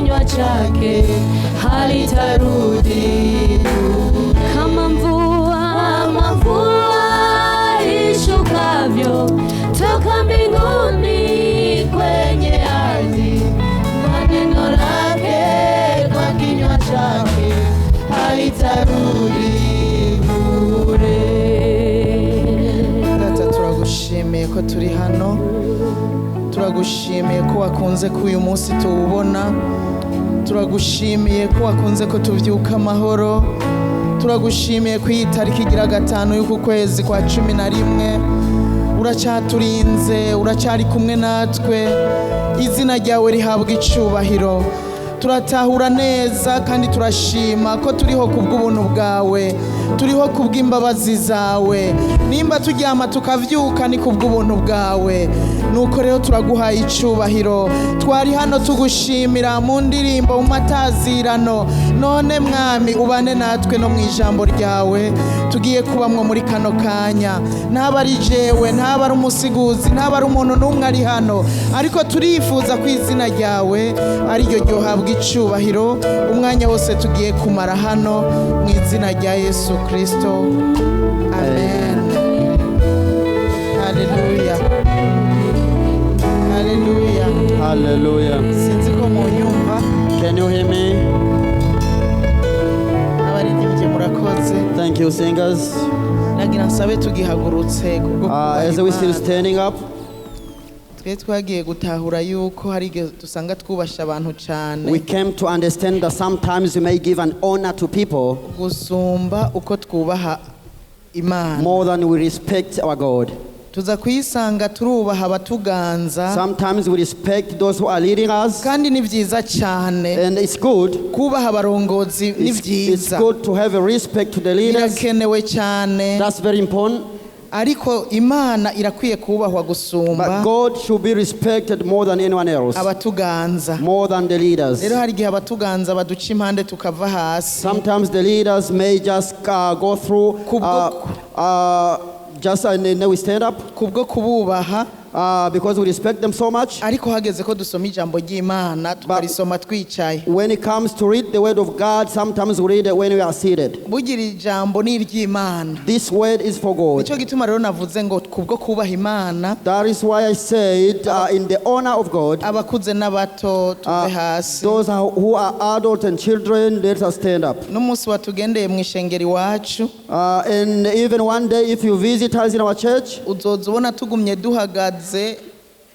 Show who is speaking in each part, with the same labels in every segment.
Speaker 1: kinywa chake halitarudi. Kama mvua ishukavyo toka mbinguni kwenye ardhi, na neno lake kwa kinywa chake halitarudi bure.
Speaker 2: Data, turagushimiye ko turi hano, turagushimiye ko wakunze ko uyu munsi tuwubona, turagushimiye ko wakunze ko tuvyuka amahoro, turagushimiye ko iyi tariki igira 5 y'uku kwezi kwa 11 uracyaturinze, uracyari kumwe natwe. Izina ryawe rihabwa icubahiro. Turatahura neza kandi turashima ko turiho kubw'ubuntu bwawe, turiho kubw'imbabazi zawe. Nimba turyama tukavyuka ni kubw'ubuntu bwawe. Nuko rero turaguhaye icubahiro. Twari hano tugushimira mu ndirimbo, mu matazirano. None Mwami, ubane natwe no mu ijambo ryawe tugiye kubamwo muri kano kanya. Ntaba ari jewe, ntaba ari umusiguzi, ntaba ari umuntu n'umwe ari hano, ariko turifuza ko izina ryawe ariryo ryohabwa icubahiro umwanya wose tugiye kumara hano, mu izina rya Yesu Kristo, amen. Haleluya, haleluya.
Speaker 3: Hallelujah.
Speaker 2: Sinzi ko munyumva.
Speaker 3: Can you hear me?
Speaker 2: Abaririmbyi, murakoze.
Speaker 3: Thank you, singers.
Speaker 2: Nagira nsabe tugihagurutse kubwo
Speaker 3: As
Speaker 2: kubaha
Speaker 3: we still
Speaker 2: Imana.
Speaker 3: standing up,
Speaker 2: Twe twagiye gutahura yuko hari igihe dusanga twubasha abantu cyane
Speaker 3: we came to understand that sometimes you may give an honor to people
Speaker 2: gusumba uko twubaha Imana.
Speaker 3: more than we respect our God.
Speaker 2: Tuza kuyisanga turubaha abatuganza.
Speaker 3: Sometimes we respect those who are leading us,
Speaker 2: Kandi ni byiza cyane.
Speaker 3: And it's good.
Speaker 2: Kubaha abarongozi ni
Speaker 3: It's
Speaker 2: byiza.
Speaker 3: good to have a respect to the leaders.
Speaker 2: Birakenewe cyane.
Speaker 3: That's very important.
Speaker 2: Ariko Imana irakwiye kubahwa gusumba
Speaker 3: But God should be respected more than anyone else,
Speaker 2: abatuganza.
Speaker 3: More than the leaders.
Speaker 2: Rero hari igihe abatuganza baduca impande tukava hasi.
Speaker 3: Sometimes the leaders may just go through, just and then we stand up
Speaker 2: Kubwo kububaha.
Speaker 3: Because we respect them so much.
Speaker 2: Ariko hageze ko dusoma ijambo ry'Imana, tukarisoma twicaye.
Speaker 3: When it comes to read the word of God, sometimes we read it when we are seated.
Speaker 2: Bugira ijambo ni iry'Imana.
Speaker 3: This word is for God.
Speaker 2: Nicyo gituma rero navuze ngo kubwo kubaha Imana,
Speaker 3: That is why I said, in the honor of God,
Speaker 2: abakuze n'abato tuve hasi.
Speaker 3: Those who are adults and children, let us stand up.
Speaker 2: N'umunsi watugendeye mu ishengero iwacu,
Speaker 3: And even one day, if you visit us in our church,
Speaker 2: uzoza ubona tugumye duhagaze.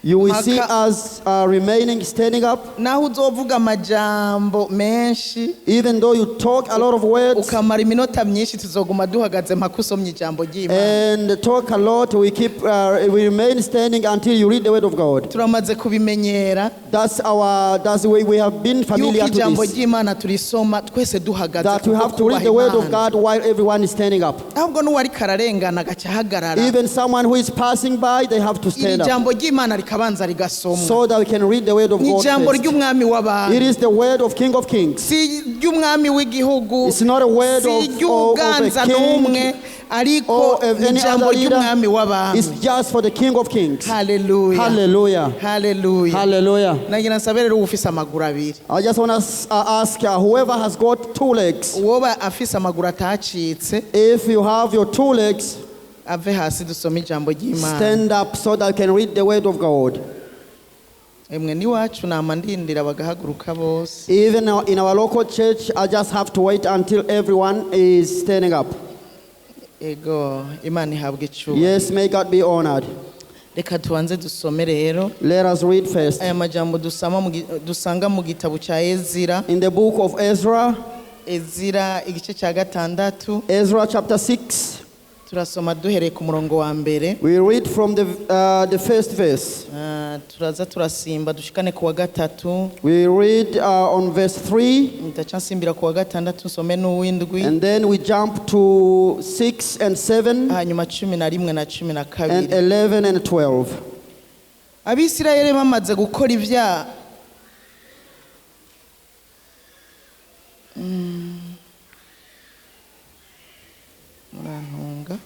Speaker 3: You will see
Speaker 2: Maka-
Speaker 3: us remaining standing up.
Speaker 2: Naho uzovuga amajambo menshi,
Speaker 3: Even though you talk a lot of words
Speaker 2: ukamara iminota myinshi, tuzoguma duhagaze mpaka usomye ijambo ry'Imana.
Speaker 3: And talk a lot, we remain standing until you read the word of God.
Speaker 2: Turamaze kubimenyera
Speaker 3: That's the way we have been
Speaker 2: yuko
Speaker 3: familiar to
Speaker 2: ijambo
Speaker 3: this.
Speaker 2: ry'Imana turisoma twese duhagaze
Speaker 3: That we
Speaker 2: kubwo
Speaker 3: have to read
Speaker 2: kubaha
Speaker 3: the word of
Speaker 2: Imana.
Speaker 3: God while everyone is standing up.
Speaker 2: Ahubwo n'uwariko ararengana agaca ahagarara.
Speaker 3: Even someone who is passing by, they have to
Speaker 2: Iri
Speaker 3: stand up
Speaker 2: jambo ry'Imana rikabanza rigasomwa.
Speaker 3: So that we can read the word of
Speaker 2: Ni
Speaker 3: God
Speaker 2: ijambo
Speaker 3: first.
Speaker 2: ry'Umwami w'abantu.
Speaker 3: It is the word of King of Kings.
Speaker 2: Si ry'umwami w'igihugu,
Speaker 3: It's not a word
Speaker 2: si
Speaker 3: of a
Speaker 2: ry'uganza
Speaker 3: king
Speaker 2: n'umwe, ariko
Speaker 3: or of
Speaker 2: ni
Speaker 3: any
Speaker 2: ijambo
Speaker 3: other leader.
Speaker 2: ry'Umwami w'abantu.
Speaker 3: It's just for the King of Kings.
Speaker 2: Haleluya.
Speaker 3: Hallelujah.
Speaker 2: Haleluya.
Speaker 3: Hallelujah.
Speaker 2: Nagira nsabe rero ufise amaguru abiri,
Speaker 3: I just want to ask whoever has got two legs,
Speaker 2: uwoba afise amaguru atacitse,
Speaker 3: if you have your two legs,
Speaker 2: ave hasi dusome ijambo ry'Imana.
Speaker 3: Stand up so that you can read the word of God.
Speaker 2: Emwe n'iwacu nama ndindira bagahaguruka bose.
Speaker 3: Even in our local church, I just have to wait until everyone is standing up.
Speaker 2: Ego, Imana ihabwa icyubahiro.
Speaker 3: Yes, may God be honored.
Speaker 2: Reka tubanze dusome rero
Speaker 3: Let us read first.
Speaker 2: Aya majambo dusanga mu gitabo cya Ezira.
Speaker 3: In the book of Ezra,
Speaker 2: Ezira igice cya 6.
Speaker 3: Ezra chapter 6,
Speaker 2: Turasoma duhereye ku murongo wa mbere.
Speaker 3: We read from the first verse.
Speaker 2: Ah, turaza turasimba dushikane ku wa gatatu.
Speaker 3: We read on verse 3,
Speaker 2: Ndaca nsimbira ku wa gatandatu nsome n'uw'indwi.
Speaker 3: And then we jump to 6 and 7,
Speaker 2: Hanyuma 11 na cumi na
Speaker 3: and
Speaker 2: kabiri.
Speaker 3: 11 and 12.
Speaker 2: Abisirayeli bamaze gukora ibyaha. Murantunga.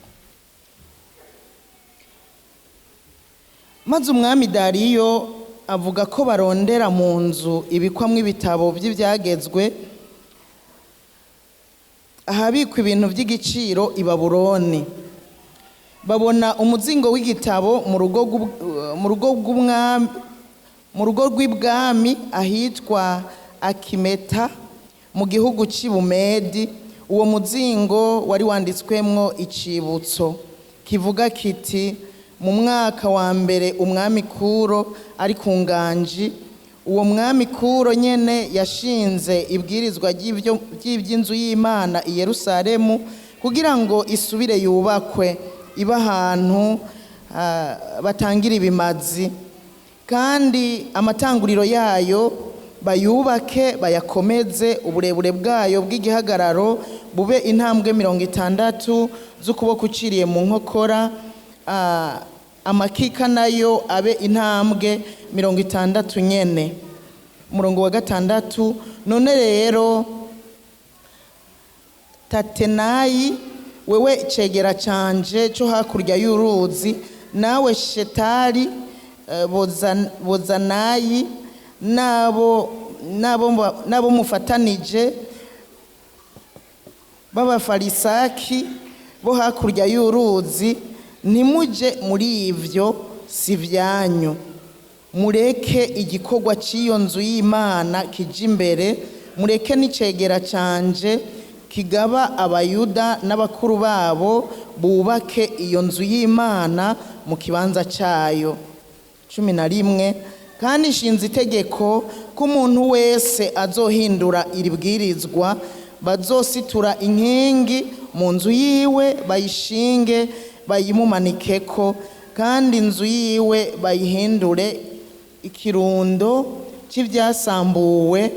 Speaker 2: Maze umwami Dariyo Avuga ko barondera mu nzu ibikwamwo ibitabo by'ibyagezwe, ahabikwa ibintu by'igiciro i Babuloni. Babona umuzingo w'igitabo mu rugo rw'umwami, mu rugo rw'ibwami ahitwa Akimeta mu gihugu cy'i Bumedi. Uwo muzingo wari wanditswemwo icibutso kivuga kiti: "Mu mwaka wa mbere umwami Kuro ari ku nganji." Uwo mwami Kuro nyene yashinze ibwirizwa ry'iby'inzu y'Imana i Yerusalemu kugira ngo isubire yubakwe, iba ahantu batangira ibimazi, kandi amatanguriro yayo bayubake bayakomeze. Uburebure bwayo bw'igihagararo bube intambwe 60 z'ukuboko uciriye mu nkokora, amakika nayo abe intambwe 60 nyene. Umurongo wa 6: "None rero Tatenayi, wewe cegera canje cyo hakurya y'uruzi, nawe Shetari Bozanayi, n'abo mufatanije b'Abafarisaki bo hakurya y'uruzi, ntimuje muri ivyo, si vyanyu. Mureke igikorwa cy'iyo nzu y'Imana kije imbere. Mureke n'icegera canje kigaba Abayuda n'abakuru babo bubake iyo nzu y'Imana mu kibanza cyayo." 11: "Kandi nshinze itegeko ko umuntu wese azohindura iri bwirizwa, bazositura inkingi mu nzu yiwe, bayishinge bayimumanikeko, kandi inzu yiwe bayihindure ikirundo cy'ibyasambuwe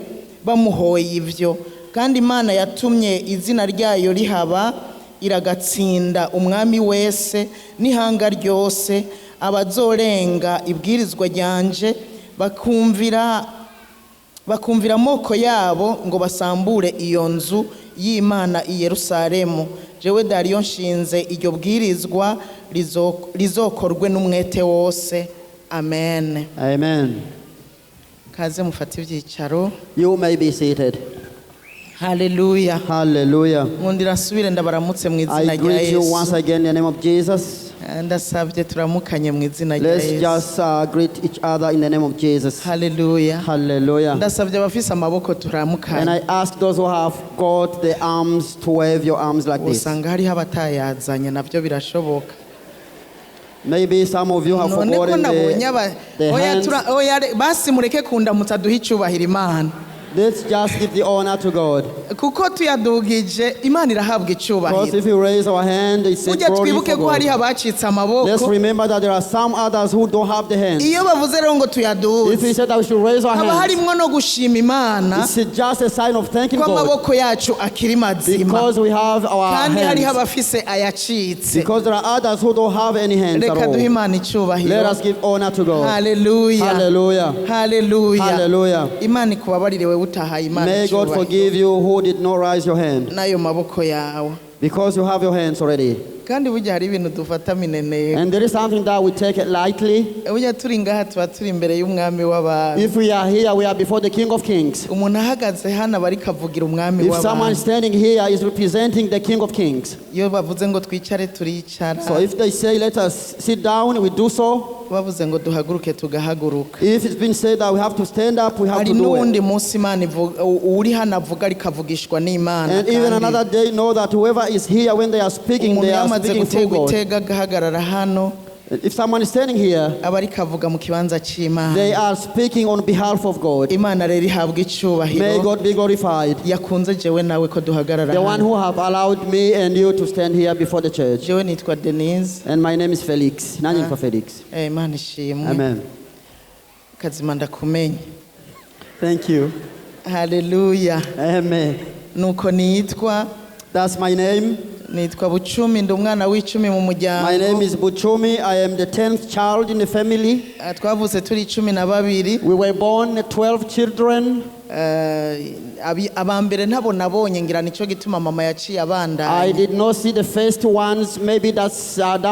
Speaker 2: bamuhoye ivyo. Kandi Imana yatumye izina ryayo rihaba iragatsinda umwami wese n'ihanga ryose abazorenga ibwirizwa ryanje, bakumvira amoko yabo ngo basambure iyo nzu y'Imana i Yerusalemu. Jewe Dariyo nshinze iryo bwirizwa, rizokorwe n'umwete wose. Amen."
Speaker 3: Amen.
Speaker 2: Kaze mufate ibyicaro.
Speaker 3: You may be seated.
Speaker 2: Haleluya.
Speaker 3: Hallelujah.
Speaker 2: Nkundira nsubire ndabaramutse mu izina
Speaker 3: I
Speaker 2: rya
Speaker 3: greet you once
Speaker 2: Yesu.
Speaker 3: Again in the name of Jesus.
Speaker 2: Ndasabye turamukanye mu izina rya
Speaker 3: Let's
Speaker 2: Yesu.
Speaker 3: just greet each other in the name of Jesus.
Speaker 2: Haleluya.
Speaker 3: Hallelujah.
Speaker 2: Ndasabye abafise amaboko
Speaker 3: And
Speaker 2: turamukanye.
Speaker 3: I ask those who have got the arms to wave your arms like this.
Speaker 2: Usanga hariho abatayazanye, nabyo birashoboka.
Speaker 3: Maybe some of you have
Speaker 2: None ko
Speaker 3: forgotten
Speaker 2: nabonye aba
Speaker 3: the
Speaker 2: oya
Speaker 3: hands.
Speaker 2: Oya, basi mureke kundamutsa, duhe icyubahiro Imana.
Speaker 3: Let's just give the honor to God.
Speaker 2: Kuko tuyadugije, Imana irahabwa
Speaker 3: Because
Speaker 2: icyubahiro.
Speaker 3: If you raise our hand, it's a
Speaker 2: Ujya
Speaker 3: glory
Speaker 2: twibuke
Speaker 3: for
Speaker 2: ko hariho
Speaker 3: God.
Speaker 2: abacitse amaboko.
Speaker 3: Let's remember that there are some others who don't have the hands.
Speaker 2: Iyo bavuze rero ngo
Speaker 3: If
Speaker 2: tuyaduze,
Speaker 3: we said that we should raise our
Speaker 2: haba
Speaker 3: hands,
Speaker 2: harimwo no gushima Imana
Speaker 3: it's just a sign of thanking
Speaker 2: ko
Speaker 3: God
Speaker 2: amaboko yacu akiri mazima,
Speaker 3: because we have our
Speaker 2: kandi hariho
Speaker 3: hands.
Speaker 2: abafise ayacitse.
Speaker 3: Because there are others who don't have any hands at
Speaker 2: Reka duhe
Speaker 3: all.
Speaker 2: Imana icyubahiro.
Speaker 3: Let us give honor to God.
Speaker 2: Haleluya.
Speaker 3: Hallelujah.
Speaker 2: Haleluya.
Speaker 3: Hallelujah.
Speaker 2: Imana ikubabarire wewe utahaye Imana
Speaker 3: May God
Speaker 2: icyubahiro
Speaker 3: forgive you who did not raise your hand
Speaker 2: n'ayo maboko yawe.
Speaker 3: Because you have your hands already.
Speaker 2: Kandi burya hari ibintu dufata mineneko.
Speaker 3: And there is something that we take it lightly.
Speaker 2: Burya turi ngaha, tuba turi imbere y'umwami w'abantu.
Speaker 3: If we are here, we are before the King of Kings.
Speaker 2: Umuntu ahagaze hano aba ariko avugira umwami
Speaker 3: If someone
Speaker 2: w'abantu.
Speaker 3: Standing here is representing the King of Kings.
Speaker 2: Iyo bavuze ngo twicare, turicara.
Speaker 3: So if they say, "Let us sit down," we do so.
Speaker 2: Bavuze ngo duhaguruke, tugahaguruka.
Speaker 3: If it's been said that we have to stand up, we have
Speaker 2: Hari
Speaker 3: to do
Speaker 2: n'uwundi
Speaker 3: it.
Speaker 2: Munsi Imana uri hano avuga ariko avugishwa n'Imana.
Speaker 3: And even
Speaker 2: Kandi
Speaker 3: another day, know that whoever is here, when they are speaking,
Speaker 2: umuntu
Speaker 3: they are
Speaker 2: yamaze
Speaker 3: speaking through
Speaker 2: guterwa
Speaker 3: God.
Speaker 2: iteka agahagarara hano,
Speaker 3: If someone is standing here,
Speaker 2: aba ariko avuga mu kibanza cy'Imana.
Speaker 3: They are speaking on behalf of God.
Speaker 2: Imana rero ihabwa icyubahiro.
Speaker 3: May God be glorified.
Speaker 2: Yakunze jewe nawe ko duhagarara
Speaker 3: The one
Speaker 2: hano.
Speaker 3: Who have allowed me and you to stand here before the church.
Speaker 2: Jewe nitwa Denise.
Speaker 3: And my name is Felix. Nanjye nitwa Felix.
Speaker 2: Imana ishimwe.
Speaker 3: Amen.
Speaker 2: Kazima ndakumenye.
Speaker 3: Thank you.
Speaker 2: Haleluya.
Speaker 3: Amen.
Speaker 2: Nuko nitwa.
Speaker 3: That's my name.
Speaker 2: Nitwa Bucumi, ndi umwana w'icumi mu muryango.
Speaker 3: My name is Buchumi. I am the 10th child in the family.
Speaker 2: Twavutse turi 12.
Speaker 3: We were born 12 children.
Speaker 2: Aba mbere ntabo nabonye, ngira nicyo gituma mama yaciye
Speaker 3: I
Speaker 2: abandanya.
Speaker 3: Did not see the first ones. Maybe that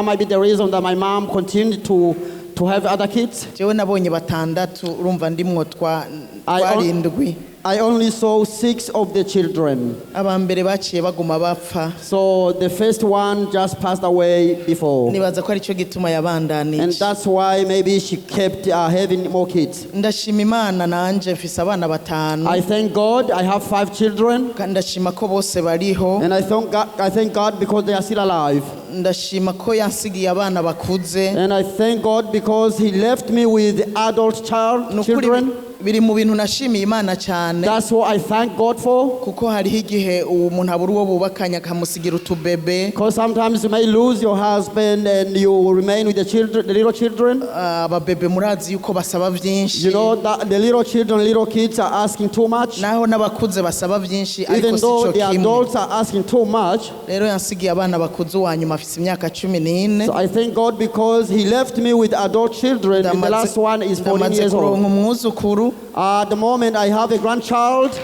Speaker 3: might be the reason that my mom continued to, to have other kids.
Speaker 2: Jewe nabonye batandatu, urumva ndimwo twarindwi.
Speaker 3: I only saw six of the children.
Speaker 2: Aba mbere baciye baguma bapfa.
Speaker 3: So the first one just passed away before.
Speaker 2: Nibaza ko aricyo gituma
Speaker 3: And
Speaker 2: yabandanije.
Speaker 3: that's why maybe she kept having more kids.
Speaker 2: Ndashima Imana, nanje mfise abana batanu.
Speaker 3: I thank God I have five children.
Speaker 2: Kandi ndashima ko bose bariho.
Speaker 3: And I thank God because they are still alive.
Speaker 2: Ndashima ko yansigiye abana bakuze.
Speaker 3: And I thank God because He left me with adult
Speaker 2: Ni ukuri
Speaker 3: children.
Speaker 2: Biri mu bintu nashimiye Imana cyane.
Speaker 3: That's what I thank God for.
Speaker 2: Kuko hariho igihe uwo muntu abura uwo bubakanye akamusigira utubebe.
Speaker 3: Because sometimes you may lose your husband and you will remain with the children, the little children.
Speaker 2: Ah, ababebe murazi yuko basaba byinshi.
Speaker 3: You know that the little children, little kids are asking too much.
Speaker 2: Naho n'abakuze basaba byinshi, ariko
Speaker 3: Even
Speaker 2: si
Speaker 3: though
Speaker 2: cyo
Speaker 3: the
Speaker 2: kimwe.
Speaker 3: Adults are asking too much.
Speaker 2: Rero yansigiye abana bakuze, uwa nyuma afise imyaka 14.
Speaker 3: So I thank God because He left me with adult children, and the last one is 14
Speaker 2: Ndamaze
Speaker 3: years old.
Speaker 2: Kuronka umwuzukuru.
Speaker 3: At the moment, I have a grandchild,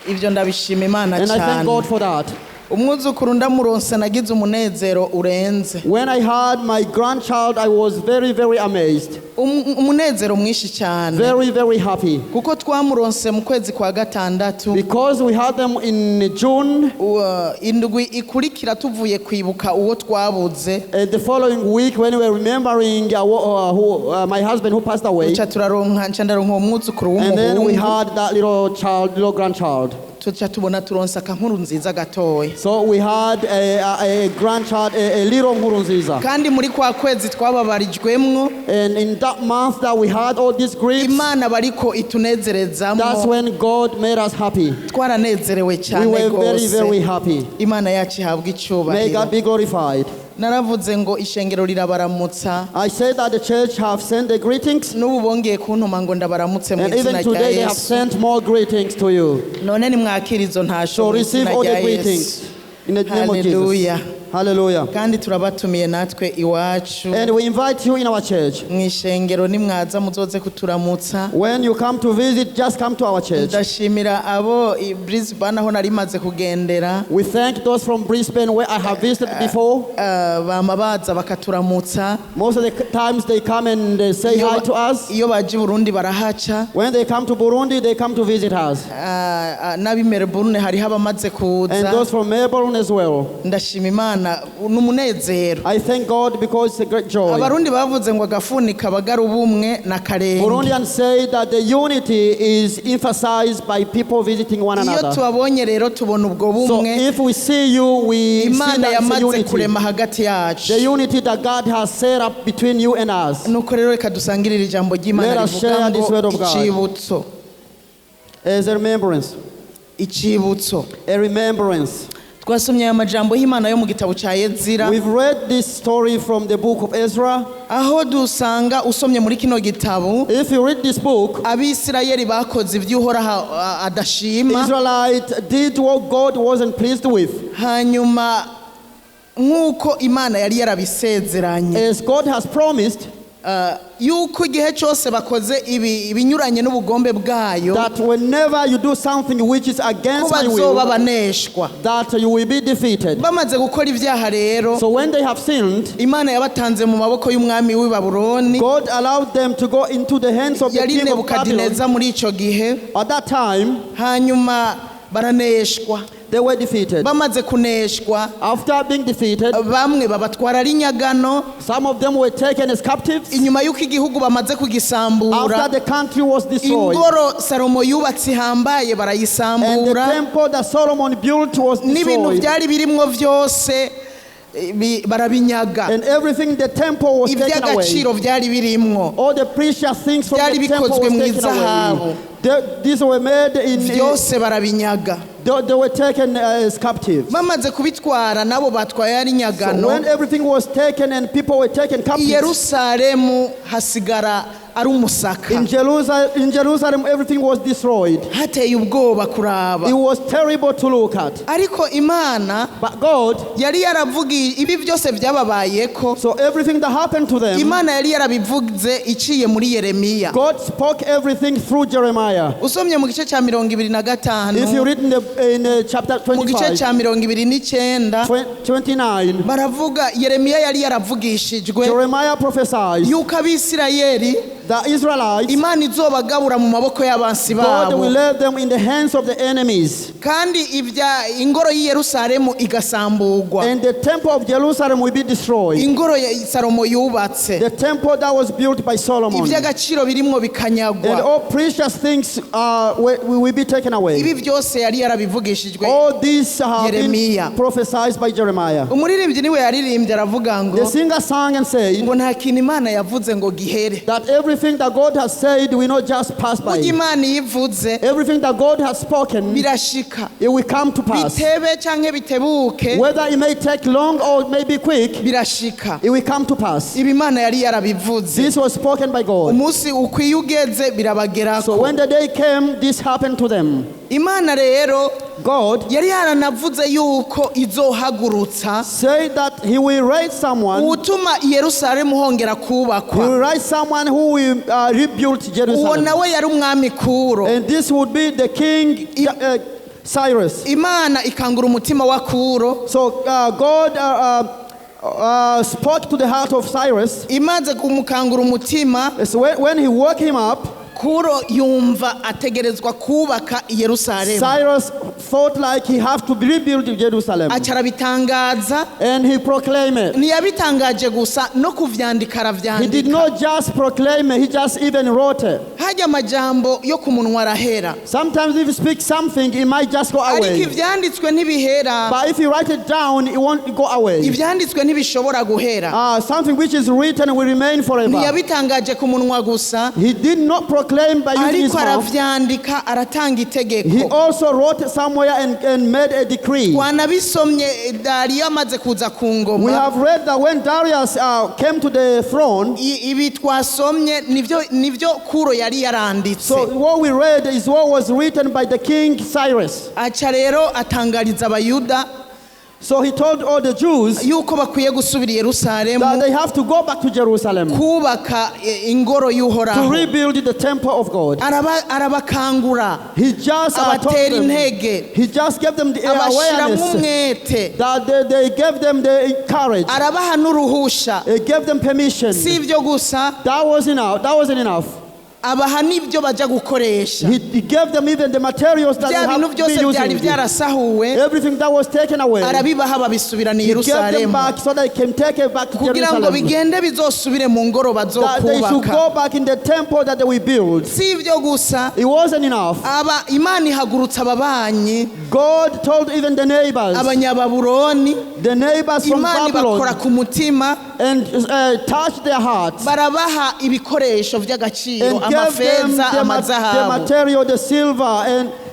Speaker 2: Ibyo ndabishima Imana
Speaker 3: and I thank
Speaker 2: cyane.
Speaker 3: God for that.
Speaker 2: Umwuzukuru ndamuronse nagize umunezero urenze.
Speaker 3: When I had my grandchild, I was very, very amazed,
Speaker 2: Umunezero mwinshi cyane.
Speaker 3: Very, very happy.
Speaker 2: Kuko twamuronse mu kwezi kwa gatandatu.
Speaker 3: Because we had them in June,
Speaker 2: Indwi ikurikira tuvuye kwibuka uwo twabuze,
Speaker 3: and the following week, when we were remembering my husband who passed away,
Speaker 2: tuca turaronka, nca ndaronka uwo mwuzukuru
Speaker 3: and then we
Speaker 2: w'umuhungu.
Speaker 3: Had that little child, little grandchild.
Speaker 2: Tuca tubona turonsa akankuru nziza gatoya.
Speaker 3: So we had a grandchild, a little Nkurunziza.
Speaker 2: Kandi muri kwa kwezi twababarijwemwo,
Speaker 3: And in that month that we had all these griefs,
Speaker 2: Imana bariko
Speaker 3: that's
Speaker 2: itunezerezamo.
Speaker 3: When God made us happy.
Speaker 2: Twaranezerewe
Speaker 3: We
Speaker 2: cyane
Speaker 3: were very, very
Speaker 2: rwose.
Speaker 3: Happy.
Speaker 2: Imana yacu ihabwa
Speaker 3: May
Speaker 2: icyubahiro.
Speaker 3: God be glorified.
Speaker 2: Naravuze ngo ishengero rirabaramutsa.
Speaker 3: I said that the church have sent the greetings,
Speaker 2: N'ubu bongeye kuntuma ngo ndabaramutse mu
Speaker 3: and even
Speaker 2: izina rya
Speaker 3: today they have
Speaker 2: Yesu.
Speaker 3: Sent more greetings to you.
Speaker 2: None nimwakira izo ntasho
Speaker 3: So
Speaker 2: mu
Speaker 3: receive
Speaker 2: izina
Speaker 3: all
Speaker 2: rya
Speaker 3: the greetings
Speaker 2: Yesu.
Speaker 3: In the name of
Speaker 2: Hallelujah.
Speaker 3: Jesus. Hallelujah.
Speaker 2: Kandi turabatumiye natwe iwacu.
Speaker 3: And we invite you in our church.
Speaker 2: Mu ishengero nimwaza muzoze kuturamutsa.
Speaker 3: When you come to visit, just come to our church.
Speaker 2: Ndashimira abo i Brisbane aho nari maze kugendera.
Speaker 3: We thank those from Brisbane where I have visited before.
Speaker 2: Bama baza bakaturamutsa.
Speaker 3: Most of the times they come and they say
Speaker 2: Iyo
Speaker 3: hi to us.
Speaker 2: Iyo baje i Burundi barahaca.
Speaker 3: When they come to Burundi, they come to visit us.
Speaker 2: N'ab'i Melbourne hariho abamaze
Speaker 3: And
Speaker 2: kuza.
Speaker 3: Those from Melbourne as well.
Speaker 2: Ndashima Imana, ni umunezero.
Speaker 3: I thank God because it's a great joy.
Speaker 2: Abarundi bavuze ngo agafuni kabagara ubumwe na karenge.
Speaker 3: Burundians say that the unity is emphasized by people visiting one
Speaker 2: Iyo
Speaker 3: another.
Speaker 2: tubabonye rero tubona ubwo
Speaker 3: So
Speaker 2: bumwe
Speaker 3: if we see you, we see
Speaker 2: Imana
Speaker 3: that it's a
Speaker 2: yamaze
Speaker 3: unity.
Speaker 2: Kurema hagati yacu.
Speaker 3: The unity that God has set up between you and us.
Speaker 2: Nuko rero reka dusangirire ijambo ry'Imana
Speaker 3: Let us
Speaker 2: rivuga
Speaker 3: share this
Speaker 2: ngo
Speaker 3: word of God.
Speaker 2: icibutso.
Speaker 3: As a remembrance.
Speaker 2: Icibutso.
Speaker 3: A remembrance.
Speaker 2: Twasomye aya majambo y'Imana yo mu gitabo cya Ezira,
Speaker 3: We've read this story from the book of Ezra.
Speaker 2: Aho dusanga usomye muri kino gitabo,
Speaker 3: If you read this book,
Speaker 2: Abisirayeli bakoze ibyo Uhoraho adashima.
Speaker 3: Israelite did what God wasn't pleased with.
Speaker 2: Hanyuma nk'uko Imana yari yarabisezeranye,
Speaker 3: As God has promised
Speaker 2: yuko igihe cyose bakoze ibi ibinyuranye n'ubugombe bwayo,
Speaker 3: that whenever you do something which is
Speaker 2: ko
Speaker 3: against my
Speaker 2: bazoba
Speaker 3: will,
Speaker 2: baneshwa.
Speaker 3: That you will be defeated.
Speaker 2: Bamaze gukora ibyaha rero,
Speaker 3: So when they have sinned,
Speaker 2: Imana yabatanze mu maboko y'umwami w'i Babuloni.
Speaker 3: God allowed them to go into the hands of the
Speaker 2: Yari
Speaker 3: king of Babylon.
Speaker 2: Nebukadineza muri icyo gihe.
Speaker 3: At that time,
Speaker 2: Hanyuma baraneshwa.
Speaker 3: They were defeated.
Speaker 2: Bamaze kuneshwa,
Speaker 3: After being defeated,
Speaker 2: bamwe babatwara ari inyagano.
Speaker 3: Some of them were taken as captives.
Speaker 2: Inyuma y'uko igihugu bamaze kugisambura,
Speaker 3: After the country was destroyed,
Speaker 2: ingoro Salomo yubatse ihambaye
Speaker 3: and the
Speaker 2: barayisambura,
Speaker 3: temple that Solomon built was
Speaker 2: n'ibintu
Speaker 3: destroyed,
Speaker 2: byari birimwo byose barabinyaga.
Speaker 3: And everything in the temple was taken away.
Speaker 2: Iby'agaciro byari birimwo
Speaker 3: All the precious things from
Speaker 2: byari
Speaker 3: the temple
Speaker 2: bikozwe
Speaker 3: was
Speaker 2: mu
Speaker 3: taken
Speaker 2: izahabu.
Speaker 3: away. These were made in,
Speaker 2: Byose barabinyaga.
Speaker 3: they were taken as captives.
Speaker 2: Bamaze kubitwara nabo batwaye ari
Speaker 3: So
Speaker 2: nyagano,
Speaker 3: when everything was taken and people were taken
Speaker 2: i
Speaker 3: captives,
Speaker 2: Yerusalemu hasigara ari umusaka.
Speaker 3: In Jerusalem, everything was destroyed.
Speaker 2: Hateye ubwoba kuraba.
Speaker 3: It was terrible to look at.
Speaker 2: Ariko Imana
Speaker 3: But God,
Speaker 2: yari yaravugiye ibi byose byababayeko.
Speaker 3: So everything that happened to them,
Speaker 2: Imana yari yarabivuze iciye muri Yeremiya.
Speaker 3: God spoke everything through Jeremiah.
Speaker 2: Usomye mu gice cya mirongo ibiri na
Speaker 3: If you
Speaker 2: gatanu
Speaker 3: read in chapter
Speaker 2: mu gice
Speaker 3: 25,
Speaker 2: cya mirongo ibiri n'icyenda
Speaker 3: 29,
Speaker 2: baravuga Yeremiya yari yaravugishijwe
Speaker 3: Jeremiah prophesied
Speaker 2: yuko Abisirayeli
Speaker 3: the Israelites,
Speaker 2: Imana izobagabura mu maboko y'abansi
Speaker 3: God
Speaker 2: babo
Speaker 3: will lay them in the hands of the enemies.
Speaker 2: Kandi ibya ingoro y'i Yerusalemu igasamburwa.
Speaker 3: And the temple of Jerusalem will be destroyed.
Speaker 2: Ingoro ya Salomo yubatse.
Speaker 3: The temple that was built by Solomon.
Speaker 2: Iby'agaciro birimwo bikanyagwa.
Speaker 3: And all precious things will be taken away.
Speaker 2: Ibi byose yari yarabivugishijwe
Speaker 3: All these have been
Speaker 2: Jeremiah.
Speaker 3: Prophesied by Jeremiah.
Speaker 2: Umuririmbyi niwe yaririmbye aravuga ngo
Speaker 3: The singer sang and said
Speaker 2: ngo nta kintu Imana yavuze ngo gihere.
Speaker 3: That everything that God has said will not just pass by.
Speaker 2: Burya Imana iyo ivuze
Speaker 3: Everything that God has spoken,
Speaker 2: birashika.
Speaker 3: It will come to pass.
Speaker 2: Bitebe canke bitebuke
Speaker 3: Whether it may take long or it may be quick,
Speaker 2: birashika.
Speaker 3: It will come to pass.
Speaker 2: Ibi Imana yari yarabivuze.
Speaker 3: This was spoken by God.
Speaker 2: Umunsi ukwiye ugeze
Speaker 3: So
Speaker 2: birabagerako.
Speaker 3: when the day came, this happened to them.
Speaker 2: Imana rero
Speaker 3: God
Speaker 2: yari yaranavuze yuko izohagurutsa
Speaker 3: said that He will raise someone.
Speaker 2: uwutuma i Yerusalemu hongera
Speaker 3: He
Speaker 2: kubakwa.
Speaker 3: will raise someone who will rebuild
Speaker 2: Uwo
Speaker 3: Jerusalem.
Speaker 2: nawe yari umwami Kuro.
Speaker 3: And this would be the king Cyrus.
Speaker 2: Imana ikangura umutima wa Kuro.
Speaker 3: So God spoke to the heart of Cyrus.
Speaker 2: Imaze kumukangura umutima
Speaker 3: So when he woke him up,
Speaker 2: Kuro yumva ategerezwa kubaka i Yerusalemu.
Speaker 3: Cyrus thought like he have to rebuild Jerusalem.
Speaker 2: Aca arabitangaza.
Speaker 3: And he proclaimed it.
Speaker 2: Ntiyabitangaje gusa no kuvyandika
Speaker 3: He did
Speaker 2: aravyandika.
Speaker 3: Not just proclaim it, he just even wrote it.
Speaker 2: Hajya amajambo yo ku munwa arahera.
Speaker 3: Sometimes if you speak something, it might just go
Speaker 2: Ariko
Speaker 3: away.
Speaker 2: Ivyanditswe ntibihera.
Speaker 3: But if you write it down, it won't go away.
Speaker 2: Ivyanditswe ntibishobora guhera.
Speaker 3: Something which is written will remain forever.
Speaker 2: Ntiyabitangaje ku munwa gusa
Speaker 3: He did not proclaim by using his
Speaker 2: ariko
Speaker 3: mouth.
Speaker 2: Aravyandika aratanga
Speaker 3: He
Speaker 2: itegeko.
Speaker 3: Also wrote somewhere and made a decree.
Speaker 2: Twanabisomye Dariyo amaze kuza ku
Speaker 3: We
Speaker 2: ngoma.
Speaker 3: Have read that when Darius came to the throne,
Speaker 2: I- ibi twasomye nivyo nivyo Kuro yari yaranditse.
Speaker 3: So what we read is what was written by the king Cyrus.
Speaker 2: Aca rero atangariza Abayuda
Speaker 3: So he told all the Jews
Speaker 2: yuko bakwiye gusubira I Yerusalemu
Speaker 3: that they have to go back to Jerusalem
Speaker 2: kubaka eh, ingoro
Speaker 3: to
Speaker 2: y'Uhoraho.
Speaker 3: Rebuild the temple of God.
Speaker 2: Araba- arabakangura
Speaker 3: He just told
Speaker 2: abatera
Speaker 3: them,
Speaker 2: intege
Speaker 3: he just gave them the
Speaker 2: abashiramo
Speaker 3: awareness
Speaker 2: umwete
Speaker 3: that they gave them the courage.
Speaker 2: Arabaha n'uruhusha.
Speaker 3: He gave them permission.
Speaker 2: Si ibyo gusa
Speaker 3: That was enough. That wasn't enough.
Speaker 2: Abaha n'ibyo bajya gukoresha.
Speaker 3: He gave them even the materials that they
Speaker 2: Bya
Speaker 3: have
Speaker 2: bintu byose
Speaker 3: been
Speaker 2: byari
Speaker 3: using.
Speaker 2: Byarasahuwe
Speaker 3: Everything that was taken away,
Speaker 2: arabibaha babisubirana I
Speaker 3: he gave them
Speaker 2: Yerusalemu
Speaker 3: back so they can take it back to
Speaker 2: kugira ngo
Speaker 3: Jerusalem.
Speaker 2: Bigende bizosubire mu ngoro
Speaker 3: That they should
Speaker 2: bazokubaka.
Speaker 3: Go back in the temple that they will build.
Speaker 2: Si ibyo gusa
Speaker 3: It wasn't enough.
Speaker 2: Aba Imana ihagurutsa ababanyi
Speaker 3: God told even the neighbors,
Speaker 2: Abanyababuloni
Speaker 3: the neighbors from
Speaker 2: Imana ibakora
Speaker 3: Babylon,
Speaker 2: ku mutima
Speaker 3: and touched their hearts
Speaker 2: barabaha ibikoresho by'agaciro
Speaker 3: and gave them
Speaker 2: amafeza
Speaker 3: the
Speaker 2: amazahabu.
Speaker 3: Material, the silver,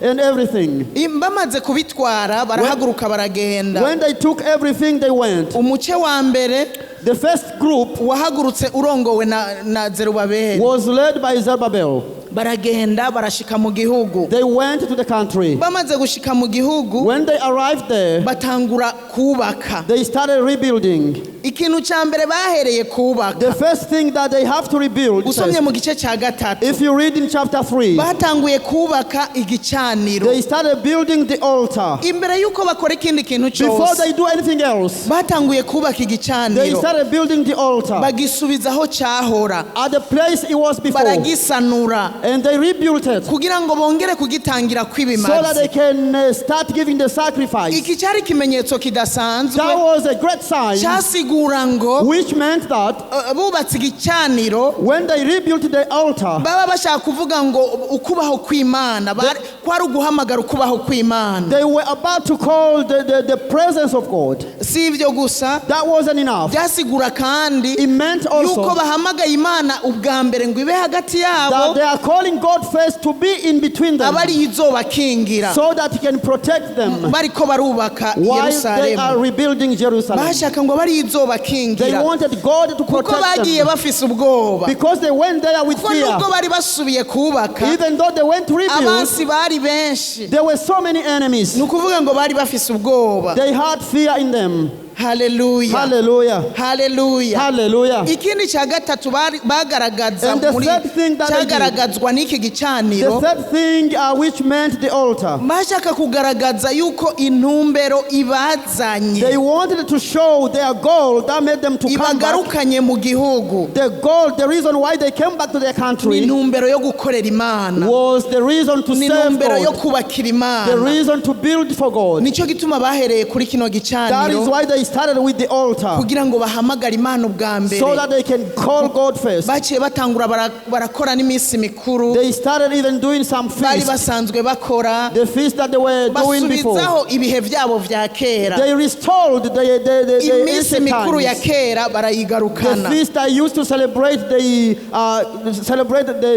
Speaker 3: and everything.
Speaker 2: Bamaze kubitwara barahaguruka baragenda.
Speaker 3: When they took everything, they went.
Speaker 2: Umuce wa mbere
Speaker 3: The first group
Speaker 2: wahagurutse urongowe na, na Zerubabeli.
Speaker 3: Was led by Zerubbabel.
Speaker 2: Baragenda barashika mu gihugu.
Speaker 3: They went to the country.
Speaker 2: Bamaze gushika mu gihugu
Speaker 3: When they arrived there,
Speaker 2: batangura kubaka.
Speaker 3: They started rebuilding.
Speaker 2: Ikintu cya mbere bahereye kubaka
Speaker 3: The first thing that they have to rebuild,
Speaker 2: usomye
Speaker 3: first,
Speaker 2: mu gice cya gatatu
Speaker 3: if you read in chapter 3,
Speaker 2: batanguye kubaka igicaniro.
Speaker 3: They started building the altar.
Speaker 2: Imbere y'uko bakora ikindi kintu
Speaker 3: Before
Speaker 2: cyose
Speaker 3: they do anything else,
Speaker 2: batanguye kubaka
Speaker 3: they
Speaker 2: igicaniro
Speaker 3: started building the altar
Speaker 2: bagisubiza aho cyahora
Speaker 3: at the place it was before.
Speaker 2: Baragisanura
Speaker 3: And they rebuilt it
Speaker 2: kugira ngo bongere kugitangira
Speaker 3: so that they
Speaker 2: kw'ibimazi.
Speaker 3: Can start giving the sacrifice.
Speaker 2: Iki cyari ikimenyetso kidasanzwe
Speaker 3: That was a great sign,
Speaker 2: cyasigura ngo
Speaker 3: which meant that
Speaker 2: bubatse igicaniro
Speaker 3: when they rebuilt the altar,
Speaker 2: baba bashaka kuvuga ngo ukubaho kw'Imana. Bari- Kwari uguhamagara ukubaho kw'Imana.
Speaker 3: They were about to call the presence of God.
Speaker 2: Si ibyo gusa.
Speaker 3: That wasn't enough.
Speaker 2: Byasigura kandi
Speaker 3: It meant
Speaker 2: yuko
Speaker 3: also
Speaker 2: bahamagaye Imana ubwa mbere ngo ibe hagati
Speaker 3: that
Speaker 2: yabo,
Speaker 3: they are calling God first to be in between them
Speaker 2: aba ariyo izobakingira
Speaker 3: so that He can protect them
Speaker 2: bariko barubaka
Speaker 3: while they are
Speaker 2: Yerusalemu.
Speaker 3: Rebuilding Jerusalem.
Speaker 2: Bashaka ngo abe ariyo
Speaker 3: They
Speaker 2: izobakingira
Speaker 3: wanted God to
Speaker 2: kuko
Speaker 3: protect
Speaker 2: bagiye
Speaker 3: them
Speaker 2: bafise ubwoba
Speaker 3: because they went there with
Speaker 2: kuko
Speaker 3: fear.
Speaker 2: nubwo bari basubiye kubaka,
Speaker 3: Even though they went to rebuild,
Speaker 2: abansi bari benshi.
Speaker 3: There were so many enemies.
Speaker 2: Ni ukuvuga ngo bari bafise ubwoba.
Speaker 3: They had fear in them.
Speaker 2: Haleluya.
Speaker 3: Hallelujah.
Speaker 2: Haleluya.
Speaker 3: Hallelujah.
Speaker 2: Ikindi cya gatatu bagaragaza
Speaker 3: And the
Speaker 2: muri
Speaker 3: third thing that they did,
Speaker 2: cyagaragazwa n'iki
Speaker 3: the
Speaker 2: gicaniro,
Speaker 3: third thing which meant the altar,
Speaker 2: bashaka kugaragaza yuko intumbero ibazanye,
Speaker 3: they wanted to show their goal that made them to come back.
Speaker 2: ibagarukanye mu gihugu,
Speaker 3: The goal, the reason why they came back to their
Speaker 2: ni
Speaker 3: country
Speaker 2: intumbero yo gukorera Imana,
Speaker 3: was the reason to
Speaker 2: ni
Speaker 3: serve
Speaker 2: intumbero yo
Speaker 3: God,
Speaker 2: kubakira
Speaker 3: the
Speaker 2: Imana.
Speaker 3: Reason to build for God.
Speaker 2: Nicyo gituma bahereye kuri kino
Speaker 3: That is
Speaker 2: gicaniro
Speaker 3: why they started with the altar,
Speaker 2: kugira ngo bahamagare Imana ubwa mbere.
Speaker 3: So that they can call God first.
Speaker 2: Baciye batangura barakora n'iminsi mikuru
Speaker 3: They started even doing some
Speaker 2: bari
Speaker 3: feast,
Speaker 2: basanzwe bakora,
Speaker 3: the feast that they were doing before.
Speaker 2: basubizaho ibihe byabo vya kera.
Speaker 3: They restored the
Speaker 2: Iminsi
Speaker 3: ancient
Speaker 2: mikuru ya
Speaker 3: times.
Speaker 2: Kera
Speaker 3: The
Speaker 2: barayigarukana.
Speaker 3: Feast I used to celebrate the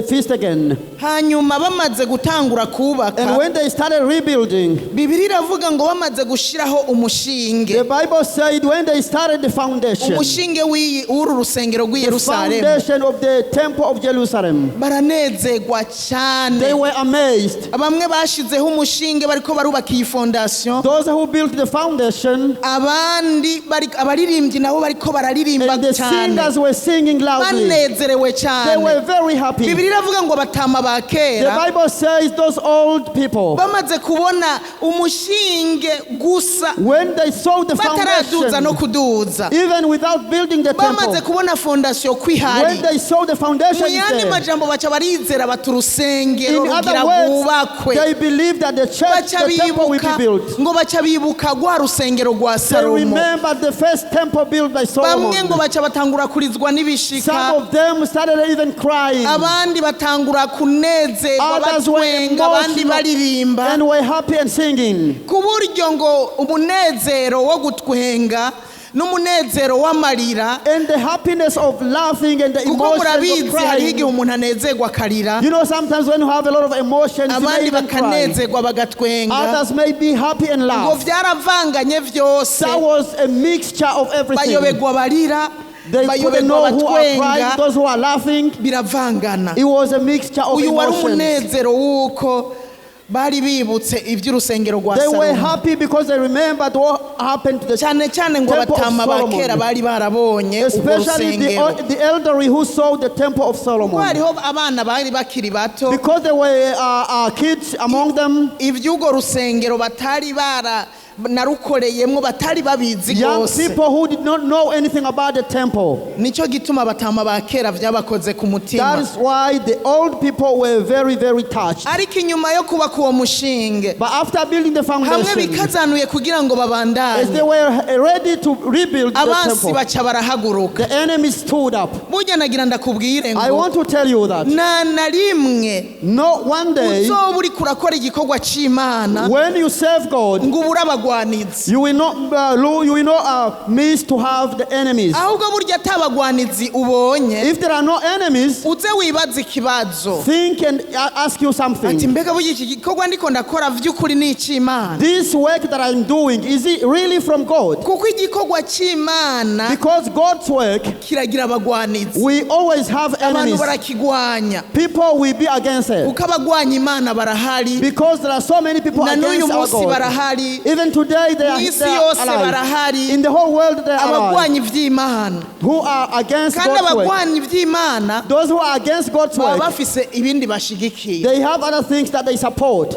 Speaker 3: feast again.
Speaker 2: Hanyuma bamaze gutangura kubaka,
Speaker 3: And when they started rebuilding,
Speaker 2: Bibiliya iravuga ngo bamaze gushiraho umushinge,
Speaker 3: the Bible said when they started the foundation,
Speaker 2: umushinge w'uru rusengero rw'i
Speaker 3: the
Speaker 2: Yerusalemu,
Speaker 3: foundation of the temple of Jerusalem,
Speaker 2: baranezerwa cyane.
Speaker 3: They were amazed.
Speaker 2: Bamwe bashizeho umushinge bariko barubaka iyi fondasiyo,
Speaker 3: Those who built the foundation
Speaker 2: abandi abaririmbyi nabo bariko bararirimba
Speaker 3: and the
Speaker 2: cyane,
Speaker 3: singers were singing loudly.
Speaker 2: banezerewe
Speaker 3: They
Speaker 2: cyane.
Speaker 3: were very happy.
Speaker 2: Bibiliya iravuga ngo abatama ba
Speaker 3: The
Speaker 2: kera
Speaker 3: Bible says those old people,
Speaker 2: bamaze kubona umushinge gusa,
Speaker 3: when they saw the
Speaker 2: bataraduza no
Speaker 3: foundation,
Speaker 2: kuduza,
Speaker 3: even without building the
Speaker 2: bamaze
Speaker 3: temple,
Speaker 2: kubona fondasiyo ko ihari,
Speaker 3: when they saw the foundation
Speaker 2: mu
Speaker 3: is
Speaker 2: yandi
Speaker 3: there,
Speaker 2: majambo baca barizera bati urusengero
Speaker 3: in other
Speaker 2: rugira
Speaker 3: words,
Speaker 2: rwubakwe.
Speaker 3: They believe that the church,
Speaker 2: Baca
Speaker 3: the temple will be
Speaker 2: bibuka
Speaker 3: built.
Speaker 2: ngo baca bibuka rwa rusengero rwa
Speaker 3: They
Speaker 2: Salomo.
Speaker 3: remembered the first temple built by
Speaker 2: Bamwe
Speaker 3: Solomon.
Speaker 2: ngo baca batangura kurizwa n'ibishika,
Speaker 3: Some of them started even crying.
Speaker 2: Abandi batangura kunezerwa,
Speaker 3: Others were
Speaker 2: batwenga, abandi
Speaker 3: emotional
Speaker 2: baririmba,
Speaker 3: and were happy and singing.
Speaker 2: Ku buryo ngo umunezero wo gutwenga n'umunezero w'amarira,
Speaker 3: And the happiness of laughing and the
Speaker 2: kuko
Speaker 3: emotions of
Speaker 2: murabizi hariho
Speaker 3: crying.
Speaker 2: Igihe umuntu anezerwa akarira,
Speaker 3: Sometimes when you have a lot of emotions, you may
Speaker 2: abandi
Speaker 3: even cry.
Speaker 2: Bakanezerwa bagatwenga,
Speaker 3: Others may be happy and
Speaker 2: ngo
Speaker 3: laugh.
Speaker 2: Byaravanganye byose.
Speaker 3: That was a mixture of everything.
Speaker 2: Bayoberwa barira,
Speaker 3: They couldn't
Speaker 2: bayoberwa
Speaker 3: know who are crying,
Speaker 2: batwenga,
Speaker 3: those who are laughing.
Speaker 2: Biravangana.
Speaker 3: It was a mixture of
Speaker 2: Uyu wari
Speaker 3: emotions.
Speaker 2: Umunezero w'uko bari bibutse iby'urusengero rwa
Speaker 3: They were
Speaker 2: Salomo,
Speaker 3: happy because they remembered what happened to the
Speaker 2: cyane cyane ngo
Speaker 3: temple of
Speaker 2: abatama ba
Speaker 3: Solomon.
Speaker 2: Kera bari barabonye ubwo
Speaker 3: Especially
Speaker 2: rusengero,
Speaker 3: the elderly who saw the temple of
Speaker 2: kuko
Speaker 3: Solomon.
Speaker 2: Hariho abana bari bakiri bato,
Speaker 3: Because there were kids among them,
Speaker 2: iby'urwo rusengero batari bara narukoreyemo batari babizi
Speaker 3: young
Speaker 2: rwose.
Speaker 3: People who did not know anything about the temple.
Speaker 2: Nicyo gituma abatama ba kera byabakoze ku mutima.
Speaker 3: That is why the old people were very, very touched.
Speaker 2: Ariko inyuma yo kubaka uwo mushinge,
Speaker 3: But after building the
Speaker 2: hamwe
Speaker 3: foundation,
Speaker 2: bikazanuye kugira ngo
Speaker 3: as
Speaker 2: babandanye,
Speaker 3: they were ready to rebuild the
Speaker 2: abansi
Speaker 3: temple,
Speaker 2: baca barahaguruka.
Speaker 3: The enemy stood up.
Speaker 2: Burya nagira ndakubwire
Speaker 3: I
Speaker 2: ngo
Speaker 3: want to tell you that
Speaker 2: nta na rimwe
Speaker 3: no one day
Speaker 2: uzoba uriko urakora igikorwa c'Imana
Speaker 3: when you serve God,
Speaker 2: ngo ubure abagwanizi.
Speaker 3: You will not miss to have the enemies.
Speaker 2: Ahubwo burya atabagwanizi ubonye,
Speaker 3: If there are no enemies,
Speaker 2: uze wibaze ikibazo
Speaker 3: think and ask you
Speaker 2: ati
Speaker 3: something.
Speaker 2: mbega burya iki gikorwa ndiko ndakora vy'ukuri ni ic'Imana?
Speaker 3: This work that I'm doing, is it really from God?
Speaker 2: Kuko igikorwa c'Imana
Speaker 3: Because God's work,
Speaker 2: kiragira abagwanizi.
Speaker 3: We always have
Speaker 2: Abantu
Speaker 3: enemies.
Speaker 2: barakigwanya
Speaker 3: People will be against it.
Speaker 2: kuko abagwanya Imana barahari.
Speaker 3: Because there are so many people
Speaker 2: Na n'uyu
Speaker 3: against our
Speaker 2: munsi
Speaker 3: God.
Speaker 2: Barahari.
Speaker 3: Even today
Speaker 2: Mu isi
Speaker 3: they are
Speaker 2: yose
Speaker 3: alive.
Speaker 2: Barahari.
Speaker 3: In the whole world they are alive.
Speaker 2: Abagwanya ivy'Imana.
Speaker 3: Who are against
Speaker 2: Kandi
Speaker 3: God's work.
Speaker 2: abagwanya ivy'Imana
Speaker 3: Those who are against God's
Speaker 2: baba
Speaker 3: work,
Speaker 2: bafise ibindi bashigikiye.
Speaker 3: They have other things that they support.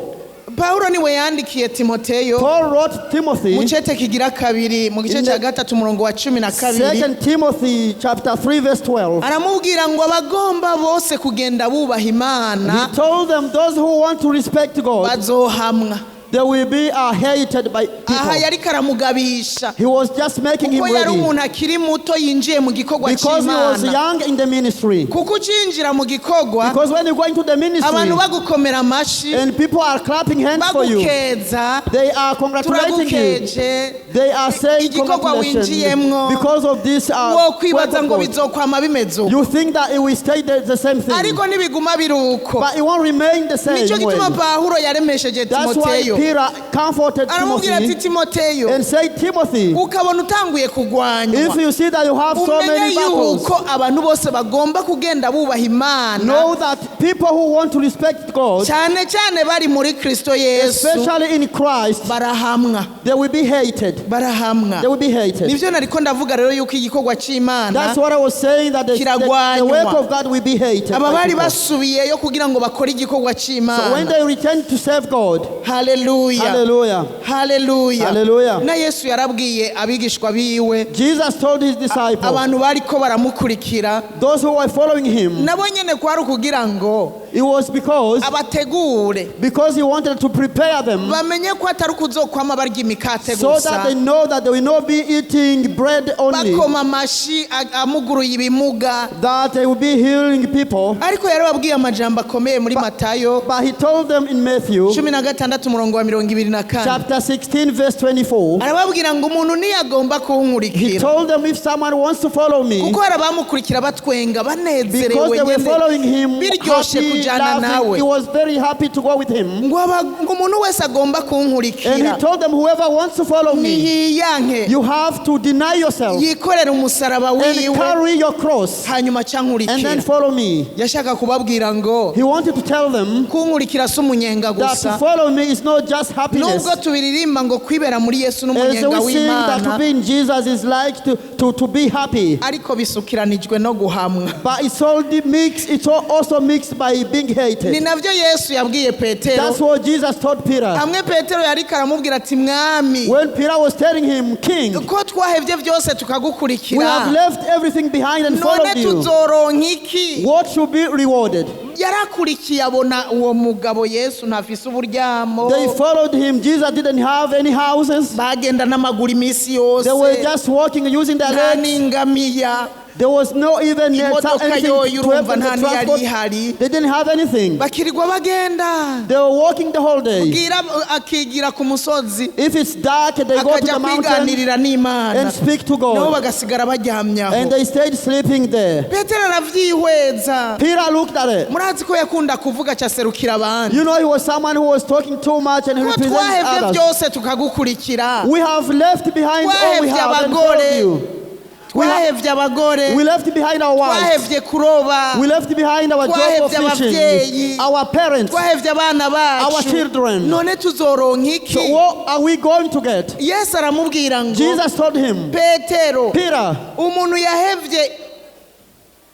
Speaker 2: Pawulo niwe yandikiye Timoteyo
Speaker 3: Paul wrote Timothy,
Speaker 2: mu cete kigira kabiri mu gice
Speaker 3: In
Speaker 2: cya 3 umurongo wa 12,
Speaker 3: 2 Timothy chapter 3 verse 12.
Speaker 2: Aramubwira ngo abagomba bose kugenda bubaha Imana
Speaker 3: He told them those who want to respect God,
Speaker 2: bazohamwa.
Speaker 3: They They will be hated by
Speaker 2: Aha
Speaker 3: people.
Speaker 2: yariko aramugabisha
Speaker 3: He was just making him
Speaker 2: kuko yari
Speaker 3: ready
Speaker 2: umuntu akiri muto yinjiye mu gikorwa
Speaker 3: because he was
Speaker 2: cy'Imana.
Speaker 3: young in the ministry.
Speaker 2: Kuko ucinjira mu gikorwa
Speaker 3: Because when you go into the ministry
Speaker 2: abantu bagukomera amashi
Speaker 3: and people are clapping hands for you,
Speaker 2: bagukeza
Speaker 3: they are congratulating you.
Speaker 2: turagukeje
Speaker 3: They are saying
Speaker 2: igikorwa
Speaker 3: congratulations
Speaker 2: winjiyemwo
Speaker 3: because of this
Speaker 2: wo
Speaker 3: work
Speaker 2: kwibaza
Speaker 3: of
Speaker 2: ngo
Speaker 3: God.
Speaker 2: bizokwama bimeze uko
Speaker 3: You think that it will stay the same thing,
Speaker 2: ariko ntibiguma biri uko.
Speaker 3: But it won't remain the same
Speaker 2: Nicyo
Speaker 3: way.
Speaker 2: gituma Pawulo yaremesheje
Speaker 3: That's why
Speaker 2: Timoteyo
Speaker 3: Peter comforted
Speaker 2: aramubwira ati
Speaker 3: Timothy
Speaker 2: Timoteyo
Speaker 3: and said, "Timothy,
Speaker 2: ukabona utanguye kugwanywa
Speaker 3: if you see that you have so
Speaker 2: umenye
Speaker 3: many battles,
Speaker 2: yuko abantu bose bagomba kugenda bubaha Imana
Speaker 3: know that people who want to respect God,
Speaker 2: cyane cyane bari muri Kristo Yesu
Speaker 3: especially in Christ,
Speaker 2: barahamwa
Speaker 3: they will be hated.
Speaker 2: Barahamwa.
Speaker 3: They will be hated."
Speaker 2: Nivyo nariko ndavuga rero yuko igikorwa c'Imana
Speaker 3: That's what I was saying, that the work of God will be hated
Speaker 2: aba
Speaker 3: by
Speaker 2: bari
Speaker 3: people.
Speaker 2: basubiyeyo kugira ngo bakore igikorwa
Speaker 3: So when
Speaker 2: c'Imana.
Speaker 3: they return to serve God,
Speaker 2: Haleluya.
Speaker 3: Hallelujah.
Speaker 2: Haleluya.
Speaker 3: Hallelujah.
Speaker 2: Na Yesu yarabwiye abigishwa biwe
Speaker 3: Jesus told his disciples,
Speaker 2: abantu bariko baramukurikira
Speaker 3: those who were following him,
Speaker 2: nabo nyene kwari ukugira ngo
Speaker 3: it was because
Speaker 2: abategure
Speaker 3: because he wanted to prepare them
Speaker 2: bamenye ko atari ukuzokwama barya imikate
Speaker 3: so
Speaker 2: gusa
Speaker 3: that they know that they will not be eating bread only,
Speaker 2: bakoma amashi amuguruye ibimuga
Speaker 3: that they will be healing people.
Speaker 2: Ariko yarababwiye amajambo akomeye muri Matayo
Speaker 3: But he told them in Matthew
Speaker 2: 16 umurongo wa 24
Speaker 3: chapter 16, verse 24,
Speaker 2: arababwira ngo umuntu ntiyagomba
Speaker 3: he
Speaker 2: kunkurikira
Speaker 3: told them, "If someone wants to follow me,"
Speaker 2: kuko hari abamukurikira batwenga
Speaker 3: because
Speaker 2: banezerewe
Speaker 3: they were
Speaker 2: nyene
Speaker 3: following him,
Speaker 2: biryoshe
Speaker 3: happy,
Speaker 2: kujana
Speaker 3: laughing,
Speaker 2: nawe
Speaker 3: he was very happy to go with him.
Speaker 2: Ngo ngo umuntu wese agomba
Speaker 3: And he
Speaker 2: kunkurikira
Speaker 3: told them, "Whoever wants to follow me,
Speaker 2: niyiyanke
Speaker 3: you have to deny yourself
Speaker 2: yikorere umusaraba
Speaker 3: and
Speaker 2: wiwe
Speaker 3: carry your cross
Speaker 2: hanyuma
Speaker 3: and
Speaker 2: acankurikira
Speaker 3: then follow me."
Speaker 2: Yashaka kubabwira ngo
Speaker 3: He wanted to tell them
Speaker 2: kunkurikira si umunyenga
Speaker 3: that
Speaker 2: gusa
Speaker 3: to follow me is not just happiness.
Speaker 2: Nubwo tubiririmba ngo kwibera muri Yesu
Speaker 3: As
Speaker 2: n'umunyenga
Speaker 3: we sing that to
Speaker 2: w'Imana
Speaker 3: be in Jesus is like to be happy.
Speaker 2: Ariko bisukiranijwe no guhamwa.
Speaker 3: But it's all mixed, it's all also mixed by being
Speaker 2: Ni
Speaker 3: hated.
Speaker 2: nabyo Yesu yabwiye Petero
Speaker 3: That's what Jesus taught Peter.
Speaker 2: Hamwe Petero yariko aramubwira ati mwami
Speaker 3: When Peter was telling him, "King,
Speaker 2: ko twahevye byose
Speaker 3: we
Speaker 2: tukagukurikira
Speaker 3: have left everything behind and
Speaker 2: none
Speaker 3: followed you.
Speaker 2: tuzoronka iki?"
Speaker 3: What should be rewarded?"
Speaker 2: Yarakurikiye abona uwo mugabo Yesu ntafise uburyamo
Speaker 3: They followed him. Jesus didn't have any houses.
Speaker 2: bagenda n'amaguru iminsi yose
Speaker 3: They were just walking using their
Speaker 2: nta
Speaker 3: legs.
Speaker 2: n'ingamiya
Speaker 3: There was no even
Speaker 2: imodoka
Speaker 3: anything
Speaker 2: yoyo
Speaker 3: to help
Speaker 2: urumva
Speaker 3: them
Speaker 2: nta
Speaker 3: to
Speaker 2: n'iyari
Speaker 3: transport.
Speaker 2: ihari
Speaker 3: They didn't have anything.
Speaker 2: bakirirwa bagenda
Speaker 3: They were walking the whole day.
Speaker 2: bwira akigira ku musozi
Speaker 3: If it's dark, they go to
Speaker 2: akajya
Speaker 3: the mountain
Speaker 2: kwiganirira n'Imana
Speaker 3: and speak to
Speaker 2: nabo
Speaker 3: God.
Speaker 2: bagasigara baryamyaho
Speaker 3: And they stayed sleeping there.
Speaker 2: Petero aravyihweza
Speaker 3: Peter looked at it.
Speaker 2: Murazi ko yakunda kuvuga acaserukira abandi
Speaker 3: You know, he was someone who was talking too much and he
Speaker 2: ko
Speaker 3: represented
Speaker 2: twahevye
Speaker 3: others.
Speaker 2: byose tukagukurikira
Speaker 3: We have left behind all we
Speaker 2: Twahevye
Speaker 3: have and
Speaker 2: abagore.
Speaker 3: followed you.
Speaker 2: Twahevye abagore
Speaker 3: We left behind our wives.
Speaker 2: Twahevye kuroba
Speaker 3: We left behind our job of
Speaker 2: Twahevye
Speaker 3: fishing,
Speaker 2: abavyeyi.
Speaker 3: our parents.
Speaker 2: Twahevye abana
Speaker 3: Our
Speaker 2: bacu
Speaker 3: children.
Speaker 2: none tuzoronka iki
Speaker 3: So what are we going to get?
Speaker 2: Yesu aramubwira ngo
Speaker 3: Jesus told him,
Speaker 2: Petero
Speaker 3: "Peter,
Speaker 2: umuntu yahevye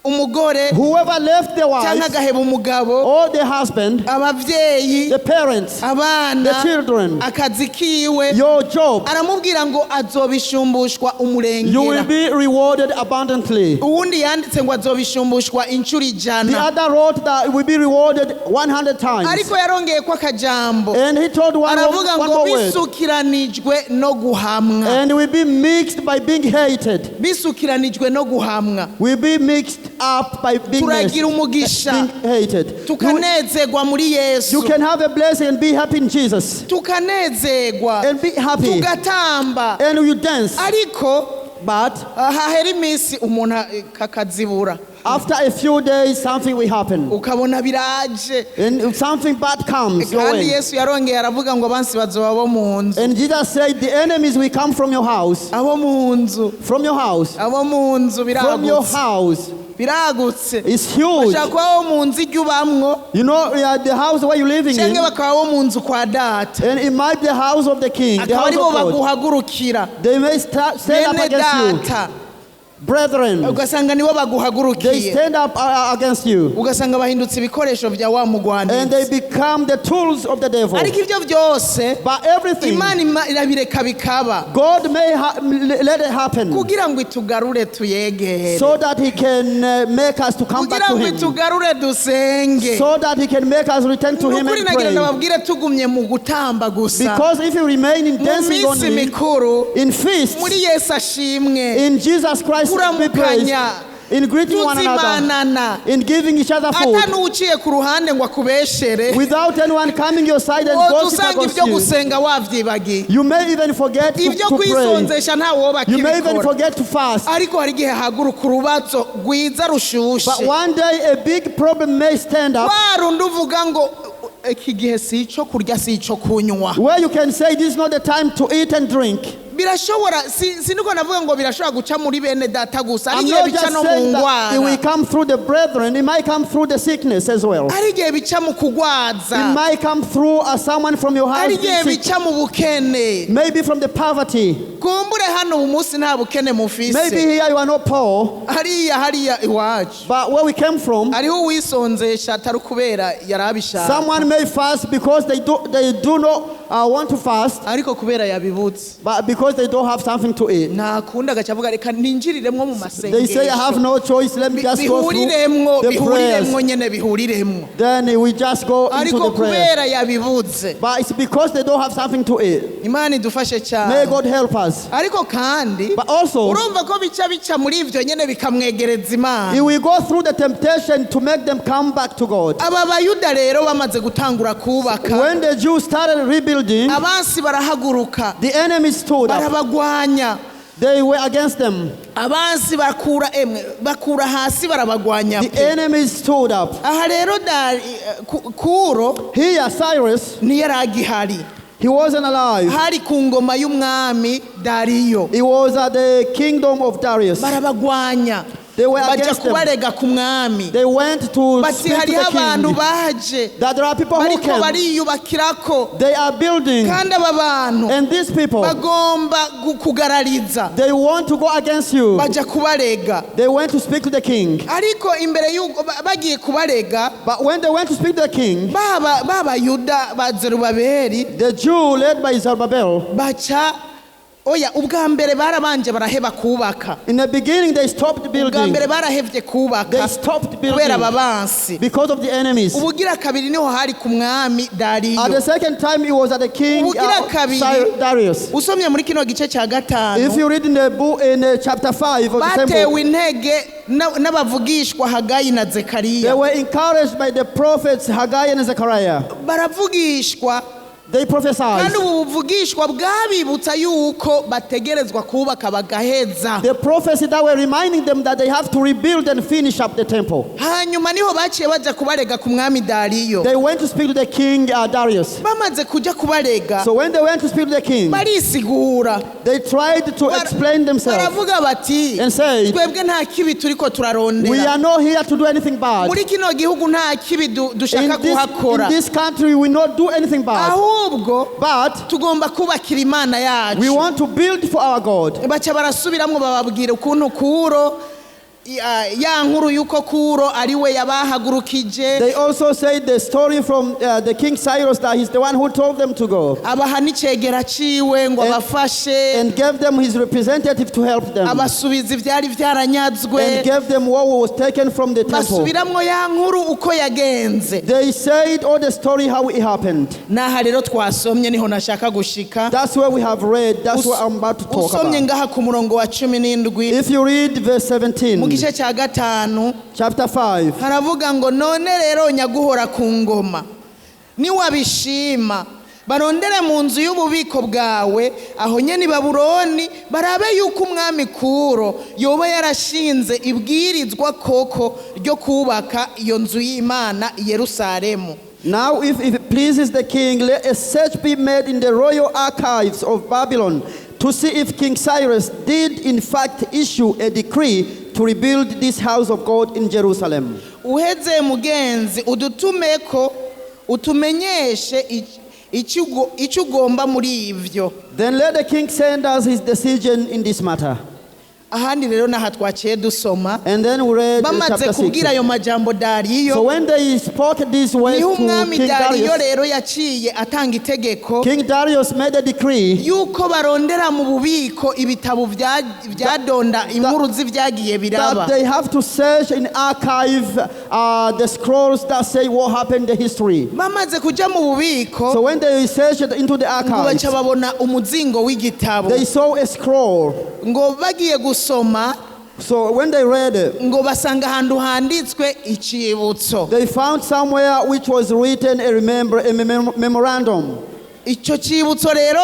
Speaker 2: umugore
Speaker 3: whoever left the
Speaker 2: cyangwa
Speaker 3: wife
Speaker 2: agaheba umugabo
Speaker 3: or the husband,
Speaker 2: ababyeyi
Speaker 3: the parents,
Speaker 2: abana
Speaker 3: the children,
Speaker 2: akazi kiwe
Speaker 3: your job,
Speaker 2: aramubwira ngo azobishumbushwa
Speaker 3: you will
Speaker 2: umurengera
Speaker 3: be rewarded abundantly."
Speaker 2: Uwundi yanditse ngo azobishumbushwa inshuro
Speaker 3: The
Speaker 2: 100
Speaker 3: other wrote that it will be rewarded 100 times.
Speaker 2: Ariko yarongeye ko akajambo
Speaker 3: And he told one,
Speaker 2: aravuga
Speaker 3: one
Speaker 2: ngo
Speaker 3: more word.
Speaker 2: bisukiranijwe no guhamwa
Speaker 3: And will be mixed by being hated.
Speaker 2: Bisukiranijwe no guhamwa
Speaker 3: Will be mixed up by being,
Speaker 2: turagira umugisha
Speaker 3: being hated.
Speaker 2: Tukanezerwa muri
Speaker 3: You
Speaker 2: Yesu
Speaker 3: can have a blessing and be happy in Jesus.
Speaker 2: Tukanezerwa
Speaker 3: And be happy.
Speaker 2: Tugatamba
Speaker 3: And you dance.
Speaker 2: Ariko
Speaker 3: But
Speaker 2: hahera iminsi umuntu kakazibura
Speaker 3: after a few days, something will happen.
Speaker 2: Ukabona biraje
Speaker 3: And if something bad comes your
Speaker 2: kandi
Speaker 3: way.
Speaker 2: Yesu yarongeye aravuga ngo abansi bazoba abo mu nzu
Speaker 3: And Jesus said, "The enemies will come from your house."
Speaker 2: Abo mu nzu
Speaker 3: From your house.
Speaker 2: Abo mu nzu
Speaker 3: From your
Speaker 2: biragutse
Speaker 3: house.
Speaker 2: Biragutse
Speaker 3: It's huge.
Speaker 2: bashobora kuba abo mu nzu ijya ubamwo
Speaker 3: You know, yeah, the house where you're living in.
Speaker 2: cyangwa bakaba abo mu nzu kwa data
Speaker 3: And it might be the house of the king, the
Speaker 2: akaba
Speaker 3: house
Speaker 2: aribo
Speaker 3: of God.
Speaker 2: baguhagurukira
Speaker 3: They may stand up
Speaker 2: bene
Speaker 3: against you.
Speaker 2: data.
Speaker 3: Brethren,
Speaker 2: Ugasanga nibo
Speaker 3: they
Speaker 2: baguhagurukiye.
Speaker 3: Stand up against you
Speaker 2: Ugasanga bahindutse ibikoresho bya wa
Speaker 3: and they
Speaker 2: mugwanizi.
Speaker 3: Become the tools of the devil.
Speaker 2: Ariko ibyo byose
Speaker 3: But everything,
Speaker 2: Imana irabireka bikaba
Speaker 3: God may let it happen
Speaker 2: kugira ngo itugarure tuyegere,
Speaker 3: so that He can make us to come back
Speaker 2: kugira
Speaker 3: to
Speaker 2: ngo
Speaker 3: Him,
Speaker 2: itugarure dusenge.
Speaker 3: So that He can make us return to Him
Speaker 2: Nukuri
Speaker 3: and
Speaker 2: nagira
Speaker 3: pray.
Speaker 2: ndababwire tugumye mu gutamba gusa
Speaker 3: Because if you remain in
Speaker 2: mu
Speaker 3: dancing
Speaker 2: minsi
Speaker 3: only,
Speaker 2: mikuru
Speaker 3: in feasts,
Speaker 2: muri Yesu ashimwe
Speaker 3: in Jesus Christ be praised,
Speaker 2: kuramukanya
Speaker 3: in greeting one another,
Speaker 2: tuzimanana
Speaker 3: in giving each other food,
Speaker 2: ata n'uciye ku ruhande ngo akubeshere
Speaker 3: without anyone coming your side and
Speaker 2: woza
Speaker 3: gossip
Speaker 2: usanga
Speaker 3: against
Speaker 2: ibyo
Speaker 3: you.
Speaker 2: Gusenga wavyibagiye
Speaker 3: You may even forget
Speaker 2: ibyo
Speaker 3: to pray.
Speaker 2: Kwisonzesha ntawoba
Speaker 3: You may even
Speaker 2: akibikora
Speaker 3: forget to fast.
Speaker 2: Ariko hari igihe haguruka urubazo rwiza rushushe
Speaker 3: But one day a big problem may stand up
Speaker 2: wa rundi uvuga ngo iki gihe si icyo kurya si icyo kunywa.
Speaker 3: Where you can say this is not the time to eat and drink.
Speaker 2: Birashobora si niko navuga ngo birashobora guca muri bene data gusa hari
Speaker 3: I'm
Speaker 2: igihe
Speaker 3: not
Speaker 2: bica
Speaker 3: just
Speaker 2: no mu
Speaker 3: saying that it will
Speaker 2: ngwara
Speaker 3: come through the brethren, it might come through the sickness as well.
Speaker 2: Hari igihe bica mu
Speaker 3: It
Speaker 2: kugwaza
Speaker 3: might come through someone from your house
Speaker 2: hari
Speaker 3: being
Speaker 2: igihe
Speaker 3: sick,
Speaker 2: bica mu bukene.
Speaker 3: Maybe from the poverty.
Speaker 2: Kumbure hano ubu munsi nta bukene mufise.
Speaker 3: Maybe here you are not poor,
Speaker 2: Hariya hariya iwacu
Speaker 3: but where we came from,
Speaker 2: hariho uwisonzesha atari ukubera yari abishaka
Speaker 3: someone may fast because they do not want to fast,
Speaker 2: ariko kubera yabibutse
Speaker 3: but because they don't have something to eat.
Speaker 2: Nta kundi agaca avuga reka ninjiriremwo mu
Speaker 3: They say, "I have
Speaker 2: masengesho
Speaker 3: no choice, let me just go through
Speaker 2: bihuriremwo
Speaker 3: the prayers."
Speaker 2: bihuriremwo nyene bihuriremwo
Speaker 3: Then we just go into
Speaker 2: ariko
Speaker 3: the prayer.
Speaker 2: Kubera yabibuze.
Speaker 3: But it's because they don't have something to eat.
Speaker 2: Imana idufashe
Speaker 3: May
Speaker 2: cyane.
Speaker 3: God help us.
Speaker 2: Ariko kandi
Speaker 3: But also,
Speaker 2: urumva ko bica bica muri ivyo nyene bikamwegereza Imana.
Speaker 3: it will go through the temptation to make them come back to God.
Speaker 2: Aba bayuda rero bamaze gutangura kubaka
Speaker 3: When the Jews started rebuilding,
Speaker 2: abansi barahaguruka
Speaker 3: the enemy stood up.
Speaker 2: Barabagwanya.
Speaker 3: They were against them.
Speaker 2: Abansi bakura emwe bakura hasi barabagwanya
Speaker 3: The
Speaker 2: pe.
Speaker 3: Enemy stood up.
Speaker 2: Aha rero Kuro
Speaker 3: Here, Cyrus,
Speaker 2: ntiyari agihari
Speaker 3: he wasn't alive.
Speaker 2: Hari ku ngoma y'umwami Dariyo.
Speaker 3: He was at the kingdom of Darius.
Speaker 2: Barabagwanya
Speaker 3: They were
Speaker 2: baja
Speaker 3: against them.
Speaker 2: Kubarega ku mwami
Speaker 3: They went to
Speaker 2: bati
Speaker 3: speak to
Speaker 2: hariho
Speaker 3: the
Speaker 2: abantu
Speaker 3: king
Speaker 2: baje
Speaker 3: that there are people who
Speaker 2: bariko
Speaker 3: came.
Speaker 2: Bariyubakirako
Speaker 3: They are building.
Speaker 2: kandi aba bantu
Speaker 3: And these people,
Speaker 2: bagomba kugarariza
Speaker 3: they want to go against you.
Speaker 2: Baja kubarega.
Speaker 3: They went to speak to the king.
Speaker 2: Ariko imbere y'uko bagiye kubarega
Speaker 3: But when they went to speak to the king,
Speaker 2: baba b'Abayuda ba Zerubabeli
Speaker 3: the Jew led by Zerubbabel,
Speaker 2: baca oya ubwa mbere barabanje baraheba kubaka.
Speaker 3: In the beginning they stopped
Speaker 2: Ubwa
Speaker 3: building.
Speaker 2: mbere barahevye kubaka
Speaker 3: They stopped
Speaker 2: kubera
Speaker 3: building
Speaker 2: ababansi.
Speaker 3: Because of the enemies.
Speaker 2: Ubugira kabiri niho hari ku mwami
Speaker 3: At
Speaker 2: Dariyo.
Speaker 3: the second time, it was at the king
Speaker 2: Ubugira kabiri
Speaker 3: Darius.
Speaker 2: Usomye muri kino gice cya
Speaker 3: If
Speaker 2: gatanu
Speaker 3: you read in the book in chapter 5 of the same
Speaker 2: batewe
Speaker 3: book,
Speaker 2: intege n'abavugishwa Hagayi na
Speaker 3: they
Speaker 2: Zekariya.
Speaker 3: Were encouraged by the prophets Haggai and Zechariah.
Speaker 2: Baravugishwa
Speaker 3: They prophesied.
Speaker 2: Kandi ubu buvugishwa bwabibutsa yuko bategerezwa kubaka bagaheza.
Speaker 3: The prophecy that were reminding them that they have to rebuild and finish up the temple.
Speaker 2: Hanyuma niho baciye baja kubarega ku mwami Dariyo.
Speaker 3: They went to speak to the king Darius.
Speaker 2: Bamaze kuja kubarega
Speaker 3: So when they went to speak to the king,
Speaker 2: barisigura
Speaker 3: they tried to explain themselves
Speaker 2: baravuga bati
Speaker 3: and said,
Speaker 2: twebwe nta kibi turiko
Speaker 3: "We
Speaker 2: turarondera
Speaker 3: are not here to do anything bad.
Speaker 2: Muri kino gihugu nta kibi dushaka
Speaker 3: In this,
Speaker 2: kuhakora
Speaker 3: in this country, we will not do anything bad.
Speaker 2: Ahubwo
Speaker 3: But
Speaker 2: tugomba kubakira Imana
Speaker 3: we
Speaker 2: yacu.
Speaker 3: Want to build for our God."
Speaker 2: Baca barasubiramwo bababwira ukuntu Kuro ya nkuru y'uko Kuro ari we yabahagurukije.
Speaker 3: They also said the story from the king Cyrus, that he's the one who told them to go
Speaker 2: abaha n'icegera ciwe ngo abafashe
Speaker 3: and gave them his representative to help them
Speaker 2: abasubiza ivyari vyaranyazwe
Speaker 3: and gave them what was taken from the temple.
Speaker 2: Basubiramwo ya nkuru uko yagenze.
Speaker 3: They said all the story how it happened.
Speaker 2: N'aha rero twasomye niho nashaka gushika.
Speaker 3: That's where we have read. That's what I'm about to talk
Speaker 2: Usomye
Speaker 3: about.
Speaker 2: Ngaha ku murongo wa 17
Speaker 3: If you read verse
Speaker 2: mu
Speaker 3: 17,
Speaker 2: gice cya gatanu
Speaker 3: chapter 5,
Speaker 2: haravuga ngo none rero nyaguhora ku ngoma niwabishima barondere mu nzu y'ububiko bwawe aho nyene i Babuloni barabe yuko umwami Kuro yoba yarashinze ibwirizwa koko ryo kubaka iyo nzu y'Imana i Yerusalemu.
Speaker 3: Now, if it pleases the king, let a search be made in the royal archives of Babylon to see if King Cyrus did in fact issue a decree to rebuild this house of God in Jerusalem.
Speaker 2: Uheze mugenzi udutumeko utumenyeshe icyo ugomba muri ivyo.
Speaker 3: Then let the king send us his decision in this matter.
Speaker 2: Ahandi rero naha twaciye dusoma.
Speaker 3: And then we read
Speaker 2: Bamaze
Speaker 3: chapter
Speaker 2: kubwira
Speaker 3: 6.
Speaker 2: Ayo majambo Dariyo,
Speaker 3: So when they spoke these words
Speaker 2: niho
Speaker 3: to
Speaker 2: umwami
Speaker 3: King
Speaker 2: Dariyo
Speaker 3: Darius,
Speaker 2: rero yaciye atanga itegeko
Speaker 3: King Darius made a decree
Speaker 2: yuko barondera mu bubiko ibitabo byadonda inkuru z'ibyagiye biraba.
Speaker 3: That they have to search in archive the scrolls that say what happened in the history.
Speaker 2: Bamaze kuja mu bubiko,
Speaker 3: So when they searched into the
Speaker 2: ngo
Speaker 3: archives,
Speaker 2: baca babona umuzingo w'igitabo.
Speaker 3: They saw a scroll.
Speaker 2: Ngo bagiye gusoma,
Speaker 3: So when they read it,
Speaker 2: ngo basanga ahantu handitswe icibutso.
Speaker 3: They found somewhere which was written a memorandum.
Speaker 2: Icyo cyibutso rero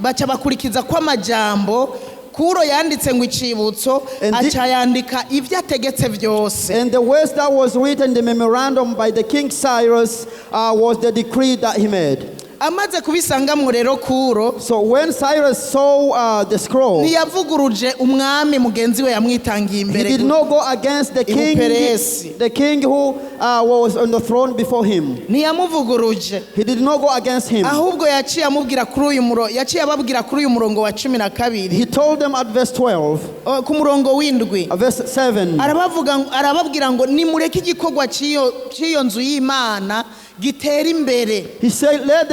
Speaker 2: baca bakurikiza ko amajambo Kuro yanditse ngo icibutso, aca yandika ibyo ategetse byose.
Speaker 3: And the words that was written in the memorandum by the King Cyrus was the decree that he made.
Speaker 2: Amaze kubisangamwo rero Kuro,
Speaker 3: So when Cyrus saw the scroll,
Speaker 2: ntiyavuguruje umwami mugenzi we yamwitangiye
Speaker 3: he
Speaker 2: imbere.
Speaker 3: Did not go against the king,
Speaker 2: Ibuperesi.
Speaker 3: The king who was on the throne before him.
Speaker 2: Ntiyamuvuguruje.
Speaker 3: He did not go against him.
Speaker 2: Ahubwo yaciye amubwira kuri uyu muro yaciye ababwira kuri uyu murongo wa 12.
Speaker 3: He told them at verse 12,
Speaker 2: Oh, ku murongo w'indwi.
Speaker 3: Verse 7.
Speaker 2: Arabavuga arababwira ngo nimureke igikorwa cy'iyo cy'iyo nzu y'Imana gitera imbere.
Speaker 3: He said, "Let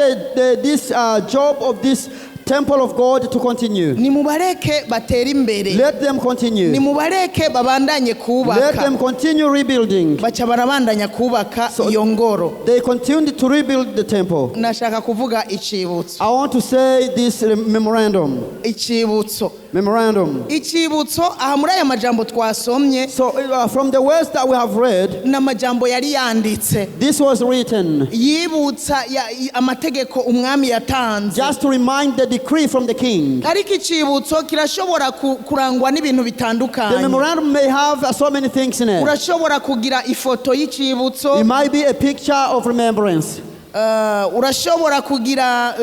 Speaker 3: this job of this temple of God to continue."
Speaker 2: Nimubareke batere imbere.
Speaker 3: Let them continue.
Speaker 2: Nimubareke babandanye
Speaker 3: Let
Speaker 2: kubaka.
Speaker 3: Them continue rebuilding.
Speaker 2: Baca barabandanya kubaka iyo ngoro.
Speaker 3: They continued to rebuild the temple.
Speaker 2: Nashaka kuvuga icibutso.
Speaker 3: I want to say this memorandum.
Speaker 2: Icibutso.
Speaker 3: Memorandum.
Speaker 2: Icibutso aha muri aya majambo twasomye,
Speaker 3: So, from the words that we have read,
Speaker 2: ni amajambo yari yanditse
Speaker 3: this was written
Speaker 2: yibutsa amategeko umwami yatanze.
Speaker 3: Just to remind the decree from the king.
Speaker 2: Ariko icibutso kirashobora kurangwa n'ibintu
Speaker 3: The
Speaker 2: bitandukanye.
Speaker 3: Memorandum may have so many things in it.
Speaker 2: Urashobora kugira ifoto y'icibutso.
Speaker 3: It might be a picture of remembrance.
Speaker 2: Urashobora kugira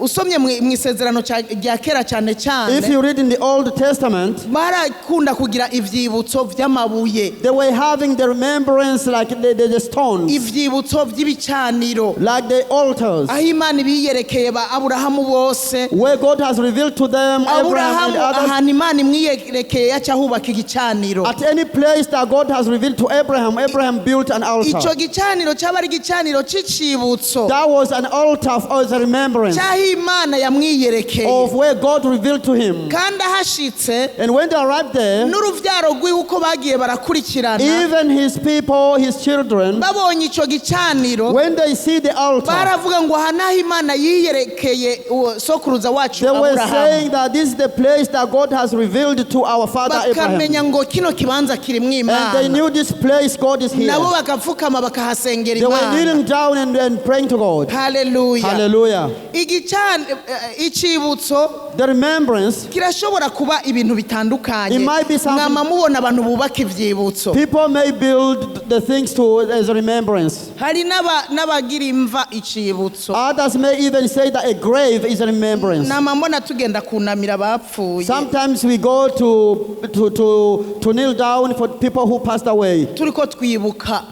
Speaker 2: usomye mu isezerano rya kera cyane cyane,
Speaker 3: If you read in the Old Testament,
Speaker 2: barakunda kugira ivyibutso vy'amabuye,
Speaker 3: they were having the remembrance like the stones,
Speaker 2: ivyibutso vy'ibicaniro,
Speaker 3: like the altars,
Speaker 2: aho Imana ibiyerekeye ba Aburahamu bose.
Speaker 3: Where God has revealed to them, Abraham and
Speaker 2: Aburahamu
Speaker 3: others.
Speaker 2: ahantu Imana imwiyerekeye yaca ahubaka igicaniro.
Speaker 3: At any place that God has revealed to Abraham, Abraham built an
Speaker 2: Ico
Speaker 3: altar.
Speaker 2: Gicaniro cyaba ari igicaniro c'icibutso
Speaker 3: That was an altar as a remembrance
Speaker 2: cy'aho Imana yamwiyerekeye.
Speaker 3: Of where God revealed to him.
Speaker 2: Kandi ahashitse,
Speaker 3: And when they arrived there,
Speaker 2: n'uruvyaro rwiwe uko bagiye barakurikirana,
Speaker 3: even his people, his children,
Speaker 2: babonye ico gicaniro,
Speaker 3: when they see the altar,
Speaker 2: baravuga ngo aha naho Imana yiyerekeye uwo sokuruza wacu
Speaker 3: they were
Speaker 2: Aburahamu.
Speaker 3: Saying that this is the place that God has revealed to our father Abraham.
Speaker 2: Bakamenya ngo kino kibanza kirimwo
Speaker 3: And they
Speaker 2: Imana.
Speaker 3: Knew this place, God is here.
Speaker 2: Nabo bagapfukama bakahasengera
Speaker 3: They were
Speaker 2: Imana.
Speaker 3: Kneeling down and praying to God.
Speaker 2: Haleluya.
Speaker 3: Hallelujah.
Speaker 2: Icibutso
Speaker 3: The remembrance,
Speaker 2: kirashobora kuba ibintu bitandukanye.
Speaker 3: It might be something-
Speaker 2: Mwama mubona abantu bubaka ivyibutso.
Speaker 3: People may build the things to as a remembrance.
Speaker 2: Hari n'abagira imva icibutso.
Speaker 3: Others may even say that a grave is a remembrance.
Speaker 2: Nama mbona tugenda kunamira abapfuye.
Speaker 3: Sometimes we go to kneel down for people who passed away.
Speaker 2: Turiko twibuka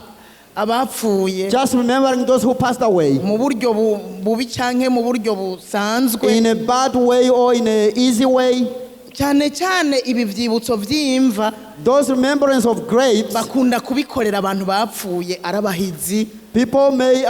Speaker 2: abapfuye
Speaker 3: Just remembering those who passed away.
Speaker 2: Mu buryo bubi canke mu buryo busanzwe.
Speaker 3: In a bad way or in an easy way.
Speaker 2: Cyane cyane ibi vyibutso vy'imva,
Speaker 3: Those remembrance of graves,
Speaker 2: bakunda kubikorera abantu bapfuye ari abahizi,
Speaker 3: people may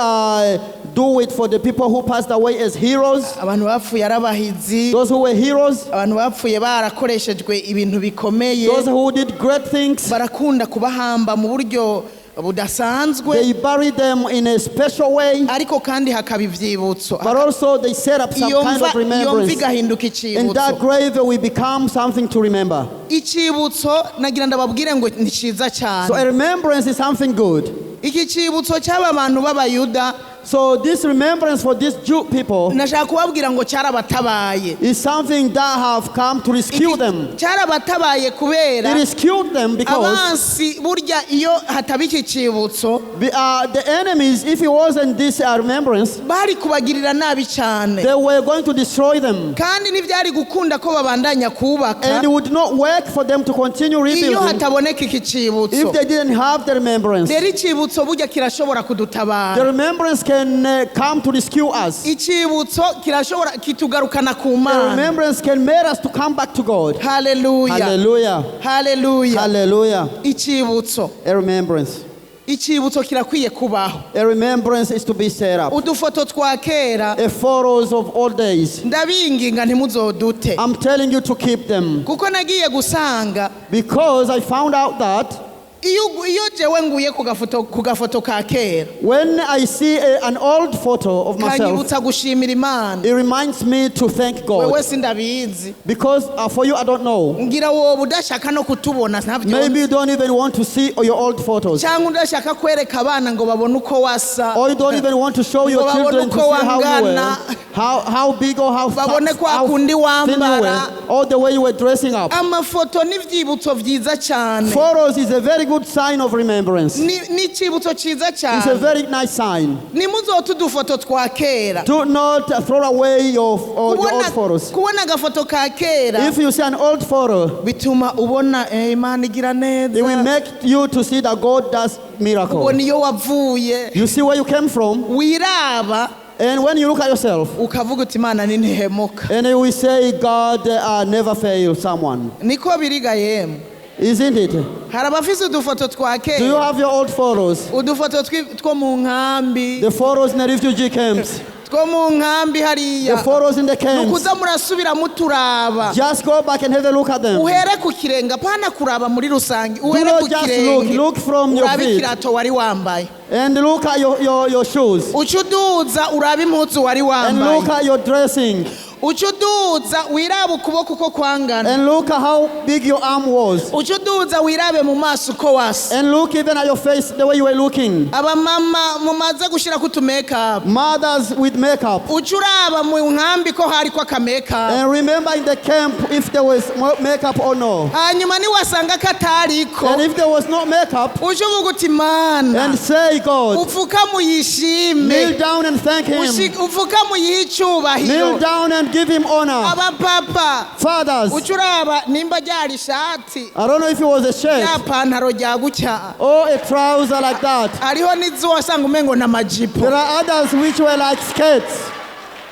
Speaker 3: do it for the people who passed away as heroes.
Speaker 2: Abantu bapfuye ari abahizi,
Speaker 3: Those who were heroes,
Speaker 2: abantu bapfuye barakoreshejwe ibintu bikomeye,
Speaker 3: those who did great things,
Speaker 2: barakunda kubahamba mu buryo budasanzwe.
Speaker 3: They bury them in a special way,
Speaker 2: Ariko kandi hakaba ivyibutso.
Speaker 3: But also they set up some
Speaker 2: Iyo
Speaker 3: kind
Speaker 2: mva
Speaker 3: of
Speaker 2: iyo mva
Speaker 3: remembrance.
Speaker 2: igahinduka
Speaker 3: And that
Speaker 2: icibutso.
Speaker 3: Grave will become something to remember.
Speaker 2: Icibutso nagira ndababwire ngo ni ciza
Speaker 3: So
Speaker 2: cyane.
Speaker 3: A remembrance is something good.
Speaker 2: Iki cibutso cy'aba bantu b'Abayuda,
Speaker 3: So this remembrance for these Jew people
Speaker 2: nashaka kubabwira ngo cyarabatabaye.
Speaker 3: Is something that have come to rescue them.
Speaker 2: Cyarabatabaye kubera
Speaker 3: It rescued them because
Speaker 2: abansi burya iyo hataba iki cibutso,
Speaker 3: the enemies, if it wasn't this remembrance,
Speaker 2: bari kubagirira nabi cyane.
Speaker 3: They were going to destroy them.
Speaker 2: Kandi ntibyari gukunda ko babandanya kubaka
Speaker 3: And it would not work for them to continue
Speaker 2: iyo
Speaker 3: rebuilding
Speaker 2: hataboneka iki cibutso.
Speaker 3: If they didn't have the remembrance.
Speaker 2: Rero icibutso burya kirashobora
Speaker 3: The
Speaker 2: kudutabara.
Speaker 3: Remembrance can can come to rescue us.
Speaker 2: Icibutso kirashobora kitugarukana ku
Speaker 3: A
Speaker 2: Mana.
Speaker 3: remembrance can make us to come back to God.
Speaker 2: Haleluya.
Speaker 3: Hallelujah.
Speaker 2: Haleluya.
Speaker 3: Hallelujah.
Speaker 2: Icibutso,
Speaker 3: A remembrance.
Speaker 2: icibutso kirakwiye kubaho.
Speaker 3: A remembrance is to be set up.
Speaker 2: Udufoto twa kera,
Speaker 3: A photos of old days.
Speaker 2: Ndabinginga ntimuzodute,
Speaker 3: I'm telling you to keep them.
Speaker 2: Kuko nagiye gusanga
Speaker 3: Because I found out that
Speaker 2: iyo jewe nguye ku gafoto ka kera,
Speaker 3: when I see an old photo of myself,
Speaker 2: kanyibutsa gushimira Imana.
Speaker 3: It reminds me to thank God.
Speaker 2: Wewe sindabizi.
Speaker 3: Because for you, I don't know.
Speaker 2: Ngira wowe udashaka no kutubona ntabyo.
Speaker 3: Maybe you don't even want to see your old photos.
Speaker 2: Cyangwa udashaka kwereka abana ngo babone uko wasa,
Speaker 3: Or you don't even want to show your
Speaker 2: Ngo babone
Speaker 3: children to
Speaker 2: uko
Speaker 3: see how you were,
Speaker 2: wangana.
Speaker 3: how big or how fat,
Speaker 2: Babone kwa
Speaker 3: how
Speaker 2: kundi
Speaker 3: thin you
Speaker 2: wambara.
Speaker 3: were, or the way you were dressing up.
Speaker 2: Amafoto n'ivyibutso vyiza cyane.
Speaker 3: Photos is a very good sign of remembrance.
Speaker 2: Ni icibutso cyiza
Speaker 3: It's a
Speaker 2: cyane.
Speaker 3: Very nice sign.
Speaker 2: Nimuzote udufoto twa kera.
Speaker 3: Do not throw away your old
Speaker 2: Kubona,
Speaker 3: photos.
Speaker 2: kubona agafoto ka kera
Speaker 3: If you see an old photo,
Speaker 2: bituma ubona Imana igira
Speaker 3: it will
Speaker 2: neza.
Speaker 3: Make you to see that God does miracles.
Speaker 2: Ubona iyo wavuye.
Speaker 3: You see where you came from,
Speaker 2: Wiraba,
Speaker 3: and when you look at yourself,
Speaker 2: ukavuga uti Imana ntihemuka.
Speaker 3: And you will say, God never fails someone.
Speaker 2: Niko biriga yemwe.
Speaker 3: Isn't it?
Speaker 2: Hari abafise udufoto twa
Speaker 3: Do you
Speaker 2: kera,
Speaker 3: have your old photos?
Speaker 2: Udufoto two mu nkambi,
Speaker 3: The photos in the refugee camps,
Speaker 2: two mu nkambi
Speaker 3: the
Speaker 2: hariya,
Speaker 3: photos in the camps.
Speaker 2: Nukuza murasubira muturaba.
Speaker 3: Just go back and have a look at them.
Speaker 2: Uhere ku kirenge, apana kuraba muri rusange,
Speaker 3: Do
Speaker 2: uhere
Speaker 3: not
Speaker 2: ku
Speaker 3: just look,
Speaker 2: kirenge,
Speaker 3: look from your
Speaker 2: urabe
Speaker 3: feet
Speaker 2: ikirato wari wambaye,
Speaker 3: and look at your shoes
Speaker 2: uce uduza urabe impuzu wari
Speaker 3: and look
Speaker 2: wambaye,
Speaker 3: at your dressing
Speaker 2: uce uduza wirabe ukuboko uko kwangana,
Speaker 3: and look at how big your arm was
Speaker 2: uce uduza wirabe mu maso uko wasa.
Speaker 3: And look even at your face, the way you were looking.
Speaker 2: Abamama mumaze gushyirako utumekapu,
Speaker 3: Mothers with makeup.
Speaker 2: Uce uraba mu nkambi ko hariko akamekapu.
Speaker 3: And remember in the camp if there was makeup or no.
Speaker 2: Hanyuma niwasanga katariko,
Speaker 3: And if there was no makeup,
Speaker 2: uje uvuga uti Mana,
Speaker 3: and say, God,
Speaker 2: upfukamu uyishime,
Speaker 3: kneel down and thank Him.
Speaker 2: Upfukamu uyihe icyubahiro.
Speaker 3: Kneel down and give Him honor.
Speaker 2: Abapapa,
Speaker 3: Fathers,
Speaker 2: uce uraba nimba ryari ishati,
Speaker 3: I don't know if it was a shirt
Speaker 2: ya pantaro rya gutya,
Speaker 3: or a trouser like that.
Speaker 2: Hariho n'izo wasanga umengo n'amajipo.
Speaker 3: There are others which were like skirts.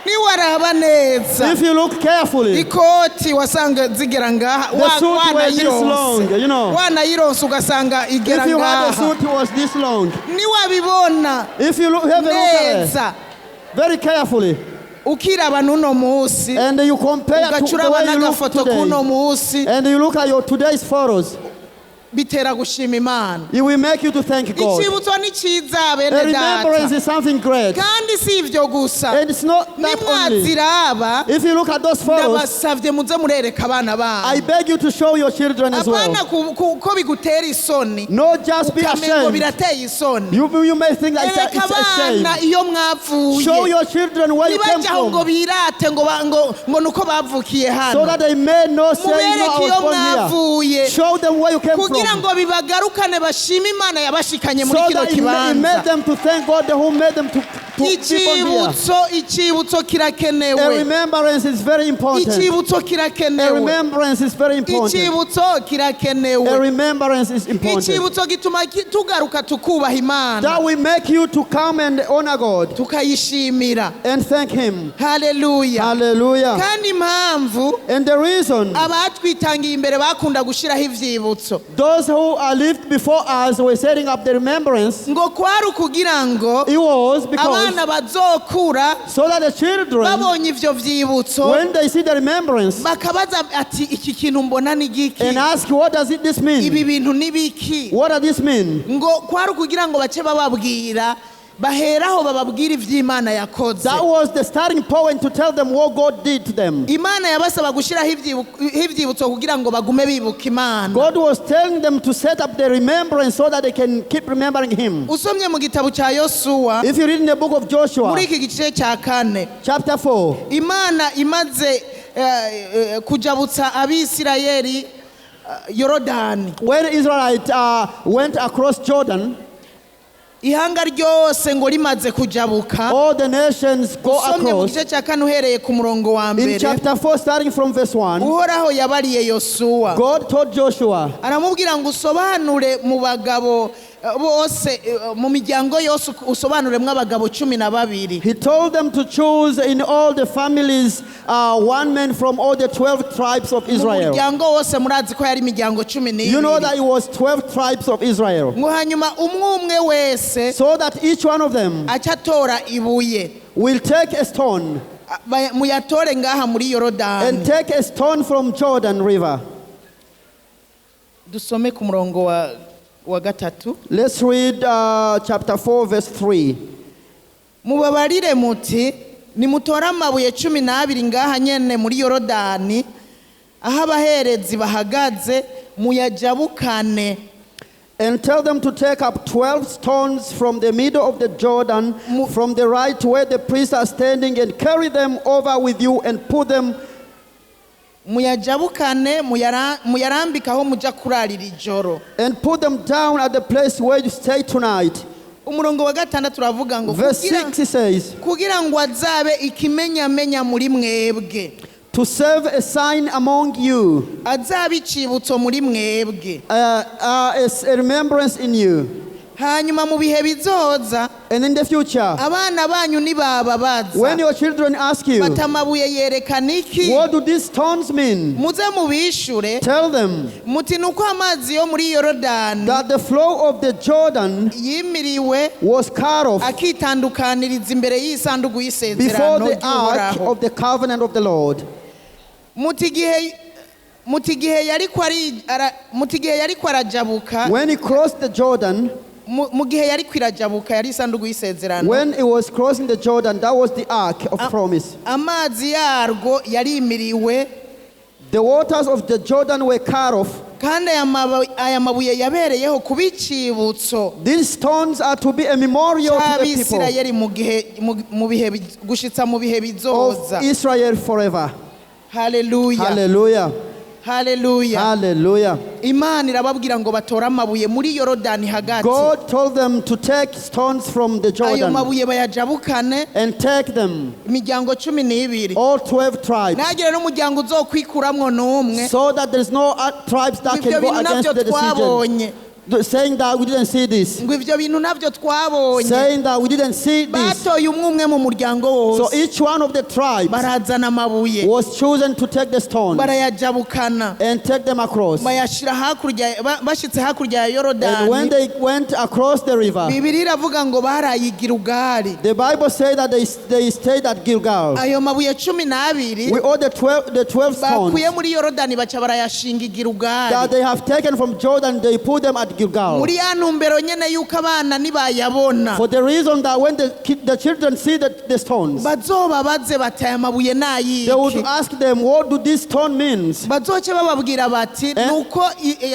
Speaker 2: Niwaraba neza,
Speaker 3: If you look carefully,
Speaker 2: ikoti wasanga zigera ngaha,
Speaker 3: the suit were this
Speaker 2: wanayironse,
Speaker 3: long.
Speaker 2: Wanayironse ugasanga igera
Speaker 3: If you had a
Speaker 2: ngaha.
Speaker 3: suit, it was this long.
Speaker 2: Niwabibona
Speaker 3: If you look, have a look at it
Speaker 2: neza,
Speaker 3: very carefully,
Speaker 2: ukiraba n'uno munsi,
Speaker 3: and you compare to
Speaker 2: ugaca
Speaker 3: the
Speaker 2: uraba
Speaker 3: way you look
Speaker 2: n'agafoto k'uno
Speaker 3: today,
Speaker 2: munsi,
Speaker 3: and you look at your today's photos,
Speaker 2: bitera gushima Imana.
Speaker 3: It will make you to thank God.
Speaker 2: Icibutso ni cyiza
Speaker 3: A
Speaker 2: bene
Speaker 3: remembrance
Speaker 2: data.
Speaker 3: Is something great.
Speaker 2: Kandi si ibyo gusa.
Speaker 3: And it's not that only.
Speaker 2: Nimwaziraba,
Speaker 3: If you look at those photos,
Speaker 2: ndabasabye muze murereka abana
Speaker 3: I
Speaker 2: banyu.
Speaker 3: Beg you to show your children as well.
Speaker 2: Apana ko bigutera isoni,
Speaker 3: Not just be
Speaker 2: ukamengo
Speaker 3: ashamed.
Speaker 2: birateye isoni.
Speaker 3: You may think that
Speaker 2: Ereka
Speaker 3: it's a shame.
Speaker 2: abana iyo mwavuye.
Speaker 3: Show your children where you came
Speaker 2: Ntibajyaho ngo
Speaker 3: from,
Speaker 2: birate ngo nuko bavukiye
Speaker 3: so
Speaker 2: hano.
Speaker 3: that they may not say, "No, I
Speaker 2: Mubereke
Speaker 3: was
Speaker 2: iyo
Speaker 3: born here."
Speaker 2: mwavuye,
Speaker 3: Show them where you came
Speaker 2: kugira
Speaker 3: from,
Speaker 2: ngo bibagarukane bashime Imana yabashikanye muri
Speaker 3: so
Speaker 2: kino
Speaker 3: that it made
Speaker 2: kibanza.
Speaker 3: Them to thank God who made them to be born here.
Speaker 2: Icibutso, icibutso
Speaker 3: A
Speaker 2: kirakenewe.
Speaker 3: Remembrance is very important.
Speaker 2: Icibutso
Speaker 3: A
Speaker 2: kirakenewe.
Speaker 3: Remembrance is very important.
Speaker 2: Icibutso
Speaker 3: A
Speaker 2: kirakenewe.
Speaker 3: Remembrance is important.
Speaker 2: Icibutso gituma tugaruka tukubaha Imana,
Speaker 3: That will make you to come and honor God
Speaker 2: tukayishimira.
Speaker 3: And thank Him.
Speaker 2: Haleluya.
Speaker 3: Hallelujah.
Speaker 2: Kandi impamvu
Speaker 3: And the reason
Speaker 2: abatwitangiye imbere bakunda gushyiraho ivyibutso,
Speaker 3: those who are lived before us were setting up the remembrance,
Speaker 2: ngo kwari ukugira ngo
Speaker 3: it was because
Speaker 2: abana bazokura
Speaker 3: so that the children,
Speaker 2: babonye ivyo vyibutso,
Speaker 3: when they see the remembrance
Speaker 2: bakabaza ati iki kintu mbona ni giki,
Speaker 3: and ask, "What does this
Speaker 2: ibi
Speaker 3: mean?
Speaker 2: bintu ni biki?"
Speaker 3: What does this mean?"
Speaker 2: Ngo kwari ukugira ngo bace bababwira, baheraho bababwira ivy'Imana yakoze.
Speaker 3: That was the starting point to tell them what God did to them.
Speaker 2: Imana yabasaba gushyiraho ivyibutso kugira ngo bagume bibuka Imana.
Speaker 3: God was telling them to set up the remembrance so that they can keep remembering Him.
Speaker 2: Usomye mu gitabo cya Yosuwa,
Speaker 3: If you read in the book of Joshua,
Speaker 2: muri iki gice cya kane,
Speaker 3: chapter 4,
Speaker 2: Imana imaze kujabutsa Abisirayeli Yorodani,
Speaker 3: when Israelites went across Jordan,
Speaker 2: ihanga ryose ngo rimaze kujabuka,
Speaker 3: all the nations go
Speaker 2: usomye mu
Speaker 3: across.
Speaker 2: Gice cya kane uhereye ku murongo wa
Speaker 3: In
Speaker 2: mbere,
Speaker 3: chapter 4, starting from verse 1,
Speaker 2: Uhoraho yabariye Yosuwa,
Speaker 3: God told Joshua,
Speaker 2: aramubwira ngo usobanure mu bagabo Bose mu miryango yose usobanuremwo abagabo 12.
Speaker 3: He told them to choose in all the families one man from all the 12 tribes of
Speaker 2: Mu
Speaker 3: Israel.
Speaker 2: muryango wose murazi ko yari imiryango cumi
Speaker 3: You know
Speaker 2: n'ibiri.
Speaker 3: That it was 12 tribes of Israel.
Speaker 2: Ngo hanyuma umwe umwe wese
Speaker 3: So that each one of them
Speaker 2: aca atora ibuye.
Speaker 3: Will take a stone
Speaker 2: Muyatore ngaha muri Yorodani.
Speaker 3: And take a stone from Jordan River.
Speaker 2: Dusome ku murongo wa gatatu.
Speaker 3: Let's read chapter 4, verse 3.
Speaker 2: Mubabarire muti nimutore amabuye 12 ngaha nyene muri Yorodani aho abaherezi bahagaze muyajabukane.
Speaker 3: And tell them to take up 12 stones from the middle of the Jordan, from the right where the priests are standing, and carry them over with you and put them
Speaker 2: Muyajabukane muyarambike aho muja kurarira ijoro.
Speaker 3: And put them down at the place where you stay tonight.
Speaker 2: Umurongo wa gatandatu uravuga ngo
Speaker 3: Verse 6 it says,
Speaker 2: kugira ngo azabe ikimenyamenya muri mwebwe,
Speaker 3: to serve a sign among you,
Speaker 2: azabe icibutso muri mwebwe,
Speaker 3: as a remembrance in you.
Speaker 2: Hanyuma mu bihe bizoza,
Speaker 3: And in the future,
Speaker 2: abana banyu nibababaza
Speaker 3: when your children ask you,
Speaker 2: bati amabuye yerekana iki,
Speaker 3: what do these stones mean?
Speaker 2: Muze mubishure
Speaker 3: Tell them
Speaker 2: muti ni uko amazi yo muri Yorodani
Speaker 3: that the flow of the Jordan
Speaker 2: yimiriwe
Speaker 3: was cut off
Speaker 2: akitandukaniriza imbere y'isanduku
Speaker 3: before
Speaker 2: y'isezerano
Speaker 3: the ark
Speaker 2: ry'Uhoraho.
Speaker 3: Of the covenant of the Lord.
Speaker 2: Muti igihe yariko arajabuka,
Speaker 3: When he crossed the Jordan,
Speaker 2: mu gihe yariko irajabuka yari isanduku y'isezerano,
Speaker 3: when it was crossing the Jordan, that was the ark of promise.
Speaker 2: Amazi yarwo yarimiriwe.
Speaker 3: The waters of the Jordan were cut off.
Speaker 2: Kandi aya mabuye yabereyeho kuba icibutso
Speaker 3: These stones are to be a memorial to the people
Speaker 2: c'Abisirayeli mu gihe mu bihe gushitsa mu bihe bizoza.
Speaker 3: Of Israel forever.
Speaker 2: Haleluya.
Speaker 3: Hallelujah.
Speaker 2: Haleluya.
Speaker 3: Hallelujah.
Speaker 2: Imana irababwira ngo batore amabuye muri Yorodani hagati.
Speaker 3: God told them to take stones from the
Speaker 2: Ayo
Speaker 3: Jordan
Speaker 2: mabuye bayajabukane,
Speaker 3: and take them,
Speaker 2: imiryango 12,
Speaker 3: all 12 tribes,
Speaker 2: ntagire n'umuryango uzokwikuramwo n'umwe.
Speaker 3: So that there is no other tribes that
Speaker 2: Ibyo
Speaker 3: can go
Speaker 2: bintu
Speaker 3: against
Speaker 2: nabyo
Speaker 3: the decision.
Speaker 2: twabonye.
Speaker 3: Saying that we didn't see this.
Speaker 2: Ngo ibyo bintu nabyo twabonye.
Speaker 3: Saying that we didn't see this.
Speaker 2: Batoye umwe umwe mu muryango
Speaker 3: So
Speaker 2: wose,
Speaker 3: each one of the tribes
Speaker 2: barazana amabuye,
Speaker 3: was chosen to take the stones
Speaker 2: barayajabukana,
Speaker 3: and take them across.
Speaker 2: Bayashira hakurya bashitse hakurya ya
Speaker 3: And when
Speaker 2: Yorodani,
Speaker 3: they went across the river,
Speaker 2: Bibiliya iravuga ngo baraye i Gilugali.
Speaker 3: The Bible said that they stayed at Gilgal.
Speaker 2: Ayo mabuye 12
Speaker 3: We all the 12 stones
Speaker 2: bakuye muri Yorodani baca barayashinga i Gilugali,
Speaker 3: that they have taken from Jordan, they put them at Gilgal.
Speaker 2: Muri ya ntumbero nyene yuko abana nibayabona,
Speaker 3: For the reason that when the children see the stones,
Speaker 2: bazobabaze bati aya mabuye
Speaker 3: they would
Speaker 2: nayiki,
Speaker 3: ask them, what do this stone means?
Speaker 2: Bazoce bababwira bati
Speaker 3: Eh?
Speaker 2: nuko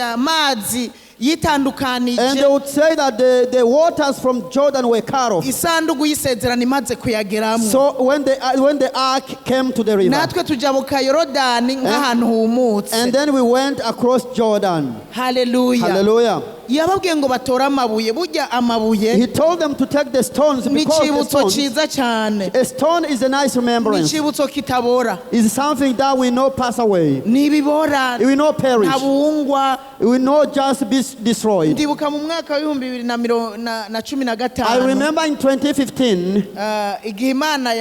Speaker 2: amazi yitandukanije
Speaker 3: And they would say that the waters from Jordan were cut off.
Speaker 2: Isanduku y'isezerano imaze kuyageramo.
Speaker 3: So when the ark came to the river,
Speaker 2: Natwe tujabuka Yorodani nk'ahantu humutse.
Speaker 3: And then we went across Jordan.
Speaker 2: Haleluya.
Speaker 3: Hallelujah.
Speaker 2: Yababwiye ngo batore amabuye. Burya amabuye
Speaker 3: He told them to take the stones
Speaker 2: ni
Speaker 3: because the
Speaker 2: icibutso
Speaker 3: stones,
Speaker 2: cyiza cyane.
Speaker 3: A stone is a nice
Speaker 2: Ni
Speaker 3: remembrance.
Speaker 2: icibutso kitabora.
Speaker 3: It's something that will not pass away.
Speaker 2: Ntibibora.
Speaker 3: It will not perish.
Speaker 2: Ntabungwa.
Speaker 3: It will not just be destroyed.
Speaker 2: Ndibuka mu mwaka w'ibihumbi bibiri na miro- na- na cumi na
Speaker 3: I
Speaker 2: gatanu,
Speaker 3: remember in 2015
Speaker 2: igihe Imana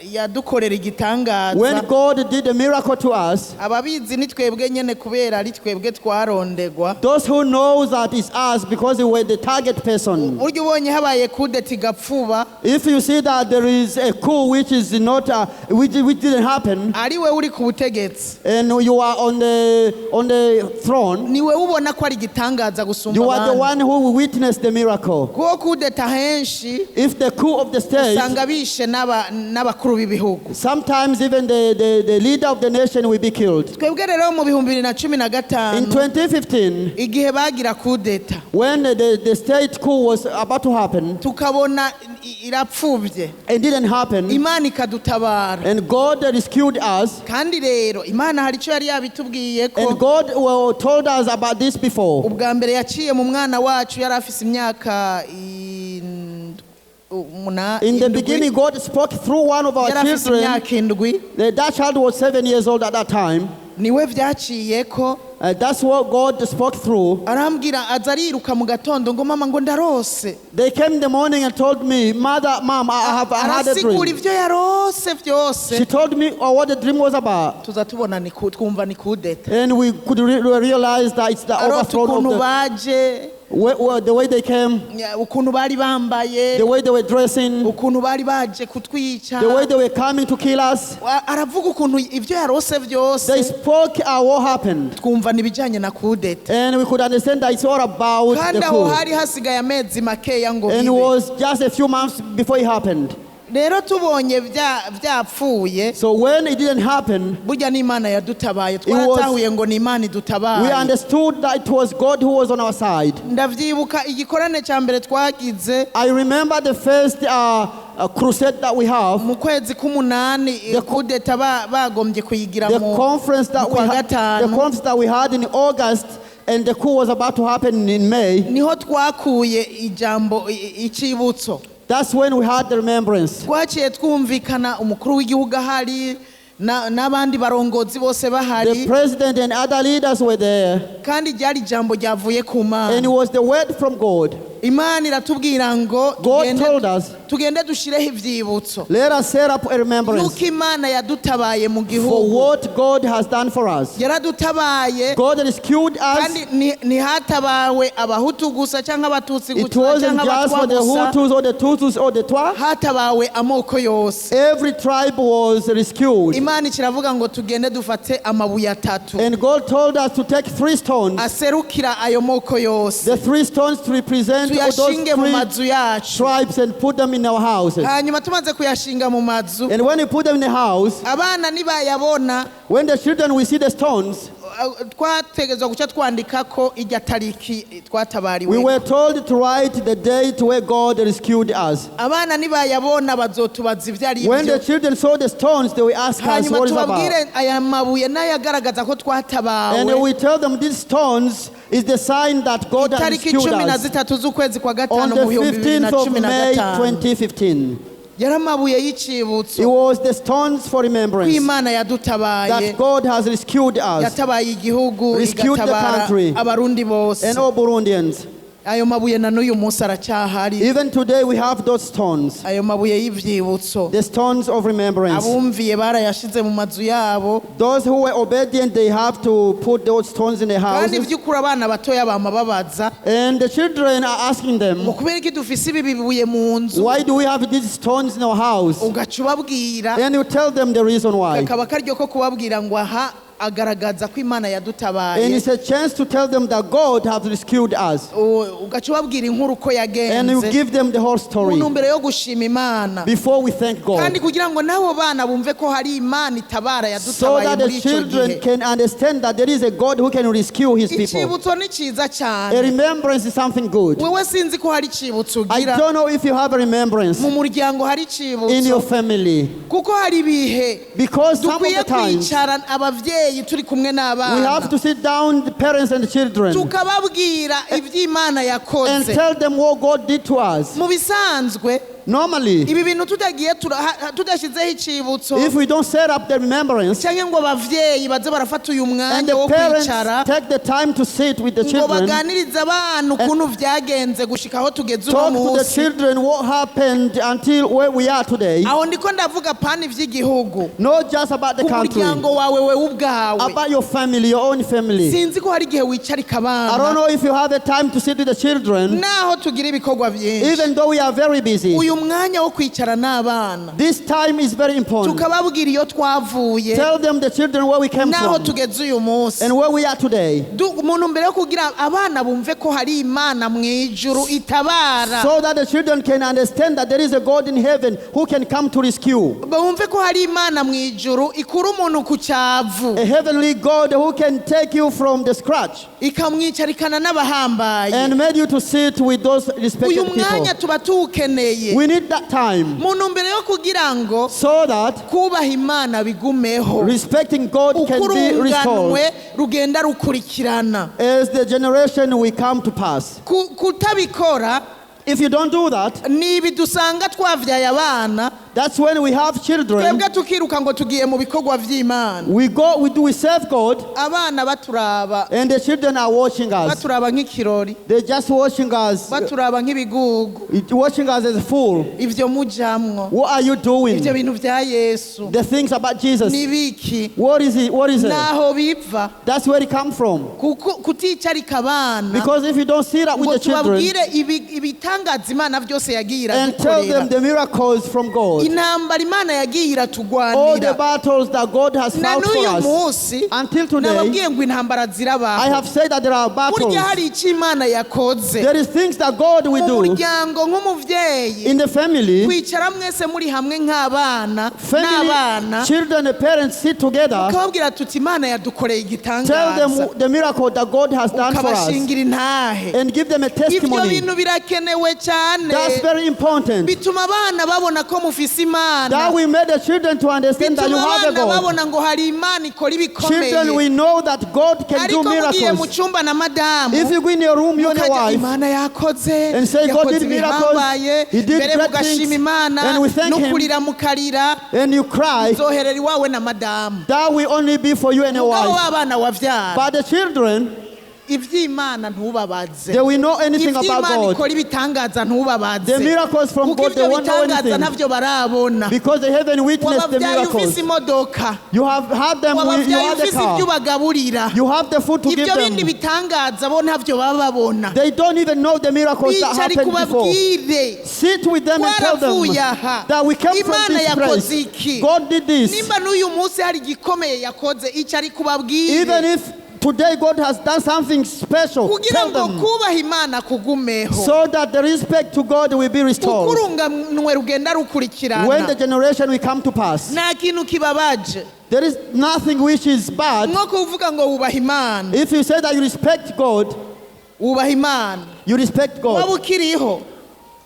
Speaker 2: yadukorera igitangaza.
Speaker 3: When God did a miracle to us.
Speaker 2: Ababizi ni twebwe nyene kubera ari twebwe twarondegwa.
Speaker 3: Those who know that it's us because we were the target person.
Speaker 2: Burya ubonye habaye kudeta igapfuba,
Speaker 3: If you see that there is a coup which is not which didn't happen,
Speaker 2: ari we uri ku butegetsi,
Speaker 3: and you are on the throne,
Speaker 2: niwe ubona ko ari igitangaza gusumba
Speaker 3: you are the
Speaker 2: abandi.
Speaker 3: One who witnessed the miracle.
Speaker 2: Kuko kudeta henshi
Speaker 3: If the coup of the state,
Speaker 2: usanga bishe n'abakuru b'ibihugu.
Speaker 3: Sometimes even the leader of the nation will be killed.
Speaker 2: Twebwe rero mu bihumbi bibiri na cumi na
Speaker 3: In
Speaker 2: gatanu,
Speaker 3: 2015,
Speaker 2: igihe bagira kudeta,
Speaker 3: when the state coup was about to happen,
Speaker 2: tukabona irapfubye,
Speaker 3: it didn't happen,
Speaker 2: Imana ikadutabara.
Speaker 3: And God rescued us,
Speaker 2: Kandi rero Imana hari icyo yari yabitubwiye ko.
Speaker 3: And God, well, told us about this before.
Speaker 2: Ubwa mbere yaciye mu mwana wacu yari afise imyaka
Speaker 3: In the
Speaker 2: 7.
Speaker 3: Beginning, God spoke through one of our
Speaker 2: Yari afise
Speaker 3: children.
Speaker 2: imyaka 7.
Speaker 3: That child was 7 years old at that time.
Speaker 2: Niwe vyaciye ko.
Speaker 3: That's what God spoke through.
Speaker 2: Arambwira, aza ariruka mu gatondo ngo: "Mama," ngo, "ndarose."
Speaker 3: They came in the morning and told me, "Mother, Mom, I had a
Speaker 2: Arasigura
Speaker 3: dream."
Speaker 2: ibyo yarose byose.
Speaker 3: She told me what the dream was about.
Speaker 2: Tuza tubona ni twumva ni kudeta.
Speaker 3: And we could realize that it's the
Speaker 2: Arota
Speaker 3: overthrow of
Speaker 2: ukuntu
Speaker 3: the,
Speaker 2: baje,
Speaker 3: the way they came,
Speaker 2: ukuntu bari bambaye,
Speaker 3: the way they were dressing,
Speaker 2: ukuntu bari baje kutwica.
Speaker 3: The way they were coming to kill us.
Speaker 2: Aravuga ukuntu ibyo yarose byose.
Speaker 3: They spoke what happened.
Speaker 2: Twumva n'ibijyanye na kudeta.
Speaker 3: And we could understand that it's all about
Speaker 2: Kandi
Speaker 3: the
Speaker 2: aho
Speaker 3: coup.
Speaker 2: hari hasigaye amezi makeya ngo
Speaker 3: And it
Speaker 2: bibe.
Speaker 3: Was just a few months before it happened.
Speaker 2: Rero tubonye byapfuye,
Speaker 3: So when it didn't happen,
Speaker 2: burya n'Imana yadutabaye, twaratahuye ngo ni Imana idutabaye.
Speaker 3: We understood that it was God who was on our side.
Speaker 2: Ndavyibuka igikorane cya mbere twagize
Speaker 3: I remember the first crusade that we have,
Speaker 2: mu kwezi k'umunani, kudeta bagombye kuyigira
Speaker 3: the
Speaker 2: mu
Speaker 3: conference that
Speaker 2: mu
Speaker 3: we
Speaker 2: kwa
Speaker 3: had, the
Speaker 2: gatanu.
Speaker 3: Conference that we had in August, and the coup was about to happen in May.
Speaker 2: Niho twakuye ijambo icyibutso.
Speaker 3: That's when we had the remembrance.
Speaker 2: Twaciye twumvikana, umukuru w'igihugu ahari n'abandi barongozi bose bahari.
Speaker 3: The president and other leaders were there,
Speaker 2: Kandi ryari ijambo ryavuye ku
Speaker 3: and
Speaker 2: Mana.
Speaker 3: It was the word from God.
Speaker 2: Imana iratubwira ngo
Speaker 3: God
Speaker 2: tugende,
Speaker 3: told us,
Speaker 2: tugende dushireho ivyibutso
Speaker 3: let us set up a remembrance
Speaker 2: yuko Imana yadutabaye mu
Speaker 3: for
Speaker 2: gihugu.
Speaker 3: What God has done for us.
Speaker 2: Yaradutabaye.
Speaker 3: God rescued us.
Speaker 2: Kandi ntihatabawe Abahutu gusa cyangwa Abatutsi
Speaker 3: It
Speaker 2: gusa
Speaker 3: wasn't
Speaker 2: cyangwa
Speaker 3: just
Speaker 2: Abatwa
Speaker 3: for the
Speaker 2: gusa,
Speaker 3: Hutus or the Tutsis or the Twa.
Speaker 2: hatabawe amoko yose.
Speaker 3: Every tribe was rescued.
Speaker 2: Imana ikiravuga ngo tugende dufate amabuye atatu
Speaker 3: And God told us to take three stones.
Speaker 2: aserukira ayo moko yose,
Speaker 3: The three stones to represent all those
Speaker 2: tuyashinge mu
Speaker 3: three
Speaker 2: mazu yacu.
Speaker 3: Tribes and put them in our houses.
Speaker 2: Hanyuma tumaze kuyashinga mu mazu,
Speaker 3: And when we put them in the house,
Speaker 2: abana nibayabona,
Speaker 3: when the children will see the stones,
Speaker 2: twategerezwa guca twandika ko irya tariki
Speaker 3: we
Speaker 2: twatabariwe.
Speaker 3: Were told to write the date where God rescued us.
Speaker 2: Abana nibayabona bazotubaza ibyo ari
Speaker 3: When
Speaker 2: byo.
Speaker 3: the children saw the stones, they will ask us
Speaker 2: Hanyuma
Speaker 3: what is about.
Speaker 2: tubabwire aya mabuye n'ayagaragaza ko
Speaker 3: And
Speaker 2: twatabawe
Speaker 3: we tell them these stones is the sign that God has
Speaker 2: itariki
Speaker 3: rescued
Speaker 2: cumi na
Speaker 3: us.
Speaker 2: zitatu z'ukwezi kwa
Speaker 3: On
Speaker 2: gatanu
Speaker 3: the
Speaker 2: mu bihumbi bibiri na
Speaker 3: 15th of
Speaker 2: cumi na
Speaker 3: May
Speaker 2: gatanu.
Speaker 3: 2015.
Speaker 2: Yari amabuye y'icibutso
Speaker 3: It was the stones for
Speaker 2: ko
Speaker 3: remembrance
Speaker 2: Imana yadutabaye,
Speaker 3: that God has rescued us
Speaker 2: yatabaye igihugu,
Speaker 3: rescued the
Speaker 2: igatabara
Speaker 3: country
Speaker 2: Abarundi bose.
Speaker 3: And all Burundians.
Speaker 2: Ayo mabuye na n'uyu munsi aracyahari.
Speaker 3: Even today we have those stones,
Speaker 2: Ayo mabuye y'ivyibutso,
Speaker 3: the stones of remembrance.
Speaker 2: Abumviye barayashize mu mazu yabo.
Speaker 3: Those who were obedient, they have to put those stones in the
Speaker 2: Kandi
Speaker 3: houses.
Speaker 2: by'ukuri abana batoya bama babaza
Speaker 3: And the children are asking them,
Speaker 2: ngo kubera iki dufise ibi bibuye mu nzu?
Speaker 3: "Why do we have these stones in our house?"
Speaker 2: Ugaca ubabwira.
Speaker 3: And you tell them the reason why.
Speaker 2: Kakaba karyo ko kubabwira ngo aha agaragaza ko Imana yadutabaye.
Speaker 3: And it's a chance to tell them that God has rescued us.
Speaker 2: Ugaca ubabwira inkuru uko
Speaker 3: And you
Speaker 2: yagenze
Speaker 3: give them the whole
Speaker 2: mu
Speaker 3: story
Speaker 2: ntumbero yo gushima Imana,
Speaker 3: before we thank God.
Speaker 2: kandi kugira ngo n'abo bana bumve ko hari Imana itabara
Speaker 3: So
Speaker 2: yadutabaye
Speaker 3: that
Speaker 2: muri
Speaker 3: the
Speaker 2: icyo
Speaker 3: children
Speaker 2: gihe.
Speaker 3: Can understand that there is a God who can rescue his people.
Speaker 2: Icibutso ni cyiza
Speaker 3: A
Speaker 2: cyane.
Speaker 3: Remembrance is something good.
Speaker 2: Wewe sinzi ko hari icibutso
Speaker 3: I
Speaker 2: ugira
Speaker 3: don't know if you have a remembrance
Speaker 2: mu muryango, hari
Speaker 3: in your
Speaker 2: icibutso,
Speaker 3: family.
Speaker 2: kuko hari ibihe
Speaker 3: Because some of
Speaker 2: dukwiye
Speaker 3: the times
Speaker 2: kwicara ababyeyi turi kumwe
Speaker 3: we have
Speaker 2: n'abana,
Speaker 3: to sit down, the parents and the children,
Speaker 2: tukababwira iby'Imana
Speaker 3: and
Speaker 2: yakoze.
Speaker 3: Tell them what God did to us.
Speaker 2: Mu bisanzwe,
Speaker 3: Normally,
Speaker 2: ibi bintu tudagiye tudashyizeho icibutso
Speaker 3: if we don't set up the remembrance
Speaker 2: cyangwa ngo abavyeyi baze barafata uyu
Speaker 3: and
Speaker 2: mwanya
Speaker 3: the
Speaker 2: wo
Speaker 3: parents
Speaker 2: kwicara
Speaker 3: take the time to sit with the
Speaker 2: ngo
Speaker 3: children,
Speaker 2: baganirize abana ukuntu vyagenze gushika aho tugeze uno
Speaker 3: talk to the
Speaker 2: munsi.
Speaker 3: Children what happened until where we are today,
Speaker 2: Aho ndiko ndavuga pani ivy'igihugu,
Speaker 3: not just about the
Speaker 2: ku
Speaker 3: country,
Speaker 2: muryango wawe wewe ubwawe.
Speaker 3: About your family, your own family.
Speaker 2: Sinzi ko hari igihe wicarika
Speaker 3: I don't
Speaker 2: abana,
Speaker 3: know if you have a time to sit with the children,
Speaker 2: naho tugira ibikorwa byinshi,
Speaker 3: even though we are very busy.
Speaker 2: Uyu mwanya wo kwicara n'abana,
Speaker 3: This time is very important.
Speaker 2: Tukababwira iyo twavuye
Speaker 3: Tell them, the children, where we came
Speaker 2: naho
Speaker 3: from
Speaker 2: tugeze uyu munsi,
Speaker 3: and where we are today,
Speaker 2: mu ntumbero yo kugira abana bumve ko hari Imana mu ijuru itabara,
Speaker 3: so that the children can understand that there is a God in heaven who can come to rescue.
Speaker 2: Bumve ko hari Imana mu ijuru ikura umuntu ku cyavu,
Speaker 3: A heavenly God who can take you from the scratch
Speaker 2: ikamwicarikana n'abahambaye.
Speaker 3: And made you to sit with those respected
Speaker 2: Uyu mwanya
Speaker 3: people.
Speaker 2: Tuba tuwukeneye
Speaker 3: We need that time
Speaker 2: mu ntumbero yo kugira ngo
Speaker 3: so that
Speaker 2: kubaha Imana bigumeho,
Speaker 3: respecting God can be restored
Speaker 2: ukurunganwe rugenda rukurikirana.
Speaker 3: As the generation we come to pass.
Speaker 2: Kutabikora,
Speaker 3: If you don't do that,
Speaker 2: ni ibi dusanga twavyaye abana,
Speaker 3: That's when we have children.
Speaker 2: Twebwe tukiruka ngo tugiye mu bikorwa vy'Imana.
Speaker 3: We go, we do, we serve God,
Speaker 2: Abana baturaba,
Speaker 3: and the children are watching us.
Speaker 2: baturaba nk'ikirori,
Speaker 3: They're just watching us,
Speaker 2: baturaba nk'ibigugu.
Speaker 3: watching us as a fool.
Speaker 2: Ivyo mujamwo,
Speaker 3: What are you doing?
Speaker 2: ivyo bintu vya Yesu
Speaker 3: The things about Jesus.
Speaker 2: nibiki?
Speaker 3: What is it? What is it?
Speaker 2: Naho biva.
Speaker 3: That's where it comes from.
Speaker 2: Kuko kuticarika abana
Speaker 3: Because if you don't see that with
Speaker 2: ngo
Speaker 3: the children
Speaker 2: tubabwire ibitangaza Imana byose yagiye
Speaker 3: and tell them
Speaker 2: iradukorera,
Speaker 3: the miracles from God,
Speaker 2: intambara Imana yagiye
Speaker 3: all the
Speaker 2: iratugwanira,
Speaker 3: battles that God has
Speaker 2: na
Speaker 3: fought for
Speaker 2: n'uyu
Speaker 3: us,
Speaker 2: munsi
Speaker 3: until today,
Speaker 2: nababwiye ngo intambara
Speaker 3: I
Speaker 2: zirabaho.
Speaker 3: have said that there are battles.
Speaker 2: Burya hari icyo Imana yakoze
Speaker 3: There is things that God will
Speaker 2: mu
Speaker 3: do
Speaker 2: muryango nk'umuvyeyi,
Speaker 3: in the family.
Speaker 2: kwicara mwese muri hamwe nk'abana n'abana,
Speaker 3: Family, children and parents sit together,
Speaker 2: ukababwira tuti Imana yadukoreye
Speaker 3: tell
Speaker 2: igitangaza,
Speaker 3: them the miracle that God has done for us,
Speaker 2: ukabashingira intahe.
Speaker 3: and give them a
Speaker 2: Ibyo
Speaker 3: testimony.
Speaker 2: bintu birakenewe cyane.
Speaker 3: That's very important.
Speaker 2: Bituma abana babona ko mufise Imana.
Speaker 3: That we made the children to understand that you
Speaker 2: Bituma
Speaker 3: have a
Speaker 2: abana
Speaker 3: God.
Speaker 2: babona ngo hari Imana ikora
Speaker 3: Children,
Speaker 2: ibikomeye.
Speaker 3: we know that God can do
Speaker 2: Ariko mugiye mu
Speaker 3: miracles.
Speaker 2: cyumba na madamu,
Speaker 3: If you go in your room, you and your
Speaker 2: mukajya
Speaker 3: wife,
Speaker 2: Imana yakoze,
Speaker 3: and say God
Speaker 2: yakoze
Speaker 3: did miracles,
Speaker 2: ibihambaye,
Speaker 3: He did
Speaker 2: mbere
Speaker 3: great
Speaker 2: mugashima
Speaker 3: things,
Speaker 2: Imana,
Speaker 3: and we thank
Speaker 2: no
Speaker 3: Him.
Speaker 2: kurira mukarira,
Speaker 3: And you cry,
Speaker 2: uzoherera iwawe na madamu.
Speaker 3: that will only be for you and your
Speaker 2: Mugabo
Speaker 3: wife.
Speaker 2: w'abana wavyara,
Speaker 3: But the children,
Speaker 2: ivy'Imana ntubabaze.
Speaker 3: they will know anything about
Speaker 2: Ivy'Imana
Speaker 3: God.
Speaker 2: ikora ibitangaza ntubabaze,
Speaker 3: The miracles from
Speaker 2: kuko
Speaker 3: God,
Speaker 2: ivyo
Speaker 3: they won't know
Speaker 2: bitangaza
Speaker 3: anything.
Speaker 2: ntavyo barabona.
Speaker 3: Because they haven't witnessed the
Speaker 2: Wabavyaye ufise
Speaker 3: miracles.
Speaker 2: imodoka,
Speaker 3: You have had them, you
Speaker 2: wabavyaye
Speaker 3: have the
Speaker 2: ufise ivyo
Speaker 3: car.
Speaker 2: ubagaburira,
Speaker 3: You have the food to give
Speaker 2: ivyo bindi
Speaker 3: them.
Speaker 2: bitangaza bo ntavyo baba babona.
Speaker 3: They don't even know the miracles that
Speaker 2: Bicarike
Speaker 3: happened before.
Speaker 2: ubabwire,
Speaker 3: Sit with them and tell them
Speaker 2: twaravuye aha,
Speaker 3: that we came from
Speaker 2: Imana
Speaker 3: this
Speaker 2: yakoze
Speaker 3: place.
Speaker 2: iki.
Speaker 3: God did this.
Speaker 2: Nimba n'uyu munsi hari igikomeye yakoze, icarike ubabwire,
Speaker 3: Even if today God has done something special,
Speaker 2: kugira
Speaker 3: tell
Speaker 2: ngo
Speaker 3: them
Speaker 2: kubaha Imana kugumeho,
Speaker 3: so that the respect to God will be restored
Speaker 2: ukurunganwe rugenda
Speaker 3: when the
Speaker 2: rukurikirana.
Speaker 3: generation will come to pass.
Speaker 2: Nta kintu kibabaje
Speaker 3: There is nothing which is bad.
Speaker 2: nko kuvuga ngo wubaha Imana.
Speaker 3: If you say that you respect God,
Speaker 2: Wubaha Imana,
Speaker 3: you respect
Speaker 2: waba
Speaker 3: God.
Speaker 2: ukiriho,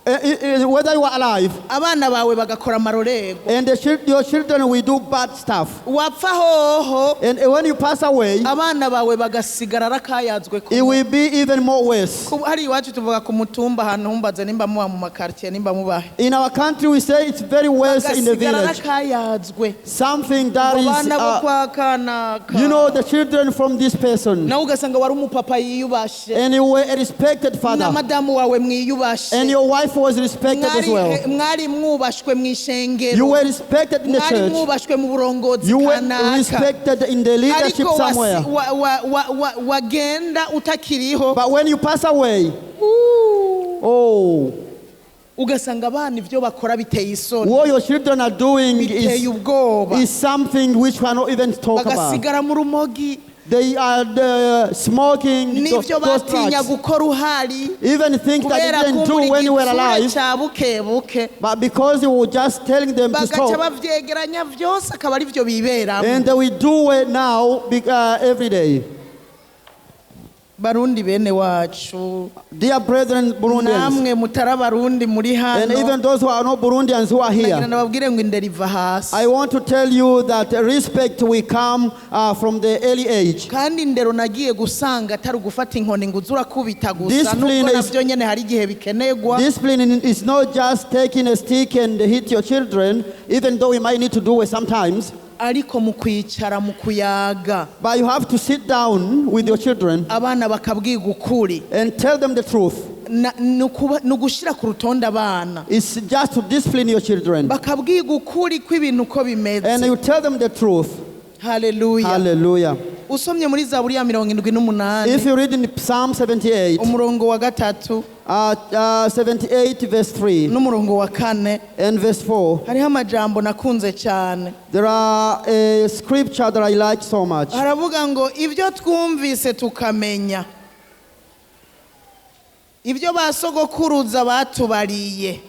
Speaker 3: Whether you are alive
Speaker 2: abana bawe bagakora amarorerwa,
Speaker 3: and your children will do bad stuff.
Speaker 2: Wapfa hoho,
Speaker 3: And when you pass away,
Speaker 2: abana bawe bagasigara arakayazwe ku
Speaker 3: it will be even more worse.
Speaker 2: Hari iwacu tuvuga ku mutumba ahantu humbaze nimba muba mu makartier nimba mubahe,
Speaker 3: In our country, we say it's very worse in the
Speaker 2: bagasigara
Speaker 3: village.
Speaker 2: arakayazwe,
Speaker 3: Something that
Speaker 2: ngo
Speaker 3: is,
Speaker 2: abana bo kwa kanaka,
Speaker 3: the children from this person.
Speaker 2: nawe ugasanga wari umupapa yiyubashe,
Speaker 3: And you were a respected
Speaker 2: na
Speaker 3: father.
Speaker 2: madamu wawe mwiyubashe,
Speaker 3: And your wife was respected as
Speaker 2: mwari
Speaker 3: well.
Speaker 2: mwari mwubashwe mu
Speaker 3: You
Speaker 2: ishengero,
Speaker 3: were respected in the
Speaker 2: mwari
Speaker 3: church.
Speaker 2: mwubashwe mu burongozi
Speaker 3: You were
Speaker 2: kanaka,
Speaker 3: respected in the leadership
Speaker 2: ariko
Speaker 3: somewhere.
Speaker 2: wagenda utakiriho,
Speaker 3: But when you pass away, oh,
Speaker 2: ugasanga abana ibyo bakora biteye isoni,
Speaker 3: what your children are doing
Speaker 2: biteye
Speaker 3: is,
Speaker 2: ubwoba,
Speaker 3: is something which we cannot even talk about.
Speaker 2: bagasigara mu rumogi,
Speaker 3: They are smoking
Speaker 2: n'ibyo
Speaker 3: those
Speaker 2: batinya
Speaker 3: drugs.
Speaker 2: gukora uhari,
Speaker 3: Even things that
Speaker 2: kubera
Speaker 3: they didn't do
Speaker 2: kumbura
Speaker 3: when you were
Speaker 2: igitsure
Speaker 3: alive,
Speaker 2: cya bukebuke,
Speaker 3: but because you were just telling them to
Speaker 2: bagaca
Speaker 3: stop.
Speaker 2: bavyegeranya byose akaba ari byo biberamo.
Speaker 3: And we do it now every day.
Speaker 2: Barundi bene wacu,
Speaker 3: Dear brethren, Burundians,
Speaker 2: namwe mutari Abarundi muri
Speaker 3: and
Speaker 2: hano,
Speaker 3: even those who are not Burundians who are
Speaker 2: nagira
Speaker 3: here,
Speaker 2: nababwire ngo indero iva hasi.
Speaker 3: I want to tell you that respect will come from the early age.
Speaker 2: Kandi indero nagiye gusanga atari ugufata inkoni ngo uze urakubita gusa,
Speaker 3: Discipline
Speaker 2: nubwo
Speaker 3: is-
Speaker 2: navyo nyene hari igihe bikenerwa.
Speaker 3: Discipline is not just taking a stick and hit your children, even though we might need to do it sometimes.
Speaker 2: Ariko mu kwicara, mu kuyaga,
Speaker 3: But you have to sit down with your children
Speaker 2: abana bakabwiga ukuri.
Speaker 3: and tell them the truth.
Speaker 2: Ni ugushyira ku rutonde abana,
Speaker 3: It's just to discipline your children.
Speaker 2: bakabwiga ukuri kw'ibintu uko
Speaker 3: And
Speaker 2: bimeze.
Speaker 3: you tell them the truth.
Speaker 2: Haleluya.
Speaker 3: Hallelujah.
Speaker 2: Usomye muri Zaburi ya 78,
Speaker 3: If you read in Psalm 78,
Speaker 2: umurongo wa 3
Speaker 3: 78 verse 3
Speaker 2: n'umurongo wa 4,
Speaker 3: and verse 4,
Speaker 2: hariho amajambo nakunze cyane.
Speaker 3: There are a scripture that I like so much.
Speaker 2: Haravuga ngo ibyo twumvise tukamenya, ibyo ba sogokuruza batubariye.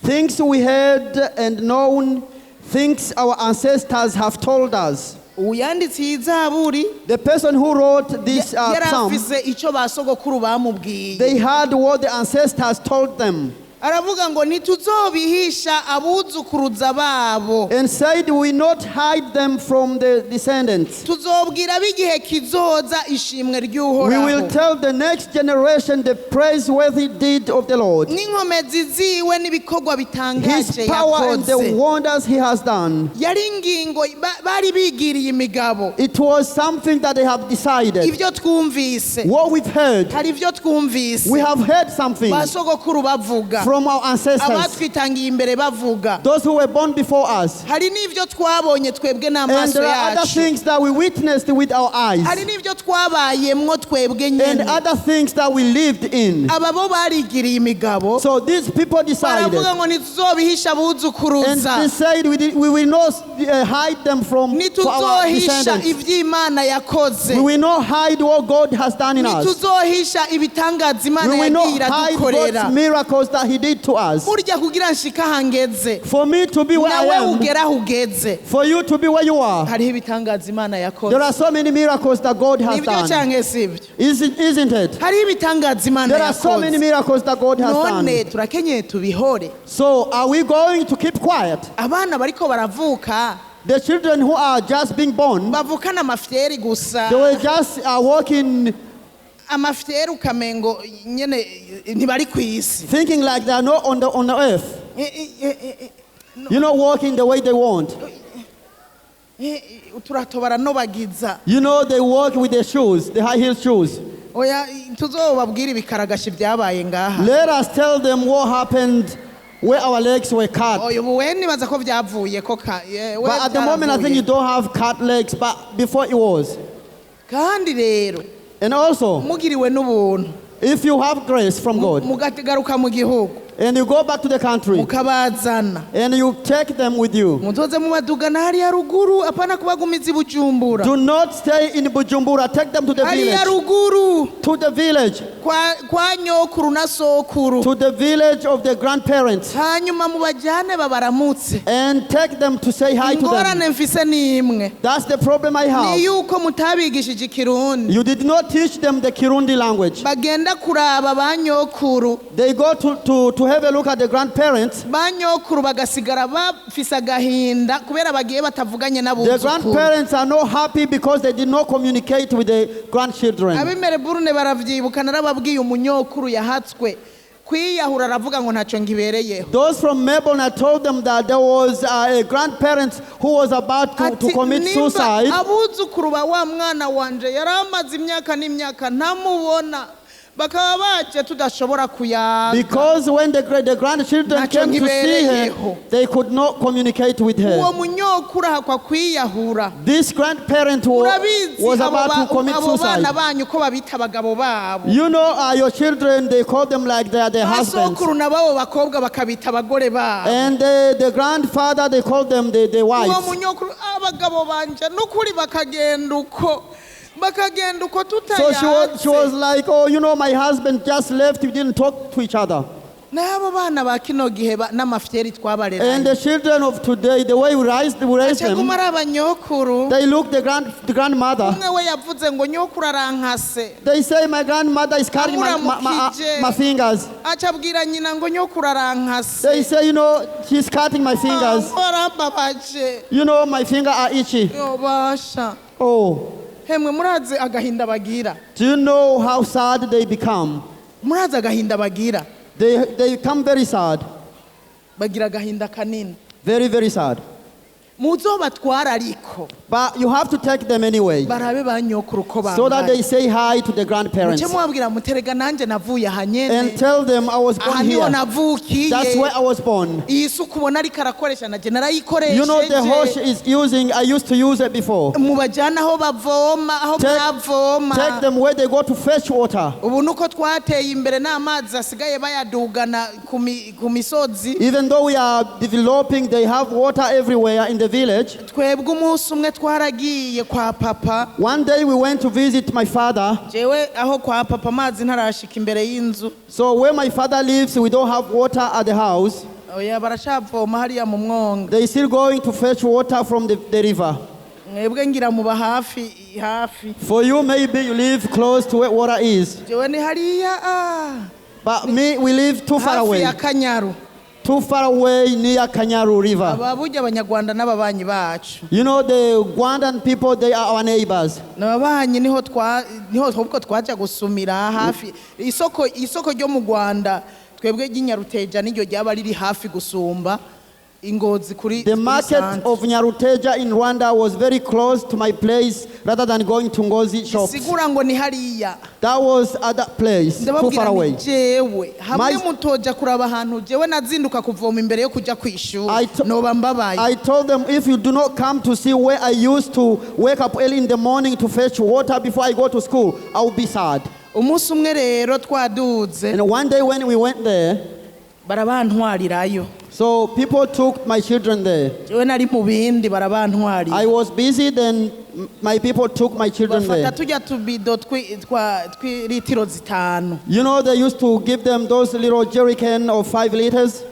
Speaker 3: Things we heard and known, things our ancestors have told us.
Speaker 2: Uyanditse iyi zaburi
Speaker 3: The person who wrote this
Speaker 2: yari
Speaker 3: psalm,
Speaker 2: afise icyo ba sogokuru bamubwiye.
Speaker 3: they heard what the ancestors told them.
Speaker 2: Aravuga ngo ntituzobihisha abuzukuruza babo.
Speaker 3: And said, "We not hide them from the descendants."
Speaker 2: Tuzobwira ab'igihe kizoza ishimwe
Speaker 3: We will
Speaker 2: ry'Uhoraho
Speaker 3: tell the next generation the praiseworthy deed of the Lord,
Speaker 2: n'inkomezi ziwe n'ibikorwa
Speaker 3: his
Speaker 2: bitangaje
Speaker 3: power and the
Speaker 2: yakoze.
Speaker 3: Wonders he has done.
Speaker 2: Yari ingingo bari bigiriye imigabo.
Speaker 3: It was something that they have decided.
Speaker 2: Ibyo twumvise,
Speaker 3: What we've heard,
Speaker 2: hari ibyo twumvise
Speaker 3: we have heard something
Speaker 2: basogokuru bavuga,
Speaker 3: from our ancestors,
Speaker 2: abatwitangiye imbere bavuga,
Speaker 3: those who were born before us.
Speaker 2: Hari n'ibyo twabonye twebwe
Speaker 3: And
Speaker 2: n'amaso
Speaker 3: there are other
Speaker 2: yacu,
Speaker 3: things that we witnessed with our
Speaker 2: hari
Speaker 3: eyes,
Speaker 2: n'ibyo twabayemwo twebwe
Speaker 3: and
Speaker 2: nyine.
Speaker 3: Other things that we lived in.
Speaker 2: Aba bo barigiriye imigabo,
Speaker 3: So these people decided,
Speaker 2: baravuga ngo ntituzobihisha
Speaker 3: and
Speaker 2: abuzukuruza,
Speaker 3: they said, we will not hide them from for our
Speaker 2: ntituzohisha
Speaker 3: descendants.
Speaker 2: iby'Imana yakoze,
Speaker 3: We will not hide what God has done in us.
Speaker 2: Ntituzohisha ibitangaza Imana
Speaker 3: We will not
Speaker 2: yagiye
Speaker 3: hide
Speaker 2: iradukorera.
Speaker 3: God's miracles that He did to us.
Speaker 2: Burya kugira nshika ahangeze,
Speaker 3: For me to be where I
Speaker 2: nawe
Speaker 3: am,
Speaker 2: ugera aho ugeze,
Speaker 3: for you to be where you are,
Speaker 2: hariho ibitangaza Imana yakoze.
Speaker 3: There are so many miracles that God has
Speaker 2: Nibyo
Speaker 3: done.
Speaker 2: canke sibyo?
Speaker 3: Isn't it?
Speaker 2: Hariho ibitangaza Imana
Speaker 3: There are so many
Speaker 2: yakoze.
Speaker 3: Miracles that God has
Speaker 2: None
Speaker 3: done.
Speaker 2: turakenyeye tubihore?
Speaker 3: So are we going to keep quiet?
Speaker 2: Abana bariko baravuka,
Speaker 3: The children who are just being born,
Speaker 2: bavukana amafyeri gusa,
Speaker 3: they were just walking,
Speaker 2: amafyeri ukamengo nyene ntibari ku isi.
Speaker 3: Thinking like they are not on the earth. Walking the way they want.
Speaker 2: Uturato baranobagiza.
Speaker 3: They walk with their shoes, the high heel shoes.
Speaker 2: Oya, tuzobabwire ibikaragashi byabaye ngaha.
Speaker 3: Let us tell them what happened where our legs were cut.
Speaker 2: Oya, ubu we nibaza ko byavuye ko ka ye, we
Speaker 3: But at the moment, I think you
Speaker 2: byaravuye.
Speaker 3: Don't have cut legs, but before it was.
Speaker 2: Kandi rero,
Speaker 3: And also,
Speaker 2: mugiriwe n'ubuntu,
Speaker 3: if you have grace from God
Speaker 2: mugagaruka mu gihugu,
Speaker 3: and you go back to the country
Speaker 2: mukabazana,
Speaker 3: and you take them with you,
Speaker 2: muzoze mubadugana hariya ruguru, apana kubagumiza i Bujumbura.
Speaker 3: Do not stay in Bujumbura. Take them to the
Speaker 2: Hariya
Speaker 3: village.
Speaker 2: Ruguru,
Speaker 3: To the village.
Speaker 2: kwa nyokuru na sokuru,
Speaker 3: To the village of the grandparents.
Speaker 2: Hanyuma mubajyane babaramutse.
Speaker 3: And take them to say hi to them.
Speaker 2: Ingorane mfise ni imwe,
Speaker 3: That's the problem I
Speaker 2: ni
Speaker 3: have.
Speaker 2: yuko mutabigishije Ikirundi.
Speaker 3: You did not teach them the Kirundi language.
Speaker 2: Bagenda kuraba ba nyokuru,
Speaker 3: They go to have a look at the grandparents.
Speaker 2: Ba nyokuru bagasigara bafise agahinda kubera bagiye batavuganye
Speaker 3: The
Speaker 2: n'abuzukuru.
Speaker 3: Grandparents are not happy because they did not communicate with the grandchildren.
Speaker 2: Ab'i Melbourne baravyibuka, narababwiye umunyokuru yahatswe kwiyahura aravuga ngo ntacyo ngibereyeho.
Speaker 3: Those from Melbourne, I told them that there was a grandparent who was about to
Speaker 2: Ati,
Speaker 3: commit
Speaker 2: nimba
Speaker 3: suicide
Speaker 2: abuzukuru ba wa mwana wanje yari amaze imyaka n'imyaka ntamubona bakaba baje tudashobora kuyaga,
Speaker 3: because when the grandchildren
Speaker 2: Ntacyo
Speaker 3: came to see her,
Speaker 2: ngibereyeho.
Speaker 3: They could not communicate with her.
Speaker 2: Uwo munyokuru ahakwa kwiyahura.
Speaker 3: This grandparent
Speaker 2: Urabizi
Speaker 3: was
Speaker 2: abo
Speaker 3: about to commit
Speaker 2: abo bana
Speaker 3: suicide.
Speaker 2: banyu ko babita abagabo babo,
Speaker 3: Your children, they call them like they are their husbands.
Speaker 2: basokuru nababo bakobwa bakabita abagore babo.
Speaker 3: And the grandfather, they call them the
Speaker 2: Uwo
Speaker 3: wives.
Speaker 2: munyokuru abagabo banje n'ukuri bakagenda uko bakagenda uko
Speaker 3: So she was
Speaker 2: tutayaze.
Speaker 3: Like, "Oh, my husband just left. We didn't talk to each other."
Speaker 2: N'abo bana ba kino gihe n'amafyeri
Speaker 3: And
Speaker 2: twabareranye,
Speaker 3: the children of today, the way we raise them,
Speaker 2: acaguma ari abanyokuru.
Speaker 3: They look the grandmother.
Speaker 2: Umwe we yavuze ngo nyokuru arankase.
Speaker 3: They say, "My grandmother is cutting my fingers."
Speaker 2: Aca abwira nyina ngo nyokuru arankase.
Speaker 3: They say, "She's cutting my fingers."
Speaker 2: Arambabaje.
Speaker 3: My finger are itchy."
Speaker 2: Yobasha.
Speaker 3: Oh,
Speaker 2: Hemwe, murazi agahinda bagira?
Speaker 3: Do you know how sad they become?
Speaker 2: Murazi agahinda bagira?
Speaker 3: They become very sad.
Speaker 2: Bagira agahinda kanini.
Speaker 3: Very, very sad.
Speaker 2: Muzobatwara ariko,
Speaker 3: But you have to take them anyway,
Speaker 2: barabe ba nyokuru uko
Speaker 3: so that they
Speaker 2: bambaye.
Speaker 3: Say hi to the grandparents.
Speaker 2: Muce mubabwira muterega nanjye navuye aha nyene.
Speaker 3: And tell them, "I was
Speaker 2: Aha
Speaker 3: born
Speaker 2: niho
Speaker 3: here.
Speaker 2: navukiye.
Speaker 3: That's where I was born."
Speaker 2: Iyi suku ubona ariko arakoresha nanjye
Speaker 3: The horse
Speaker 2: narayikoresheje.
Speaker 3: Is using, I used to use it before.
Speaker 2: Mubajyana aho bavoma, aho mwavoma.
Speaker 3: Take them where they go to fetch water.
Speaker 2: Ubu nuko twateye imbere n'amazi asigaye bayadugana ku misozi.
Speaker 3: Even though we are developing, they have water everywhere in the village.
Speaker 2: Twebwe umunsi umwe twaragiye kwa papa.
Speaker 3: One day we went to visit my father.
Speaker 2: Jewe aho kwa papa amazi ntarashika imbere y'inzu.
Speaker 3: So where my father lives, we don't have water at the house.
Speaker 2: Oya, baracavoma hariya mu mwonga.
Speaker 3: They still going to fetch water from the river.
Speaker 2: Mwebwe ngira muba hafi hafi.
Speaker 3: For you, maybe you live close to where water is.
Speaker 2: Jewe ni hariya ah.
Speaker 3: But me, we live too far
Speaker 2: Hafi
Speaker 3: away.
Speaker 2: ya Kanyaru.
Speaker 3: Too far away near Kanyaru River.
Speaker 2: Aba burya Abanyarwanda n'ababanyi bacu.
Speaker 3: You know, the Rwandan people, they are our neighbors.
Speaker 2: N'ababanyi, niho twa niho ahubwo twajya gusumira hafi isoko ryo mu Rwanda. Twebwe ry'Inyaruteja niryo ryaba riri hafi gusumba i Ngozi kuri
Speaker 3: The
Speaker 2: kuri
Speaker 3: market
Speaker 2: centre.
Speaker 3: of Nyaruteja in Rwanda was very close to my place rather than going to Ngozi shops.
Speaker 2: Sigura ngo ni hariya.
Speaker 3: That was at that place, too
Speaker 2: Ndababwira
Speaker 3: far away.
Speaker 2: nti jewe hamwe mutoja kuraba ahantu jewe nazinduka kuvoma imbere yo kujya ku ishuri, noba mbabaye.
Speaker 3: I told them, if you do not come to see where I used to wake up early in the morning to fetch water before I go to school, I will be sad.
Speaker 2: Umunsi umwe rero twaduze,
Speaker 3: And one day when we went there,
Speaker 2: barabantwarirayo.
Speaker 3: so people took my children there.
Speaker 2: Jewe nari mu bindi, barabantwarira.
Speaker 3: I was busy, then my people took my children
Speaker 2: Bafata
Speaker 3: there.
Speaker 2: tujya tubido tw'ilitiro 5.
Speaker 3: You know, they used to give them those little jerrycan of 5 liters.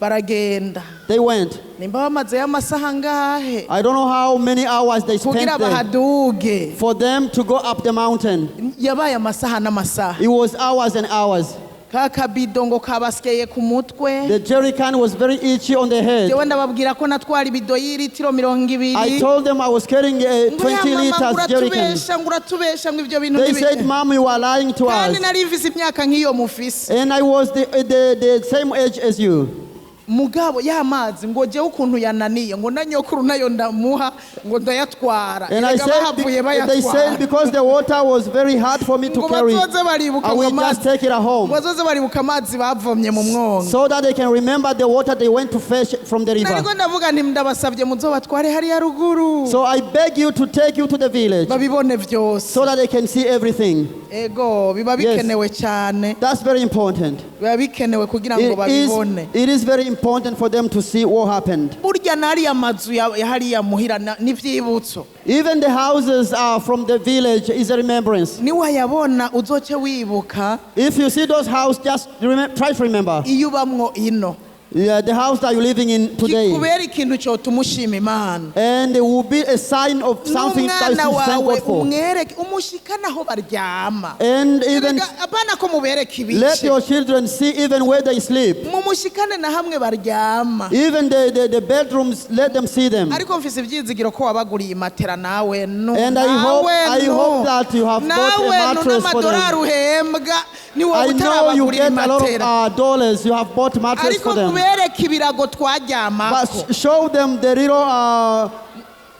Speaker 2: Baragenda.
Speaker 3: They went.
Speaker 2: Nimba bamazeyo amasaha angahe
Speaker 3: I don't know how many hours they spent
Speaker 2: kugira
Speaker 3: there
Speaker 2: bahaduge.
Speaker 3: for them to go up the mountain.
Speaker 2: Yabaye amasaha n'amasaha.
Speaker 3: It was hours and hours.
Speaker 2: Ka kabido ngo kabasyeye ku mutwe.
Speaker 3: The jerrycan was very itchy on the head.
Speaker 2: Jewe ndababwira ko natwara ibido y'ilitiro mirongo
Speaker 3: I
Speaker 2: ibiri.
Speaker 3: told them I was carrying a
Speaker 2: Ngo ya
Speaker 3: 20
Speaker 2: mama, ngo
Speaker 3: liters jerrycan.
Speaker 2: uratubesha, ngo uratubesha, ngo ibyo bintu
Speaker 3: They said, "Mom, you are lying to
Speaker 2: Kandi
Speaker 3: us."
Speaker 2: nari mfise imyaka nk'iyo mufise.
Speaker 3: And I was the same age as you.
Speaker 2: Mugabo ya mazi ngo jewe ukuntu yananiye, ngo na nyokuru nayo ndamuha, ngo ndayatwara.
Speaker 3: And I
Speaker 2: Erega
Speaker 3: said,
Speaker 2: bahavuye
Speaker 3: they said
Speaker 2: bayatwara.
Speaker 3: because the water was very hard for me to
Speaker 2: Ngo
Speaker 3: carry,
Speaker 2: bazoze baribuka
Speaker 3: I
Speaker 2: ngo
Speaker 3: will just
Speaker 2: amazi
Speaker 3: take it at home
Speaker 2: ngo bazoze baribuka amazi bavomye mu mwonga.
Speaker 3: so that they can remember the water they went to fetch from the river.
Speaker 2: Nariko ndavuga nti ndabasabye muzobatware hariya ruguru,
Speaker 3: So I beg you to take you to the village
Speaker 2: babibone vyose.
Speaker 3: So that they can see everything.
Speaker 2: Ego, biba
Speaker 3: Yes.
Speaker 2: bikenewe cyane.
Speaker 3: That's very important.
Speaker 2: Biba bikenewe kugira ngo
Speaker 3: It is,
Speaker 2: babibone.
Speaker 3: it is very important for them to see what happened.
Speaker 2: Burya n'ariya mazu ya hariya muhira n'ivyibutso.
Speaker 3: Even the houses from the village is a remembrance.
Speaker 2: Niwayabona uzoce wibuka
Speaker 3: If you see those houses, just try to remember.
Speaker 2: iyo ubamwo ino.
Speaker 3: Yeah, the house that you're living in today.
Speaker 2: Kikubera ikintu cyotuma ushima Imana.
Speaker 3: And it will be a sign of something that
Speaker 2: N'umwana
Speaker 3: you thank
Speaker 2: wawe
Speaker 3: God for.
Speaker 2: umwereke, umushikane aho baryama.
Speaker 3: And even
Speaker 2: Erega, apana ko mubereka
Speaker 3: let
Speaker 2: ibice.
Speaker 3: your children see even where they sleep.
Speaker 2: Mumushikane na hamwe baryama.
Speaker 3: Even the bedrooms, let them see them.
Speaker 2: Ariko mfise ibyizigiro ko wabaguriye imatera nawe nu.
Speaker 3: And I hope-
Speaker 2: Nawe
Speaker 3: I
Speaker 2: nu.
Speaker 3: hope that you have bought a
Speaker 2: Nawe nu
Speaker 3: mattress for them.
Speaker 2: n'amadolari uhembwa niwowe
Speaker 3: I know you
Speaker 2: utarabagurira
Speaker 3: get a lot of
Speaker 2: imatera.
Speaker 3: dollars. You have bought mattress
Speaker 2: Ariko
Speaker 3: for them.
Speaker 2: mubereke ibirago
Speaker 3: But
Speaker 2: twaryamako.
Speaker 3: show them the little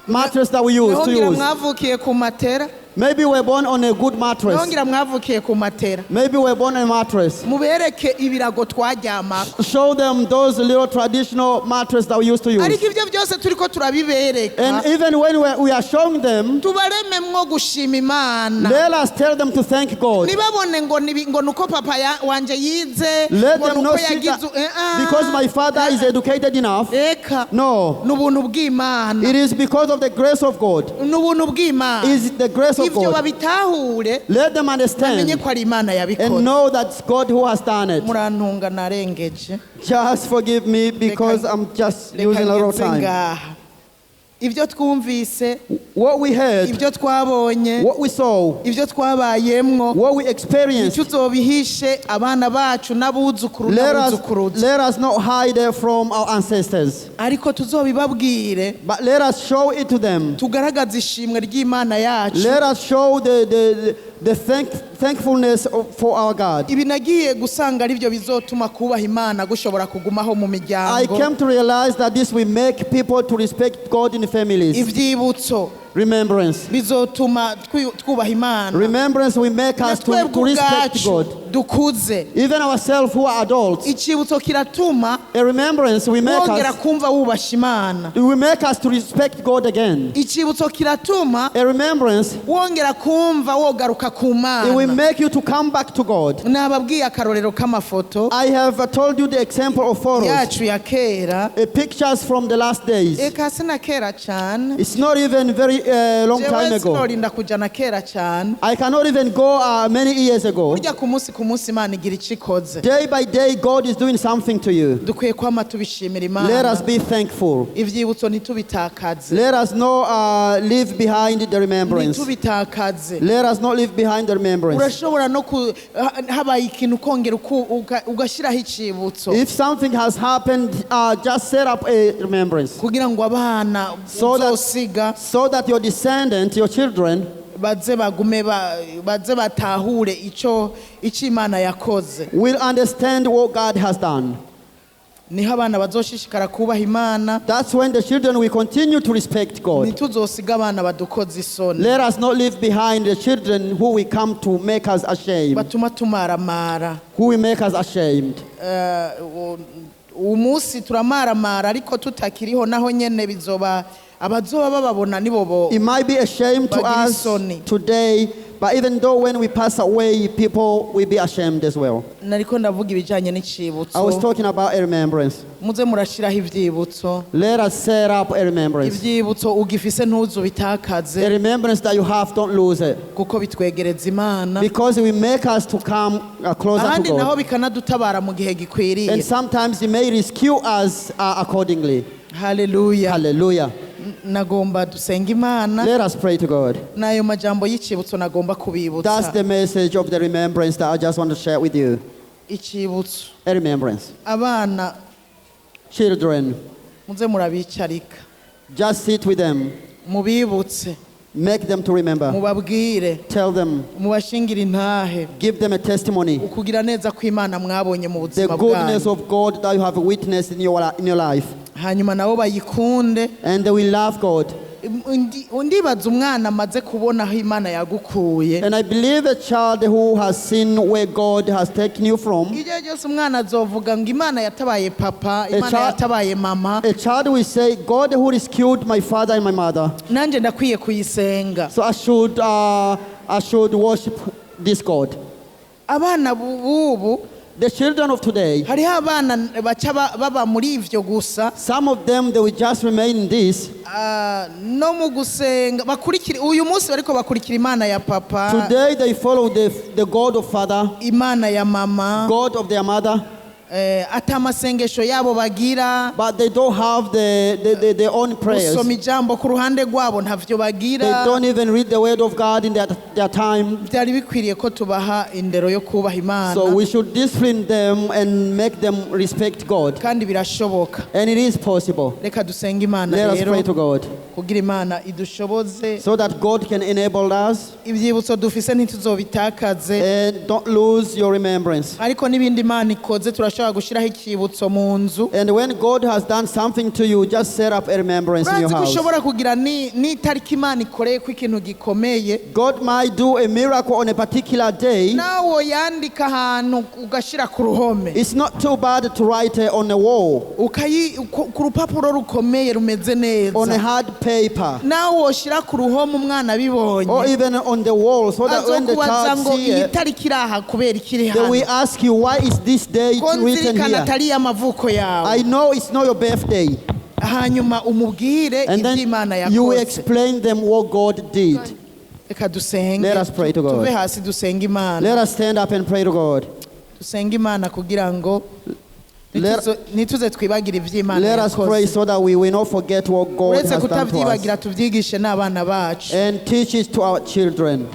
Speaker 3: mattress that we use to
Speaker 2: Nongera
Speaker 3: use.
Speaker 2: mwavukiye ku matera.
Speaker 3: Maybe we're born on a good mattress.
Speaker 2: Nongera mwavukiye ku matera.
Speaker 3: Maybe we're born on a mattress.
Speaker 2: Mubereke ibirago twaryamako.
Speaker 3: Show them those little traditional mattress that we used to use.
Speaker 2: Ariko ibyo byose turiko turabibereka,
Speaker 3: And even when we are showing them,
Speaker 2: tubarememwo gushima Imana.
Speaker 3: let us tell them to thank God.
Speaker 2: Ntibabone ngo ngo nuko papa wanje yize,
Speaker 3: Let
Speaker 2: ngo
Speaker 3: them
Speaker 2: nuko
Speaker 3: not see
Speaker 2: yagize
Speaker 3: that
Speaker 2: ah.
Speaker 3: because my father is educated enough.
Speaker 2: Eka.
Speaker 3: No,
Speaker 2: Ni ubuntu bw'Imana.
Speaker 3: it is because of the grace of God.
Speaker 2: Ni ubuntu bw'Imana.
Speaker 3: Is the grace of
Speaker 2: Ivyo
Speaker 3: God.
Speaker 2: babitahure,
Speaker 3: Let them
Speaker 2: bamenye
Speaker 3: understand
Speaker 2: ko ari Imana yabikoze.
Speaker 3: and know that it's God who has done it.
Speaker 2: Murantunga narengeje.
Speaker 3: Just forgive me because I'm just
Speaker 2: Reka
Speaker 3: using a lot of
Speaker 2: ngeze
Speaker 3: time.
Speaker 2: ngaha. Ibyo twumvise,
Speaker 3: What we heard,
Speaker 2: ibyo twabonye,
Speaker 3: what we saw,
Speaker 2: ibyo twabayemwo,
Speaker 3: what we experienced,
Speaker 2: icyo uzobihishe abana bacu n'abuzukuru
Speaker 3: let us,
Speaker 2: n'abuzukuruza.
Speaker 3: let us not hide it from our ancestors,
Speaker 2: Ariko tuzobibabwire,
Speaker 3: but let us show it to them.
Speaker 2: tugaragaze ishimwe ry'Imana yacu.
Speaker 3: Let us show the thankfulness for our God.
Speaker 2: Ibi nagiye gusanga ari byo bizotuma kubaha Imana gushobora kugumaho mu
Speaker 3: I
Speaker 2: miryango.
Speaker 3: came to realize that this will make people to respect God in families.
Speaker 2: Ivyibutso
Speaker 3: Remembrance.
Speaker 2: bizotuma twubaha Imana.
Speaker 3: Remembrance will make
Speaker 2: Na
Speaker 3: us to,
Speaker 2: twebwe
Speaker 3: to respect
Speaker 2: ubwacu
Speaker 3: God.
Speaker 2: dukuze,
Speaker 3: Even ourselves who are adults,
Speaker 2: icibutso kiratuma
Speaker 3: a remembrance will make
Speaker 2: wongera
Speaker 3: us,
Speaker 2: kumva wubasha Imana.
Speaker 3: it will make us to respect God again.
Speaker 2: Icibutso kiratuma
Speaker 3: A remembrance,
Speaker 2: wongera kumva wogaruka ku
Speaker 3: it will
Speaker 2: Mana.
Speaker 3: make you to come back to God.
Speaker 2: Nababwiye akarorero k'amafoto
Speaker 3: I have told you the example of photos,
Speaker 2: yacu ya kera.
Speaker 3: Pictures from the last days.
Speaker 2: Eka sina kera cyane.
Speaker 3: It's not even very long
Speaker 2: Jewe
Speaker 3: time ago.
Speaker 2: sinorinda kujana kera cyane.
Speaker 3: I cannot even go many years ago.
Speaker 2: Burya ku munsi ku munsi Imana igira icyo ikoze.
Speaker 3: Day by day, God is doing something to you.
Speaker 2: Dukwiye kwama tubishimira
Speaker 3: Let
Speaker 2: Imana.
Speaker 3: us be thankful.
Speaker 2: Ivyibutso ntitubitakaze.
Speaker 3: Let us not leave behind the remembrance.
Speaker 2: Ntitubitakaze.
Speaker 3: Let us not leave behind the remembrance.
Speaker 2: Urashobora no ku habaye ikintu ukongera ugashyiraho icibutso
Speaker 3: If something has happened, just set up a remembrance
Speaker 2: kugira ngo abana uzosiga
Speaker 3: so that your descendants, your children,
Speaker 2: baze bagume baze batahure icyo Imana yakoze.
Speaker 3: Will understand what God has done.
Speaker 2: Niho abana bazoshishikara kubaha Imana.
Speaker 3: That's when the children will continue to respect God.
Speaker 2: Ntituzosiga abana badukoza isoni
Speaker 3: Let us not leave behind the children who will come to make us ashamed,
Speaker 2: batuma tumaramara.
Speaker 3: Who will make us ashamed.
Speaker 2: Uwo munsi turamaramara ariko tutakiriho naho nyene bizoba abazoba bababona nibo bo
Speaker 3: It might be a shame to
Speaker 2: bagira
Speaker 3: us
Speaker 2: isoni.
Speaker 3: Today, but even though when we pass away, people will be ashamed as well.
Speaker 2: Nariko ndavuga ibijanye
Speaker 3: I was
Speaker 2: n'icibutso.
Speaker 3: Talking about a remembrance.
Speaker 2: Muze murashiraho ivyibutso.
Speaker 3: Let us set up a remembrance.
Speaker 2: Ivyibutso ugifise ntuzubitakaze
Speaker 3: The remembrance that you have, don't lose it.
Speaker 2: Kuko bitwegereza Imana.
Speaker 3: Because it will make us to come closer to
Speaker 2: Ahandi naho
Speaker 3: God.
Speaker 2: bikanadutabara mu gihe gikwiriye.
Speaker 3: And sometimes it may rescue us accordingly.
Speaker 2: Haleluya.
Speaker 3: Hallelujah.
Speaker 2: Nagomba dusenga Imana.
Speaker 3: Let us pray to God.
Speaker 2: N'ayo majambo y'icibutso nagomba
Speaker 3: That's
Speaker 2: kubibutsa.
Speaker 3: The message of the remembrance that I just want to share with you.
Speaker 2: Icibutso.
Speaker 3: A remembrance.
Speaker 2: Abana
Speaker 3: Children,
Speaker 2: muze murabicarika.
Speaker 3: Just sit with them.
Speaker 2: Mubibutse.
Speaker 3: Make them to remember.
Speaker 2: Mubabwire.
Speaker 3: Tell them.
Speaker 2: Mubashingire intahe.
Speaker 3: Give them a testimony.
Speaker 2: Ukugira neza kw'Imana mwabonye mu
Speaker 3: The
Speaker 2: buzima
Speaker 3: goodness
Speaker 2: bwanyu.
Speaker 3: Of God that you have witnessed in your life.
Speaker 2: Hanyuma nabo bayikunde.
Speaker 3: And they will love God.
Speaker 2: Ndibaza umwana amaze kubona aho Imana yagukuye.
Speaker 3: And I believe a child who has seen where God has taken you from,
Speaker 2: Igihe cyose umwana azovuga ngo Imana yatabaye papa, Imana yatabaye mama,
Speaker 3: a child will say, "God who rescued my father and my mother,
Speaker 2: nanjye ndakwiye kuyisenga.
Speaker 3: So I should worship this God."
Speaker 2: Abana bubu
Speaker 3: The children of today,
Speaker 2: hariho abana baca baba muri ivyo gusa.
Speaker 3: Some of them, they will just remain in this.
Speaker 2: Ah, no mu gusenga bakurikira uyu munsi bariko bakurikira Imana ya papa,
Speaker 3: Today they follow the God of father,
Speaker 2: Imana ya mama,
Speaker 3: God of their mother,
Speaker 2: ata amasengesho yabo bagira.
Speaker 3: But they don't have their own prayers.
Speaker 2: Gusoma ijambo ku ruhande rwabo ntavyo
Speaker 3: They
Speaker 2: bagira.
Speaker 3: Don't even read the word of God in their time.
Speaker 2: Byari bikwiriye ko tubaha indero yo kubaha Imana.
Speaker 3: So we should discipline them and make them respect God.
Speaker 2: Kandi birashoboka.
Speaker 3: And it is possible.
Speaker 2: Reka dusenge Imana
Speaker 3: Let us
Speaker 2: rero
Speaker 3: pray to God
Speaker 2: kugira Imana idushoboze.
Speaker 3: So that God can enable us
Speaker 2: Ibyibutso dufise ntituzobitakaze.
Speaker 3: And don't lose your remembrance.
Speaker 2: Ariko n'ibindi Imana ikoze turashobora gushyiraho icyibutso mu nzu.
Speaker 3: And when God has done something to you, just set up a remembrance in your
Speaker 2: Urazi ko
Speaker 3: house.
Speaker 2: ushobora kugira n'itariki Imana ikoreye ko ikintu gikomeye.
Speaker 3: God might do a miracle on a particular day.
Speaker 2: Nawe yandika ahantu ugashyira ku ruhome.
Speaker 3: It's not too bad to write it on a wall,
Speaker 2: Ukayi ku rupapuro rukomeye rumeze
Speaker 3: on a
Speaker 2: neza.
Speaker 3: Hard paper,
Speaker 2: Nawe woshyira ku ruhome umwana abibonye
Speaker 3: or even on the wall, so that when the
Speaker 2: azokubaza
Speaker 3: child
Speaker 2: ngo
Speaker 3: see
Speaker 2: iyi
Speaker 3: it,
Speaker 2: tariki iri aha kubera ikiri
Speaker 3: they will
Speaker 2: hano
Speaker 3: ask you, "Why is this day
Speaker 2: ko
Speaker 3: written
Speaker 2: nzirikana
Speaker 3: here?
Speaker 2: atari iy'amavuko yawe.
Speaker 3: I know it's not your birthday."
Speaker 2: Hanyuma umubwire
Speaker 3: And then
Speaker 2: ibyo Imana
Speaker 3: you will
Speaker 2: yakoze.
Speaker 3: Explain them what God did.
Speaker 2: Reka dusenge.
Speaker 3: Let us pray to God.
Speaker 2: Tuve hasi dusenge Imana.
Speaker 3: Let us stand up and pray to God.
Speaker 2: Dusenge Imana kugira ngo ntituze twibagire ibyo Imana
Speaker 3: Let us pray
Speaker 2: yakoze.
Speaker 3: So that we will not forget what God
Speaker 2: Uretse
Speaker 3: has done to us
Speaker 2: kutabyibagira tubyigishe n'abana bacu.
Speaker 3: And teach it to our children.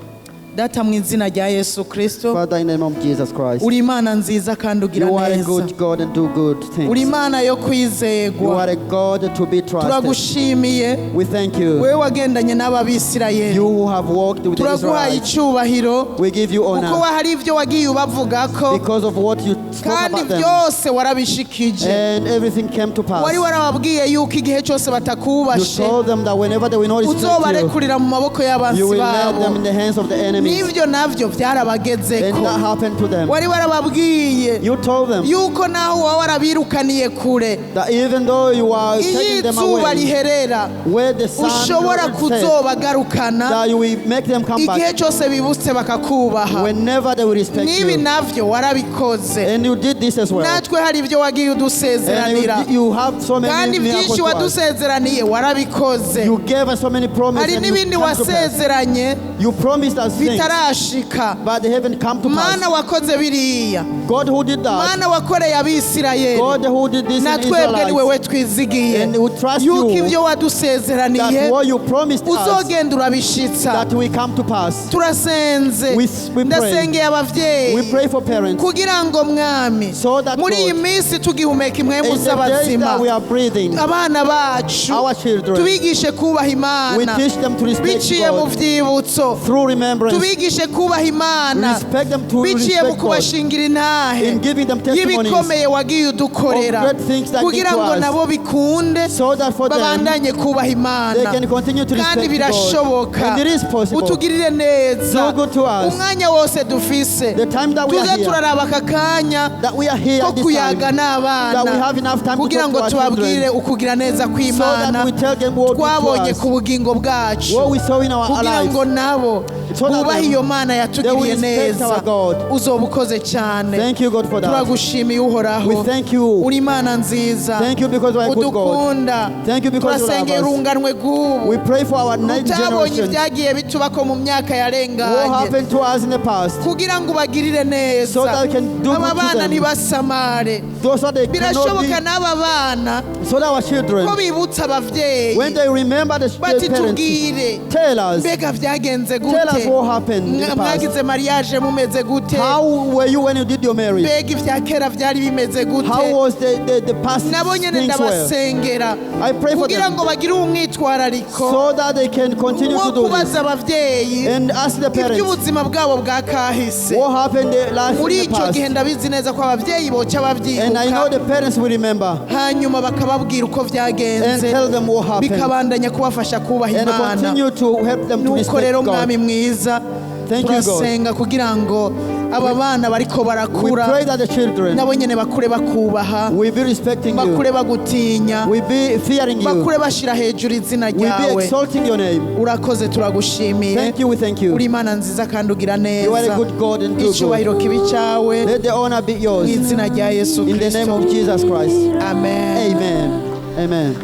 Speaker 2: Data mu izina rya Yesu Kirisito.
Speaker 3: Father, in the name of Jesus Christ,
Speaker 2: Uri Imana nziza kandi ugira
Speaker 3: you are a
Speaker 2: neza.
Speaker 3: Good God and do good
Speaker 2: Uri
Speaker 3: things.
Speaker 2: Imana yo
Speaker 3: You
Speaker 2: kwizegwa.
Speaker 3: Are a God to be trusted.
Speaker 2: Turagushimiye
Speaker 3: We thank you.
Speaker 2: wewe wagendanye n'aba Bisirayeli.
Speaker 3: You who have walked with the
Speaker 2: Turaguhaye
Speaker 3: Israelites.
Speaker 2: icyubahiro
Speaker 3: We give you
Speaker 2: kuko
Speaker 3: honor
Speaker 2: hari ibyo wagiye ubavuga ko
Speaker 3: because of what you spoke
Speaker 2: kandi
Speaker 3: about them.
Speaker 2: Byose warabishikije.
Speaker 3: And everything came to pass.
Speaker 2: Wari warababwiye yuko igihe cyose
Speaker 3: You
Speaker 2: batakubashe
Speaker 3: told them that whenever they will not respect you,
Speaker 2: uzobarekurira mu maboko y'abansi
Speaker 3: you will let them
Speaker 2: babo.
Speaker 3: In the hands of the enemies.
Speaker 2: N'ibyo nabyo byarabagezeko.
Speaker 3: And that happened to them.
Speaker 2: Wari warababwiye
Speaker 3: You told them
Speaker 2: yuko naho waba warabirukaniye kure
Speaker 3: that even though you are
Speaker 2: iyo
Speaker 3: taking them
Speaker 2: izuba
Speaker 3: away,
Speaker 2: riherera
Speaker 3: where the sun
Speaker 2: ushobora
Speaker 3: will set,
Speaker 2: kuzobagarukana
Speaker 3: that you will make them come
Speaker 2: igihe
Speaker 3: back
Speaker 2: cyose bibutse bakakubaha.
Speaker 3: Whenever they will respect
Speaker 2: N'ibi
Speaker 3: you.
Speaker 2: nabyo warabikoze.
Speaker 3: And you did this as well.
Speaker 2: Natwe hari ibyo wagiye
Speaker 3: And
Speaker 2: udusezeranira
Speaker 3: you have so many
Speaker 2: kandi
Speaker 3: miracles
Speaker 2: byinshi
Speaker 3: to us.
Speaker 2: wadusezeraniye warabikoze.
Speaker 3: You gave us so many promises
Speaker 2: Hari
Speaker 3: and you
Speaker 2: n'ibindi
Speaker 3: come to pass.
Speaker 2: wasezeranye
Speaker 3: You promised us things things,
Speaker 2: bitarashika.
Speaker 3: But they haven't come to
Speaker 2: Mana
Speaker 3: pass.
Speaker 2: wakoze biriya,
Speaker 3: God who did that,
Speaker 2: Mana wakoreye Abisirayeli,
Speaker 3: God who did this in
Speaker 2: na twebwe ni
Speaker 3: Israelites,
Speaker 2: wewe twizigiye
Speaker 3: and we trust
Speaker 2: yuko
Speaker 3: you
Speaker 2: ibyo wadusezeraniye
Speaker 3: that what you promised us,
Speaker 2: uzogenda urabishitsa.
Speaker 3: that will come to pass.
Speaker 2: Turasenze,
Speaker 3: We pray.
Speaker 2: ndasengeye abavyeyi
Speaker 3: We pray for parents
Speaker 2: kugira ngo, Mwami,
Speaker 3: so that
Speaker 2: muri iyi
Speaker 3: God,
Speaker 2: minsi tugihumeka impwemu
Speaker 3: in the days
Speaker 2: z'abazima,
Speaker 3: that we are breathing,
Speaker 2: abana bacu
Speaker 3: our children,
Speaker 2: tubigishe kubaha
Speaker 3: we
Speaker 2: Imana
Speaker 3: teach them to respect
Speaker 2: biciye mu
Speaker 3: God
Speaker 2: vyibutso,
Speaker 3: through remembrance.
Speaker 2: tubigishe kubaha Imana
Speaker 3: Respect them to
Speaker 2: biciye mu
Speaker 3: respect God
Speaker 2: kubashingira intahe
Speaker 3: in giving them testimonies
Speaker 2: y'ibikomeye wagiye udukorera,
Speaker 3: of great things that
Speaker 2: kugira
Speaker 3: did to
Speaker 2: ngo
Speaker 3: us,
Speaker 2: nabo bikunde
Speaker 3: so that for them
Speaker 2: babandanye kubaha
Speaker 3: they
Speaker 2: Imana.
Speaker 3: can continue to
Speaker 2: Kandi
Speaker 3: respect God.
Speaker 2: birashoboka.
Speaker 3: And it is possible.
Speaker 2: Utugirire neza.
Speaker 3: Do good to us.
Speaker 2: Umwanya wose dufise,
Speaker 3: The time that we are
Speaker 2: tuze
Speaker 3: here,
Speaker 2: turaraba aka kanya
Speaker 3: that we are here
Speaker 2: ko
Speaker 3: at this
Speaker 2: kuyaga
Speaker 3: time, that we
Speaker 2: n'abana
Speaker 3: have enough time to
Speaker 2: kugira
Speaker 3: talk
Speaker 2: ngo
Speaker 3: to our
Speaker 2: tubabwire
Speaker 3: children,
Speaker 2: ukugira neza
Speaker 3: so
Speaker 2: kw'Imana
Speaker 3: that we tell them what did to
Speaker 2: twabonye
Speaker 3: us,
Speaker 2: ku bugingo bwacu,
Speaker 3: what we saw in our
Speaker 2: kugira
Speaker 3: lives.
Speaker 2: ngo nabo
Speaker 3: So that
Speaker 2: bubahe
Speaker 3: them-
Speaker 2: iyo Mana
Speaker 3: they will
Speaker 2: yatugiriye
Speaker 3: respect
Speaker 2: neza.
Speaker 3: our God.
Speaker 2: Uzoba ukoze cyane.
Speaker 3: Thank you, God, for that.
Speaker 2: Turagushimiye, Uhoraho.
Speaker 3: We thank you.
Speaker 2: Uri Imana nziza.
Speaker 3: Thank you because you are a good God.
Speaker 2: Udukunda.
Speaker 3: Thank you because you love
Speaker 2: Turasengera
Speaker 3: us.
Speaker 2: urunganwe rw'ubu
Speaker 3: We pray for our next
Speaker 2: utabonye
Speaker 3: generation.
Speaker 2: ibyagiye bitubako mu myaka
Speaker 3: What
Speaker 2: yarenganye,
Speaker 3: happened to us in the past,
Speaker 2: kugira ngo ubagirire neza.
Speaker 3: so that we can do
Speaker 2: Aba
Speaker 3: good to
Speaker 2: bana
Speaker 3: them.
Speaker 2: ntibasamare.
Speaker 3: So that they cannot
Speaker 2: Birashoboka
Speaker 3: be,
Speaker 2: n'aba bana
Speaker 3: so that our children,
Speaker 2: ko bibutsa abavyeyi
Speaker 3: when they remember the
Speaker 2: bati
Speaker 3: their parents,
Speaker 2: tubwire,
Speaker 3: tell us,
Speaker 2: mbega byagenze
Speaker 3: tell us
Speaker 2: gute?
Speaker 3: what happened in the past.
Speaker 2: Mwagize mariage mumeze gute?
Speaker 3: How were you when you did your marriage?
Speaker 2: Mbega ibya kera byari bimeze
Speaker 3: How
Speaker 2: gute?
Speaker 3: was the past
Speaker 2: Nabo nyene
Speaker 3: things were?
Speaker 2: ndabasengera
Speaker 3: I pray for
Speaker 2: kugira
Speaker 3: them
Speaker 2: ngo bagire umwitwarariko
Speaker 3: so that they can continue
Speaker 2: wo
Speaker 3: to do this
Speaker 2: kubaza abavyeyi
Speaker 3: and ask the parents
Speaker 2: iby'ubuzima bwabo bwa kahise.
Speaker 3: What happened their life
Speaker 2: Muri
Speaker 3: in the
Speaker 2: icyo gihe
Speaker 3: past.
Speaker 2: ndabizi neza ko abavyeyi boca
Speaker 3: And I know
Speaker 2: babyibuka,
Speaker 3: the parents will remember
Speaker 2: hanyuma bakababwira uko
Speaker 3: and
Speaker 2: byagenze,
Speaker 3: tell them what happened
Speaker 2: bikabandanya kubafasha kubaha
Speaker 3: and
Speaker 2: Imana.
Speaker 3: Continue to help them to
Speaker 2: Nuko
Speaker 3: respect
Speaker 2: rero,
Speaker 3: God.
Speaker 2: Mwami mwiza,
Speaker 3: Thank you, God.
Speaker 2: turasenga kugira ngo aba bana bariko
Speaker 3: We
Speaker 2: barakura
Speaker 3: pray that the children
Speaker 2: nabo nyene bakure bakubaha,
Speaker 3: will be respecting you,
Speaker 2: bakure bagutinya,
Speaker 3: will be fearing you,
Speaker 2: bakure bashira hejuru izina
Speaker 3: will be
Speaker 2: ryawe.
Speaker 3: Exalting your name.
Speaker 2: Urakoze, turagushimiye.
Speaker 3: Thank you, we thank you.
Speaker 2: Uri Imana nziza kandi ugira
Speaker 3: You are a
Speaker 2: neza.
Speaker 3: good God and do good.
Speaker 2: Icyubahiro kibi cyawe
Speaker 3: Let the honor be
Speaker 2: mu
Speaker 3: yours.
Speaker 2: izina rya Yesu
Speaker 3: In the name
Speaker 2: Kristo.
Speaker 3: Of Jesus Christ.
Speaker 2: Amen.
Speaker 3: Amen. Amen.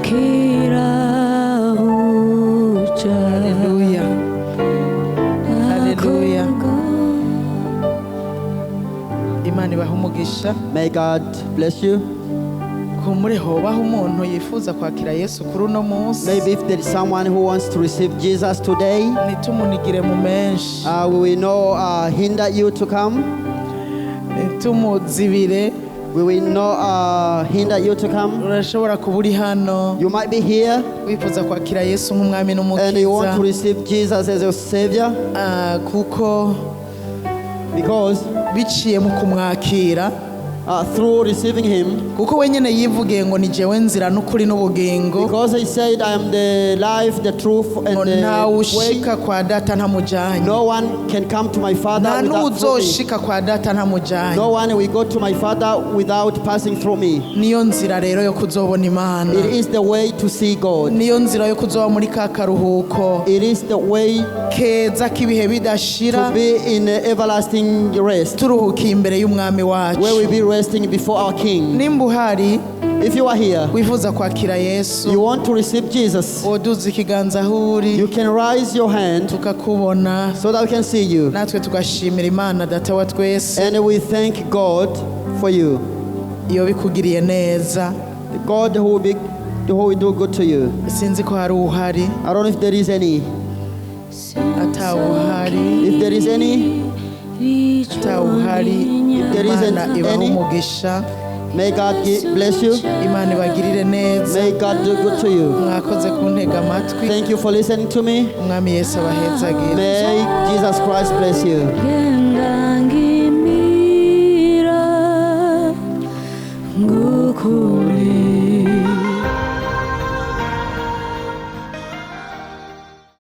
Speaker 1: Ngukulikira uja.
Speaker 2: Haleluya, haleluya. Imana ibahe umugisha.
Speaker 3: May God bless you.
Speaker 2: Kumure hobaho umuntu yifuza kwakira Yesu kuri uno munsi,
Speaker 3: Maybe if there is someone who wants to receive Jesus today,
Speaker 2: ntitumunigire mu menshi,
Speaker 3: we will not hinder you to come.
Speaker 2: ntitumuzibire.
Speaker 3: We will not hinder you to come.
Speaker 2: Urashobora kuba uri hano
Speaker 3: You might be here
Speaker 2: wifuza kwakira Yesu nk'umwami
Speaker 3: and you want
Speaker 2: n'umukiza,
Speaker 3: to receive Jesus as your Savior
Speaker 2: Ah, kuko
Speaker 3: because
Speaker 2: biciye mu kumwakira,
Speaker 3: through receiving Him,
Speaker 2: kuko wenyine yivugiye ngo ni jewe nzira n'ukuri n'ubugingo,
Speaker 3: because He said, "I am the life, the truth, and
Speaker 2: ngo
Speaker 3: the
Speaker 2: ntawe
Speaker 3: way.
Speaker 2: ushika kwa Data ntamujyanye.
Speaker 3: No one can come to my Father
Speaker 2: Nta
Speaker 3: without through me."
Speaker 2: n'uzoshika kwa Data ntamujyanye.
Speaker 3: No one will go to my Father without passing through me.
Speaker 2: Niyo nzira rero yo kuzobona Imana.
Speaker 3: It is the way to see God.
Speaker 2: Niyo nzira yo kuzoba muri ka karuhuko
Speaker 3: It is the way
Speaker 2: keza k'ibihe bidashira,
Speaker 3: to be in everlasting rest,
Speaker 2: turuhukiye imbere y'umwami wacu.
Speaker 3: Where we be resting before our King.
Speaker 2: Nimba uhari
Speaker 3: If you are here,
Speaker 2: wifuza kwakira Yesu,
Speaker 3: you want to receive Jesus,
Speaker 2: woduza ikiganza aho uri,
Speaker 3: you can raise your hand
Speaker 2: tukakubona,
Speaker 3: so that we can see you.
Speaker 2: Natwe tugashimira Imana Data wa twese
Speaker 3: And we thank God for you.
Speaker 2: Iyo bikugiriye neza.
Speaker 3: God who will do good to you.
Speaker 2: Sinzi ko hari uhari.
Speaker 3: I don't know if there is any.
Speaker 2: Atawuhari,
Speaker 3: If there is any,
Speaker 2: atawuhari,
Speaker 3: There isn't
Speaker 2: Imana ibahe
Speaker 3: any.
Speaker 2: Umugisha.
Speaker 3: May God bless you.
Speaker 2: Imana ibagirire neza.
Speaker 3: May God do good to you.
Speaker 2: Mwakoze kuntega amatwi.
Speaker 3: Thank you for listening to me.
Speaker 2: Umwami Yesu abahezagire.
Speaker 3: May Jesus Christ bless you.
Speaker 1: Ngangimira nguku